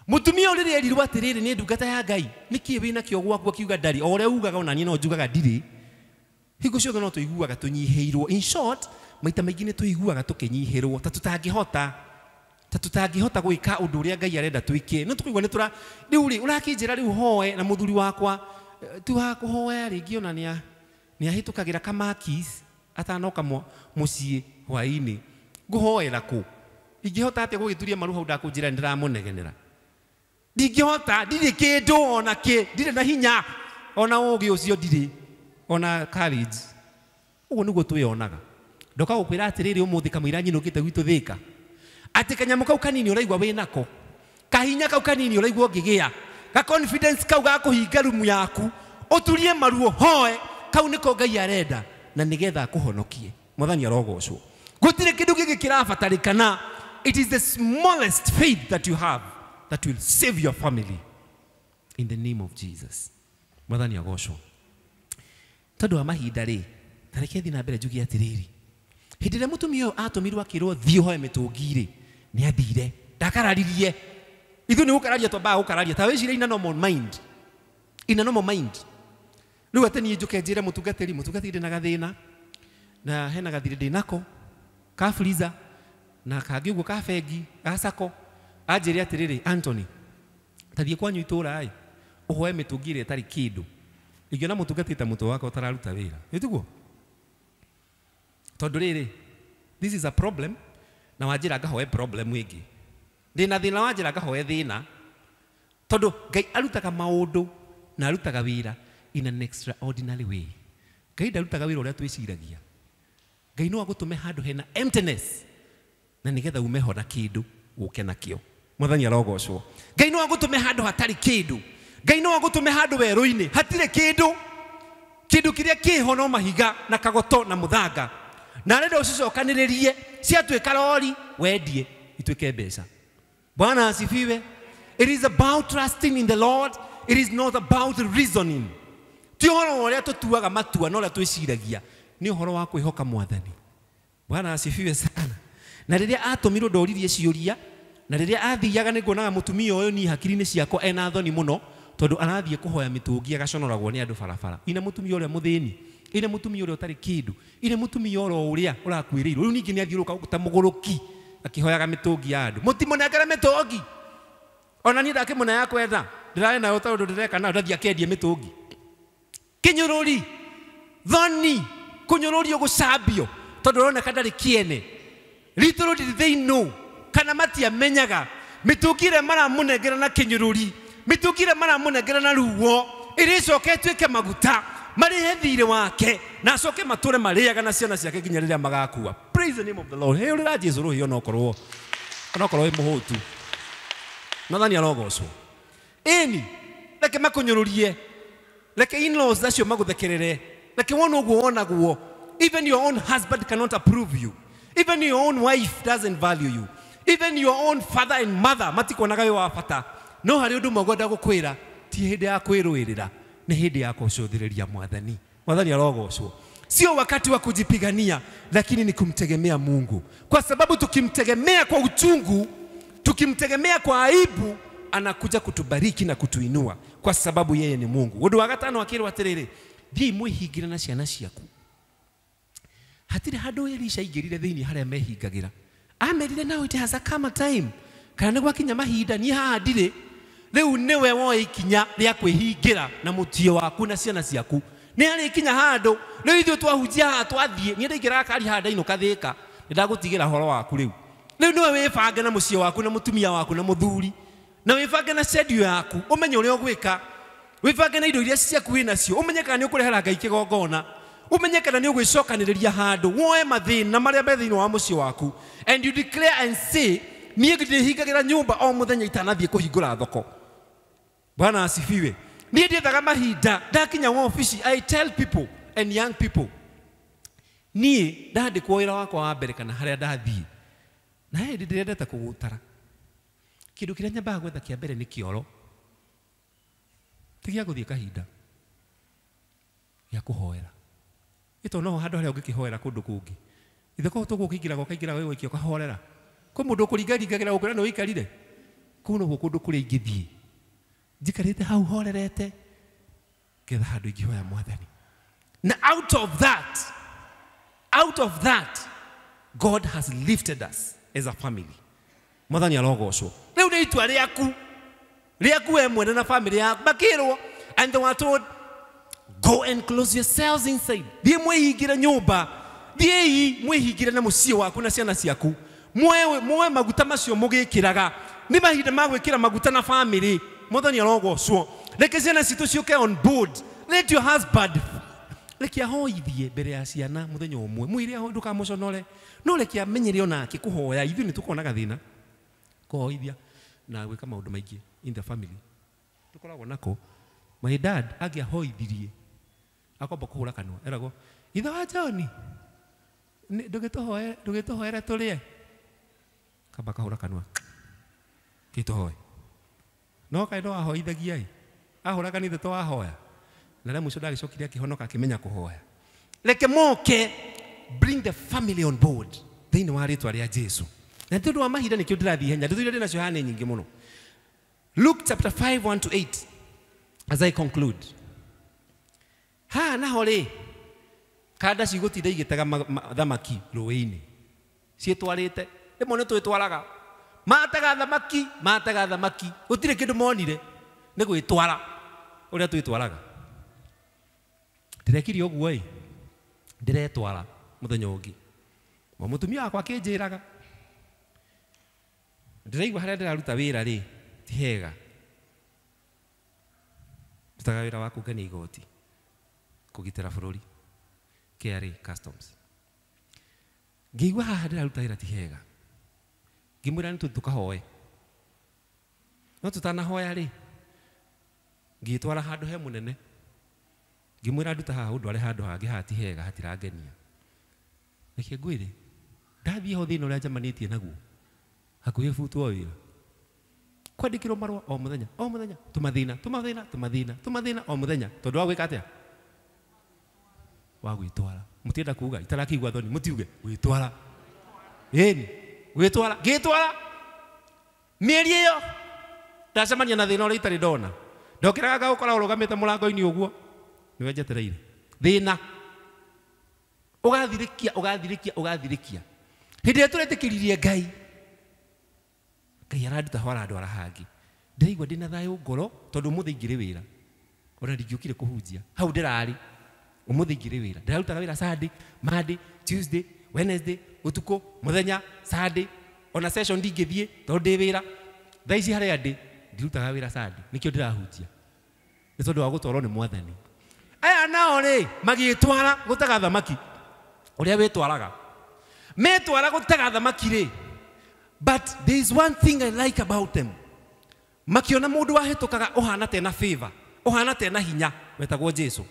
mũtumia ũrĩa erirwo atĩrĩrĩ nĩ ndungata ya Ngai nĩkĩ wĩnakĩo gwaku akiuga ndarĩ o ũrĩa ugaga ona niĩ no njugaga ndirĩ hingo ciothe no tũiguaga tũnyihĩirwo. In short, maita maingĩ nĩ tũiguaga tũkĩnyihĩrwo ta tũtangĩhota gwĩka ũndũ ũrĩa Ngai arenda twĩke. No tũkaigua nĩ tũra rĩu rĩ ũrakĩnjĩra rĩu hoe na mũthuri wakwa ti wa kũhoya rĩngĩ ona nĩahĩtũkagĩra kamakis atanoka mũciĩ hwaĩ-inĩ ngũhoera kũ ingĩhota atĩa gũgĩturia maru hau ndakũnjĩra nĩndĩramũnegenera ndingĩhota ndirĩ kĩndũ ona kĩ ndirĩ na hinya ona ũũgĩ ũcio ndirĩ ona courage. Ũguo nĩguo twĩyonaga. Ndoka gũkwĩra atĩrĩrĩ ũmũthĩ kamũira nyinũkĩte gwitũ Thĩka atĩ kanyamũ kau kanini ũraigua wĩnako kahinya kau kanini ũraigua ũngĩgĩa ga confidence kau ga kũhinga rumu yaku ũturie maruo hoe kau nĩko Ngai arenda na nĩgetha akũhonokie. Mwathani arogocwo. Gũtirĩ kĩndũ kĩngĩ kĩrabatarĩkana. It is the smallest faith that you have that will save your family in the name of Jesus. Mwathani agocwo. Tondũ wa mahinda rĩ, ta reke thiĩ na mbere njuge atĩrĩrĩ, hĩndĩ ĩrĩa mũtumia ũyũ atũmirwo akĩrwo thiĩ ũhoe mĩtũngi rĩ, nĩ athire, ndakararirie. Ithuĩ nĩ gũkararia twambaga gũkararia, ta wĩcirie in a normal mind. In a normal mind. Rĩu atĩ niĩ njũke njĩre mũtungatĩri, mũtungatĩri ndĩna gathĩna, na hena gathirĩ ndĩnako, ka freezer, na kangĩ ũguo ka bengi, ga sacco, anjĩre atĩrĩrĩ, Anthony, ta thiĩ kwanyu itũũra ĩ, ũhoe mĩtũngi ĩrĩa ĩtarĩ kĩndũ. Ingĩona mũtungatĩri ta mũtwe wakwa ũtararuta wĩra. Nĩ tiguo? Tondũ rĩrĩ, this is a problem, na wanjĩra ngahoe problem ĩngĩ. Ndĩna thĩna wanjĩra ngahoe thĩna. Tondũ Ngai arutaga maũndũ na arutaga wĩra in an extraordinary way. Ngai ndarutaga wĩra ũrĩa twĩciragia. Ngai no agũtũme handũ hena emptiness na nĩgetha ume ho na kĩndũ ũke nakĩo. Mwathani arogocwo. Ngai no agũtũme handũ hatarĩ kĩndũ. Ngai no agũtũme handũ werũ-inĩ hatirĩ kĩndũ. Kĩndũ kĩrĩa kĩho no mahiga na kagoto na mũthanga. Na arenda ũcicokanĩrĩrie ciatuĩka rori wendie ituĩke mbeca. Bwana asifiwe. It is about trusting in the Lord. It is not about reasoning. Ti ũhoro wa ũrĩa tũtuaga matua na ũrĩa twĩciragia, nĩ ũhoro wa kwĩhoka Mwathani. Bwana asifiwe sana. Na rĩrĩa atũmirwo ndoririe ciũria, na rĩrĩa athiaga nĩ nguonaga mũtumia ũyũ niĩ hakiri-inĩ ciakwa ena thoni mũno, tondũ arathiĩ kũhoya mĩtũngi agaconoragwo nĩ andũ barabara. Ina mũtumia ũrĩa mũthĩni, ina mũtumia ũrĩa ũtarĩ kĩndũ, ina mũtumia oro ũrĩa ũrakuĩrĩirwo. Rĩu ningĩ nĩ athiũrũrũka ta mũgũrũki akĩhoyaga mĩtũngi ya andũ. Mũtimũnengere mĩtũngi. Ona niĩ ndakĩmũne ya kwenda, ndĩrarĩ nayo tondũ ndĩreka nayo, ndathiĩ akendie mĩtũngi. Kĩnyũrũri, thoni, kũnyũrũrio gũcambio tondũ ũroneka ndarĩ kĩene. Little did they know, kana matiamenyaga mĩtũngi ĩrĩa maramũnengera na kĩnyũrũri, mĩtũngi ĩrĩa maramũnengera na ruo, ĩrĩcoka ĩtuĩke maguta marĩhe thirĩ wake na acoke matũre marĩaga na ciana ciake nginya rĩrĩa magakua. Praise the name of the Lord. Hĩũrĩra Jesũ rũhĩ onokorwo wĩ mũhũtu. Mwathani arogocwo. Ĩni, reke makũnyũrũrie, reke in-laws acio magũthekerere, reke wone ũguo wonagwo. Even your own husband cannot approve you. Even your own wife doesn't value you. Even your own father and mother matikuonaga wĩ wa bata. No harĩ ũndũ ũmwe ngwenda gũkwĩra, ti hĩndĩ ya kwĩrũĩrĩra, nĩ hĩndĩ ya kũcũthĩrĩria Mwathani. Mwathani arogocwo. Sio wakati wa kujipigania, lakini ni kumtegemea Mungu. Kwa sababu tukimtegemea kwa uchungu, tukimtegemea kwa aibu, anakuja kutubariki na kutuinua, kwa sababu yeye ni Mungu. Ũndũ wa gatano akĩrwo atĩrĩrĩ, thiĩ mwĩhingĩre na ciana ciaku. Hatirĩ handũ Elisha aingĩrire thĩinĩ harĩa mehingagĩra. Amerire now it has a come a time. Kana nĩ gwakinya mahinda niĩ haha ndirĩ. Rĩu nĩwe woe ikinya rĩa kwĩhingĩra na mũtio waku na ciana ciaku. Nĩ harĩ ikinya handũ rĩu ithuĩ twahunjia haha twathiĩ, niĩ ndaingĩraga kari haha ndainũka Thĩka, nĩ ndagũtigĩra horo waku rĩu. Rĩu nĩwe wĩbange na mũciĩ waku na mũtumia waku na mũthuri, na wĩbange na schedule yaku, ũmenye ũrĩa ũgwĩka, wĩbange na indo iria ciaku wĩ nacio, ũmenye kana nĩ ũkũrehera Ngai kĩgongona, ũmenye kana nĩ ũgwĩcokanĩrĩria handũ, woe mathĩna marĩa me thĩinĩ wa mũciĩ waku, and you declare and say, niĩ ndĩhingagĩra nyũmba o mũthenya itanathiĩ kũhingũra thoko. Bwana asifiwe. Niĩ ndiethaga mahinda ndakinya wabici. I tell people and young people, niĩ ndandĩkwo wĩra wakwa wa mbere kana harĩa ndathiĩ, na hĩndĩ ndĩrendete kũgũtara, kĩndũ kĩrĩa nyambaga gwetha kĩa mbere nĩ kĩoro, ti gĩa gũthiĩ kahinda, gĩa kũhoera. Ĩto no handũ harĩa ũngĩkĩhoera kũndũ kũngĩ. Ithe kũu tũgũkĩingĩraga ũkaingĩra wĩ wiki ũkahorera. Kwĩ mũndũ ũkũringaringagĩra gũkwĩra nĩ ũikarire. Kũu noguo kũndũ kũrĩa ingĩthiĩ. Njikarĩte hau horerete, ngetha handũ ingĩhoya Mwathani. Na out of that, God has lifted us as a family. Mwathani arogocwo. Rĩu nĩ itua rĩaku, rĩaku we mwene na family yaku. Makĩrwo, and they were told, go and close yourselves inside. Thiĩ mwĩhingĩre nyũmba, thiĩi mwĩhingĩre na mũciĩ waku na ciana ciaku. Muoe maguta macio mũgĩkĩraga. Nĩ mahinda ma gwĩkĩra maguta na family. Mwathani arogocwo. Reke ciana citũ ciũke on board. Let your husband, reke ahoithie mbere ya ciana mũthenya ũmwe. Mwĩre aho ndũkamũconore, no reke amenyere onake kũhoya. Ithuĩ nĩ tũkonaga thĩna kũhoithia na gwĩka maũndũ maingĩ in the family. Tũkoragwo nako. My dad angĩahoithirie akomba kũhũra kanua, eragwo ithe wa John Ndũgĩtũhoere tũrĩe. Kamba kahũra kanua. Kĩtũhoe. No kaĩ no ahoithagia ĩ. Ahũra kanitha to ahoya. Na rĩa mũico ndagĩcokire akĩhonoka akĩmenya kũhoya. Reke moke, bring the family on board thĩinĩ wa rĩtwa rĩa Jesu. Na nĩ tondũ wa mahinda nĩkĩo ndĩrathiĩ ihenya, ndeto iria ndĩ nacio haha nĩ nyingĩ mũno. Luke chapter 5, 1 to 8, as I conclude. Haha naho rĩ, kanda cigũtinda igĩtega thamaki rũĩ-inĩ. Ciĩtwarĩte, rĩmwe nĩ twĩtwaraga. Matega thamaki, gũtirĩ kĩndũ monire, nĩ gwĩtwara ũrĩa twĩtwaraga. Ndĩrekire ũguo ĩ, ndĩretwara mũthenya ũngĩ. Mo mũtumia wakwa akĩnjĩraga, ndĩraigua harĩa ndĩraruta wĩra rĩ, ti hega. Ndutaga wĩra wa kũngania igoti, kũgitĩra bũrũri, KRA Customs. Ngĩigua haha ndĩraruta wĩra ti hega. Ngĩmwĩra nĩ tũthiĩ tũkahoe. No tũtanahoya rĩ, ngĩtwara handũ he mũnene. Ngĩmwĩra nduta haha ũndware handũ hangĩ haha ti hega hatirangenia. Reke ngwĩre, ndathiĩ ho thĩna ũrĩa njemanĩtie naguo, hakuhĩ butwo wĩra. Kwandĩkĩrwo marũa o mũthenya, o mũthenya, tũmathĩna, tũmathĩna, tũmathĩna, tũmathĩna o mũthenya. Tondũ wa gwĩka atĩa? Wa gwĩtwara. Mũtienda kuuga, itarakĩigua thoni, mũtiuge gwĩtwara. Ĩni, gwĩtwara, ngĩtwara. Mĩeri ĩyo ndacemania na thĩna ũrĩa itarĩ ndona. Ndokĩraga ngagũkora ũrũgamĩte mũrango-inĩ ũguo, nĩwe njetereire. Thĩna ũgathirĩkia, ũgathirĩkia, ũgathirĩkia. Hĩndĩ ĩrĩa tũretĩkĩririe Ngai, Ngai aranduta ho arandwara hangĩ. Ndĩraigua ndĩna thayũ ngoro tondũ ũmũthĩ ingĩrĩ wĩra. Ona ndingĩũkire kũhunjia. Hau ndĩrarĩ. Ũmũthĩ ingĩrĩ wĩra. Ndĩrarutaga wĩra Sunday, Monday, Tuesday, Wednesday, ũtukũ, mũthenya, Sunday. Ona session ndingĩthiĩ tondũ ndĩ wĩra. Thaa ici harĩa ndĩ, ndirutaga wĩra Sunday. Nĩkĩo ndĩrahunjia. Nĩ tondũ wa gũtwarwo nĩ Mwathani. Aya nao rĩ, magĩtwara gũtega thamaki. Ũrĩa wĩtwaraga. Metwara gũtega thamaki rĩ. But there is one thing I like about them. Makiona mũndũ wahĩtũkaga ũhana tena favor, ũhana tena hinya, wetagwo Jesu.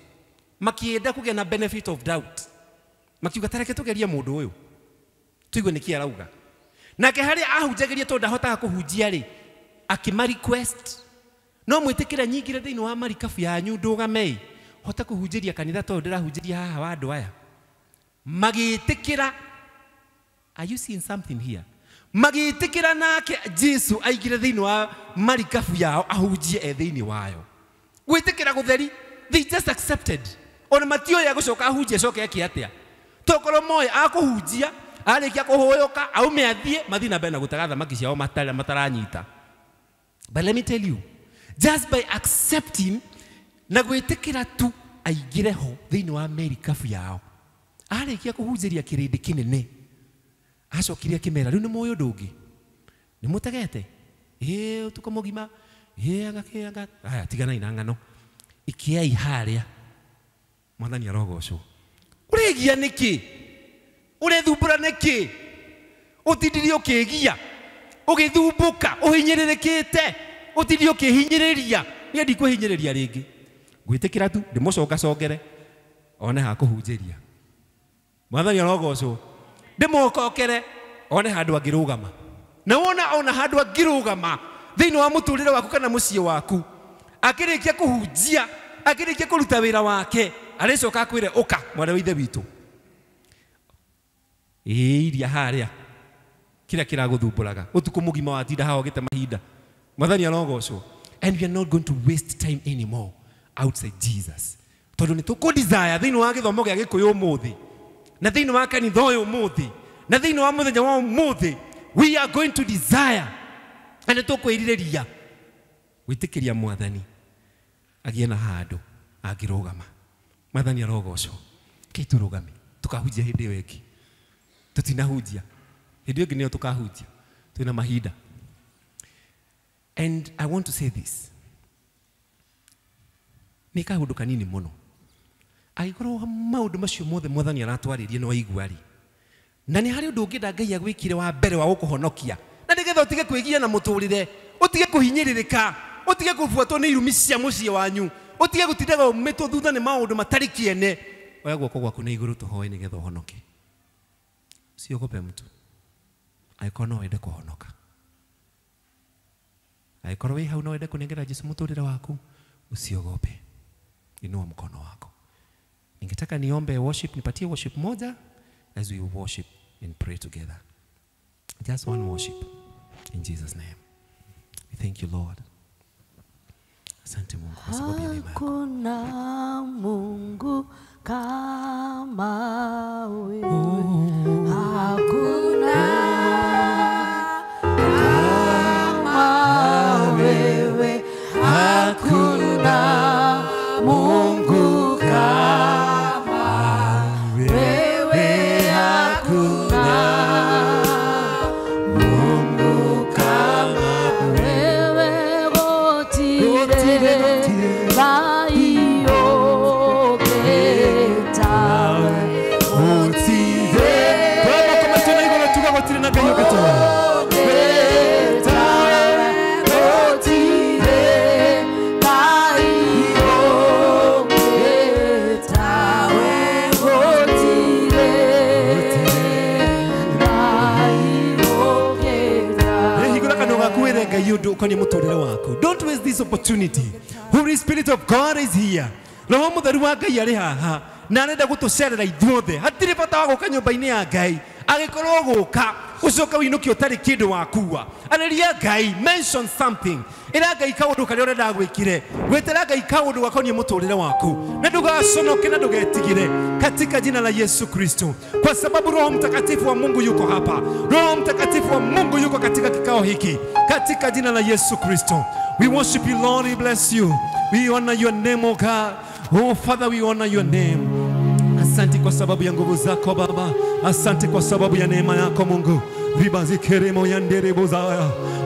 Makienda kũgĩa na benefit of doubt. Makiuga tareke tũgerie mũndũ ũyũ. Tũigue nĩkĩ arauga. Nake harĩa ahunjagĩria tondũ ndahotaga kũhunjia rĩ, akĩma request. No mwĩtĩkĩre nyingĩre thĩinĩ wa marikabu yanyu ndũgame. Hota kũhunjĩria kanitha tondũ ndĩrahunjĩria haha wa andũ aya. Magĩtĩkĩra. Are you seeing something here? Magĩtĩkĩra nake Jesu aingĩre thĩinĩ wa marikabu yao ahunjie e thĩinĩ wayo. Gwĩtĩkĩra gũtheri, they just accepted. Ona matioĩ agũcoka ahunjie acoke eke atĩa. Tokorwo moĩ akũhunjia, arĩkia kũhũyũka, aume athiĩ, mathiĩ na mbere na gũtega thamaki ciao mataranyita. But let me tell you, just by accepting na gwĩtĩkĩra tu aingĩre ho thĩinĩ wa merikabu yao, arĩkia kũhunjĩria kĩrĩndĩ kĩnene, acokire akĩmera, rĩu nĩ mũĩ ũndũ ũngĩ, nĩ mũtegete, ĩĩ ũtukũ mũgima, ĩĩ anga kĩ anga, aya tiganai na ng'ano, ikiai harĩa, Mwathani arogocwo. Ũregia nĩkĩ? Ũrethumbũra nĩkĩ? Ũtindirie ũkĩgia, ũgĩthumbũka, ũhinyĩrĩrĩkĩte, ũtindirie ũkĩhinyĩrĩria, niĩ ndikwĩhinyĩrĩria rĩngĩ. Ngwĩtĩkĩra tu, ndĩmũcongacongere, one ha kũhunjĩria. Mwathani arogocwo. Ndĩmũkokere, one handũ angĩrũgama. Na wona ona handũ angĩrũgama thĩinĩ wa mũtũrĩre waku kana mũciĩ waku, akĩrĩkia kũhunjia, akĩrĩkia kũruta wĩra wake, arĩcoka akwĩre ũka mwana wa ithe witũ. Ĩĩ iria harĩa kĩrĩa kĩragũthumbũraga ũtukũ mũgima watinda haha ũgĩte mahinda. Mwathani arogocwo. And we are not going to waste time anymore outside Jesus. Tondũ nĩ tũkũ desire thĩinĩ wa gĩthomo gĩa Gĩkũyũ ũmũthĩ, na thĩinĩ wa kanitha ũyũ ũmũthĩ, na thĩinĩ wa mũthenya wa ũmũthĩ, we are going to desire, na nĩ tũkwĩrirĩria gwĩtĩkĩria Mwathani agĩe na handũ angĩrũgama. Mwathani arogocwo. Kĩ tũrũgame, tũkahunjia hĩndĩ ĩyo ĩngĩ. Tũtinahunjia. Hĩndĩ ĩyo ĩngĩ nĩyo tũkahunjia. Twĩna mahinda. And I want to say this. Nĩ kaũndũ kanini mũno. Angĩkorwo maũndũ macio mothe Mwathani aratwarĩria nĩ waigua rĩ, na nĩ harĩ ũndũ ũngĩenda Ngai agwĩkire wa mbere wa gũkũhonokia, na nĩgetha ũtige kwĩgia na mũtũrĩre, ũtige kũhinyĩrĩrĩka, ũtige kũbuatwo nĩ irumi cia mũciĩ wanyu, ũtige gũtindaga ũmĩtwo thutha nĩ maũndũ matarĩ kĩene, oya guoko gwaku na igũrũ tũhoe nĩgetha ũhonoke. Usiogope mtu. Angĩkorwo no wende kũhonoka, angĩkorwo wĩ hau no wende kũnengera Jesu mũtũrĩre waku, usiogope. Inua mkono wako. Ningetaka niombe worship, nipatie worship moja as we worship and pray together. Just one worship in Jesus name. We thank you, Lord. Asante Mungu kwa sababu ya neema yako. Hakuna Mungu kama wewe. Hakuna kama wewe. Hakuna Mungu kama wewe. Hakuna Mungu kama wewe. Gotire Don't waste this opportunity. Holy Spirit of God is here. Roho Mũtheru wa Ngai arĩ haha na arenda gũtũcerera ithuothe. Hatirĩ bata wa gũka nyũmba-inĩ ya Ngai agĩkorwo gũka ũcoke ũinũke ũtarĩ kĩndũ wakua. Arĩria Ngai, mention something. Ĩra Ngai kaũndũ karĩa ũrenda gwĩkire. Gwĩtĩra Ngai kaũndũ gakoniĩ mũtũrĩre waku. Na ndũgaconoke na ndũgetigĩre katika jina la Yesu Kristo. Kwa sababu Roho Mtakatifu wa Mungu yuko hapa. Roho Mtakatifu wa Mungu yuko katika kikao hiki. Katika jina la Yesu Kristo. We worship you, Lord. We bless you. We honor your name, O God. Oh Father, we honor your name. Asante kwa sababu ya nguvu zako Baba. Asante kwa sababu ya neema yako Mungu.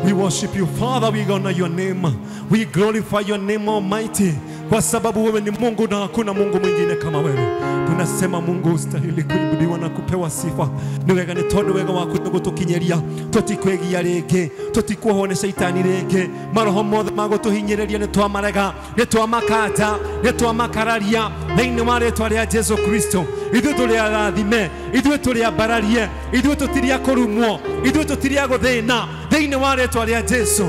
We worship you, Father. We honor your name. We glorify your name, Almighty. Kwa sababu wewe ni Mungu na hakuna Mungu mwingine kama wewe. Tunasema Mungu ustahili kuibudiwa na kupewa sifa. Ni wega ni tondu wega waku nĩgũtũkinyĩria. Tũtikwegia rĩngĩ, tũtikuohwo nĩ caitani rĩngĩ. Maroho mothe ma gũtũhinyĩrĩria nĩ twamarega, nĩ twamakata, nĩ twamakararia thĩinĩ wa rĩtwa rĩa Jesu Kristo. Ithuĩ tũrĩ arathime, ithuĩ tũrĩ ambararie, ithuĩ tũtirĩ a kũrumwo, ithuĩ tũtirĩ a gũthĩna thĩinĩ wa rĩtwa rĩa Jesu.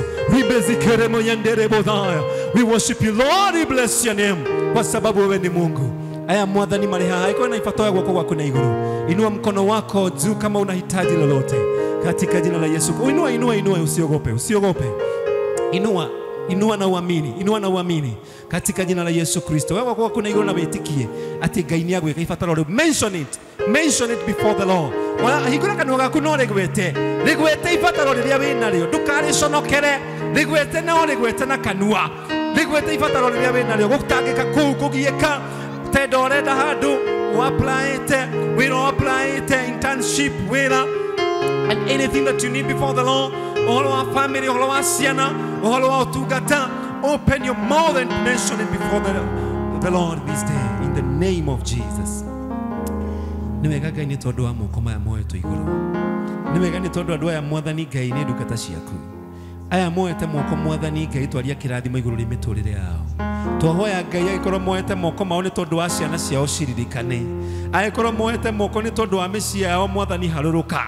We worship you, Lord. We bless your name. Kwa sababu wewe ni Mungu. Aya mwathani marĩ haha, iko na ibatoya guoko gwaku na igũrũ. Inua mkono wako juu kama unahitaji lolote. Katika jina la Yesu. Inua, inua, inua, usiogope, usiogope. Inua, inua na uamini, inua na uamini. Katika jina la Yesu Kristo. Wewe guoko gwaku na igũrũ na wĩtĩkie atĩ Ngai nĩ agwĩka ibataro rĩu. Mention it. Mention it before the Lord. Wala hingũra kanua gaku no rĩgwete. Rĩgwete ibataro rĩrĩa wĩnarĩo. Ndũkarĩconokere. Rĩgwete no rĩgwete na kanua. Rĩgwete ibataro rĩrĩa wĩnarĩo. Gũtangĩka kũu kũgiĩka. Tenda ũrenda handũ ũapplyĩte, wĩra ũapplyĩte, internship wĩra, and anything that you need before the Lord. Ũhoro wa family, ũhoro wa ciana, ũhoro wa ũtungata. Open your mouth and mention it before the Lord this day in the name of Jesus. Nĩ wega Ngai nĩ tondũ wa moko maya moetwo igũrũ. Nĩ wega nĩ tondũ andũ aya mwathani Ngai nĩ ndungata ciaku. Aya moete moko mwathani Ngai twaria kĩrathimo igũrũ rĩa mĩtũrĩre yao. Twahoya Ngai agĩkorwo moete moko mao nĩ tondũ wa ciana ciao ciririkane. Agĩkorwo moete moko nĩ tondũ wa mĩciĩ yao mwathani harũrũka.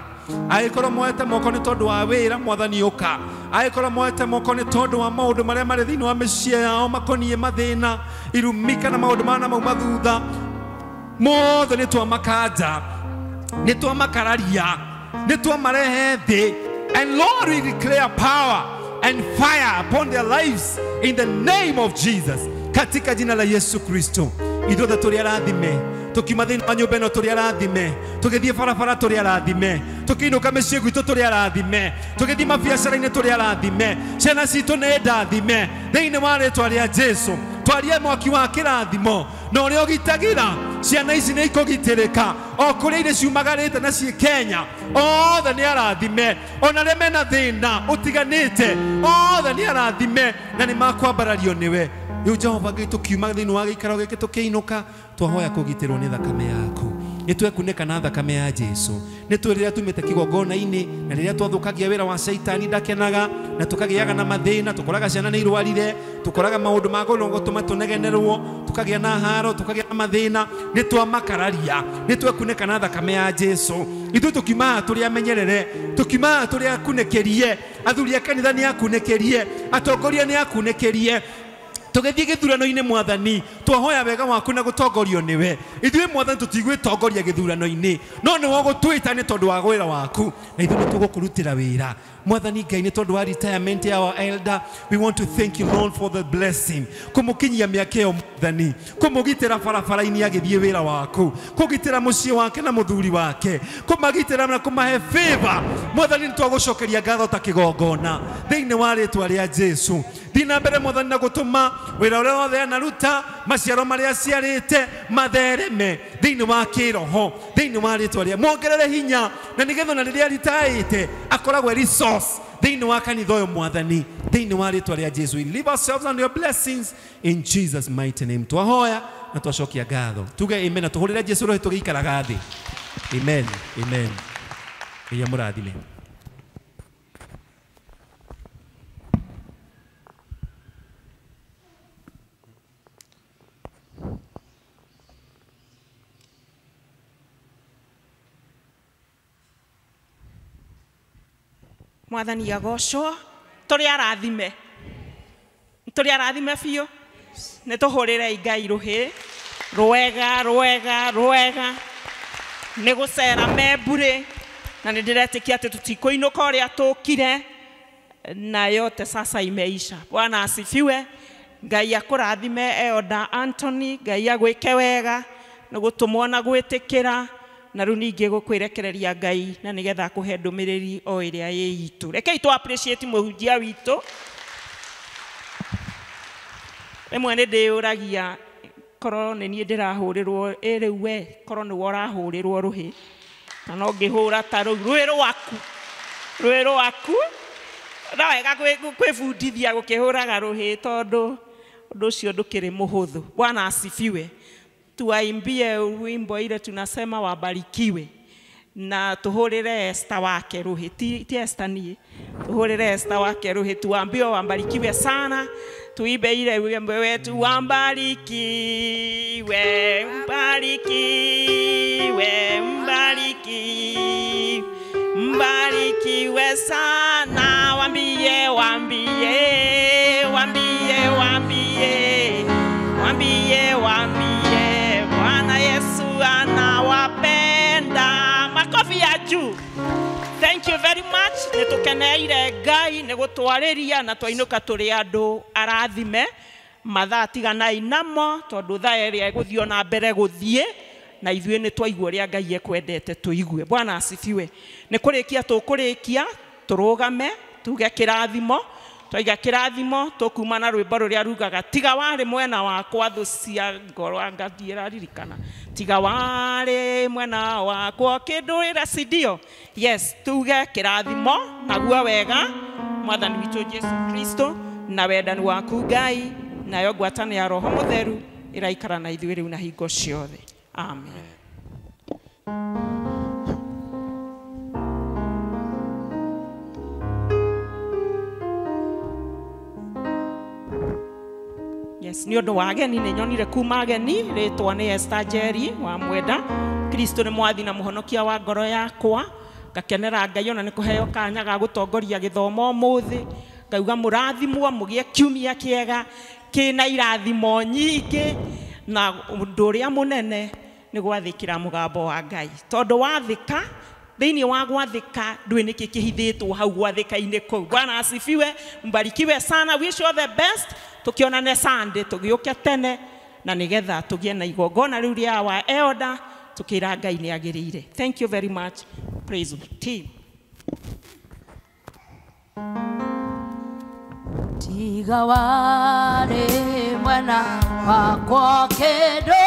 Agĩkorwo moete moko nĩ tondũ wa wĩra mwathani ũka. Agĩkorwo moete moko nĩ tondũ wa maũndũ marĩa marĩ thĩinĩ wa mĩciĩ yao makoniĩ mathĩna, irumi kana maũndũ mana mauma thutha. Mothe nĩ twamakanja, nĩ twamakararia, nĩ twamarehe thĩ. And Lord, we declare power and fire upon their lives in the name of Jesus. Katika jina la Yesu Kristo. Ithuothe tũrĩ arathime. Tũkiuma thĩinĩ wa nyũmba ĩno tũrĩ arathime. Tũgĩthiĩ barabara tũrĩ arathime. Tũkĩinũka mĩciĩ gwitũ tũrĩ arathime. Tũgĩthiĩ mabiacara-inĩ tũrĩ arathime. Ciana citũ nĩ ndathime. Thĩinĩ wa rĩtwa rĩa Jesu. Twarie mwaki wa kĩrathimo na ũrĩa ũgitagĩra ciana ici nĩ ikũgitĩrĩka o kũrĩa irĩ ciumagarĩte na ciĩ Kenya. Othe nĩ arathime, ona arĩa mena thĩna ũtiganĩte, othe nĩ arathime na nĩ makwambarario nĩwe. Rĩu Jehova Ngai tũkiuma thĩinĩ wa gĩikaro gĩkĩ tũkĩinũka, twahoya kũgitĩrwo nĩ thakame yaku. Nĩ twekunĩka na thakame ya Jesu. Nĩ tũĩ rĩrĩa tumĩte kĩgongona-inĩ na rĩrĩa twathũkagia wĩra wa caitani ndakenaga na tũkagĩaga na mathĩna, tũkoraga ciana nĩ irwarire, tũkoraga maũndũ ma gũtũma tũnegenerwo, tũkagĩa na haro, tũkagĩa na mathĩna. Nĩ twamakararia, nĩ twekunĩka na thakame ya Jesu. Ithuĩ tũkiuma haha tũrĩ amenyerere, tũkiuma haha tũrĩ akunĩkĩrie, athuri a kanitha nĩ akunĩkĩrie, atongoria nĩ akunĩkĩrie. Tũgĩthiĩ gĩthurano-inĩ mwathani, twahoya wega waku na gũtongorio nĩwe. Ithuĩ mwathani tũtigwĩtongoria gĩthurano-inĩ, no nĩwe ũgũtwĩta nĩ tondũ wa wĩra waku, na ithuĩ nĩ tũgũkũrutĩra wĩra. Mwathani Ngai, nĩ tondũ wa retirement ya our elder, we want to thank you Lord for the blessing. Kũmũkinyia mĩaka ĩyo mwathani, kũmũgitĩra barabara-inĩ agĩthiĩ wĩra waku, kũgitĩra mũciĩ wake na mũthuri wake, kũmagitĩra na kũmahe favor. Mwathani nĩ twagũcokeria ngatho ta kĩgongona thĩinĩ wa rĩtwa rĩa Jesu. Thiĩ na mbere mwathani na gũtũma wĩra ũrĩa wothe anaruta, maciaro marĩa aciarĩte mathereme thĩinĩ wa kĩroho, thĩinĩ wa rĩtwa rĩa muongerere hinya, na nĩgetha ona rĩrĩa ritaĩte akoragwo resource thĩinĩ wa kanitha ũyũ mwathani, thĩinĩ wa rĩtwa rĩa Jesu. We leave ourselves under your blessings in Jesus mighty name. Twahoya na twacokia ngatho, tuge amen na tũhũrĩre Jesu roho tũgĩikaraga thĩ. Amen, amen. Ngai amũrathime. Mwathani agocwo, tũrĩ arathime, tũrĩ arathime biũ. Nĩ tũhũrĩrei Ngai rũhĩ rwega rwega rwega, nĩ gũcera membure, na nĩ ndĩretĩkia atĩ tũtikũinũka ũrĩa tũkire, na yote sasa imeisha. Bwana asifiwe. Ngai akũrathime Elder Anthony, Ngai agwĩke wega nĩ gũtũmwo na gwĩtĩkĩra, na rĩu ningĩ gũkwĩrekereria Ngai na nĩgetha akũhe ndũmĩrĩri o ĩrĩa ĩ itũ. Rekei tũ appreciate mũhunjia witũ. Rĩmwe nĩ ndĩyũragia korwo nĩ niĩ ndĩrahũrĩrwo, ĩ rĩu we korwo nĩwe ũrahũrĩrwo rũhĩ, na no ngĩhũra ta rũu rũhĩ rwaku, rũhĩ rwaku. No wega kwĩbundithia gũkĩhũraga rũhĩ tondũ ũndũ ũcio ndũkĩrĩ mũhũthũ. Bwana asifiwe. Tuwaimbie wimbo ile tunasema wabarikiwe, na tuhurire Esther wake ruhi, ti Esther nie, tuhurire Esther wake ruhi, tuambie wabarikiwe sana. Tuibe ile wimbo wetu, wabarikiwe, mbarikiwe, mbarikiwe, mbarikiwe sana. Wambie, wambie, wambie, wambie, wambie, wambie, Bwana Yesu anawapenda. Makofi ya juu. Thank you very much. Nĩ tũkeneire Ngai nĩ gũtwarĩria na twainũka tũrĩ andũ arathime. Mathaa tiganai namo tondũ thaa ĩrĩa ĩgũthiĩ ona mbere gũthiĩ, na ithuĩ nĩ twaigua ũrĩa Ngai ekwendete tũigue. Bwana asifiwe. Nĩ kũrĩkia tũkũrĩkia, tũrũgame tuge kĩrathimo. Twaiga kĩrathimo tũkuma na rwĩmbo rũrĩa rugaga tiga warĩ mwena wakwa thũ cia ngoro ngathiĩ raririkana, tiga warĩ mwena wakwa kĩndũĩra sindio. Yes, tuge kĩrathimo naguo wega mwathani witũ Jesu Kristo na wendani waku Ngai nayo ngwatanĩro ya Roho Mũtheru ĩraikara na ithuĩ rĩu na hingo ciothe. Amen. Yes, nĩ ũndũ wa ageni nĩ nyonire kuma ageni, rĩtwa nĩ Esther Njeri wa Mwenda. Kristo nĩ mwathi na mũhonokia wa ngoro yakwa, ngakenera Ngai ona nĩ kũheo kanya ga gũtongoria gĩthomo ũmũthĩ. Ngauga mũrathimwo mũgĩe kiumia kĩega kĩna irathimo nyingĩ, na ũndũ ũrĩa mũnene nĩ gwathĩkĩra mũgambo wa Ngai, tondũ wathĩka thĩinĩ wa gwathĩka ndũĩ nĩkĩ kĩhithĩtwo hau gwathĩka-inĩ kũu. Bwana asifiwe, mbarikiwe sana, wish you all the best. Tukionane Sunday, tũgĩũke tene na nĩgetha tũgĩe na igongona rĩu rĩa wa elder, tũkĩra Ngai nĩ agĩrĩire. Thank you very much. Praise the team. Tiga warĩ mwena wakwa kĩndũ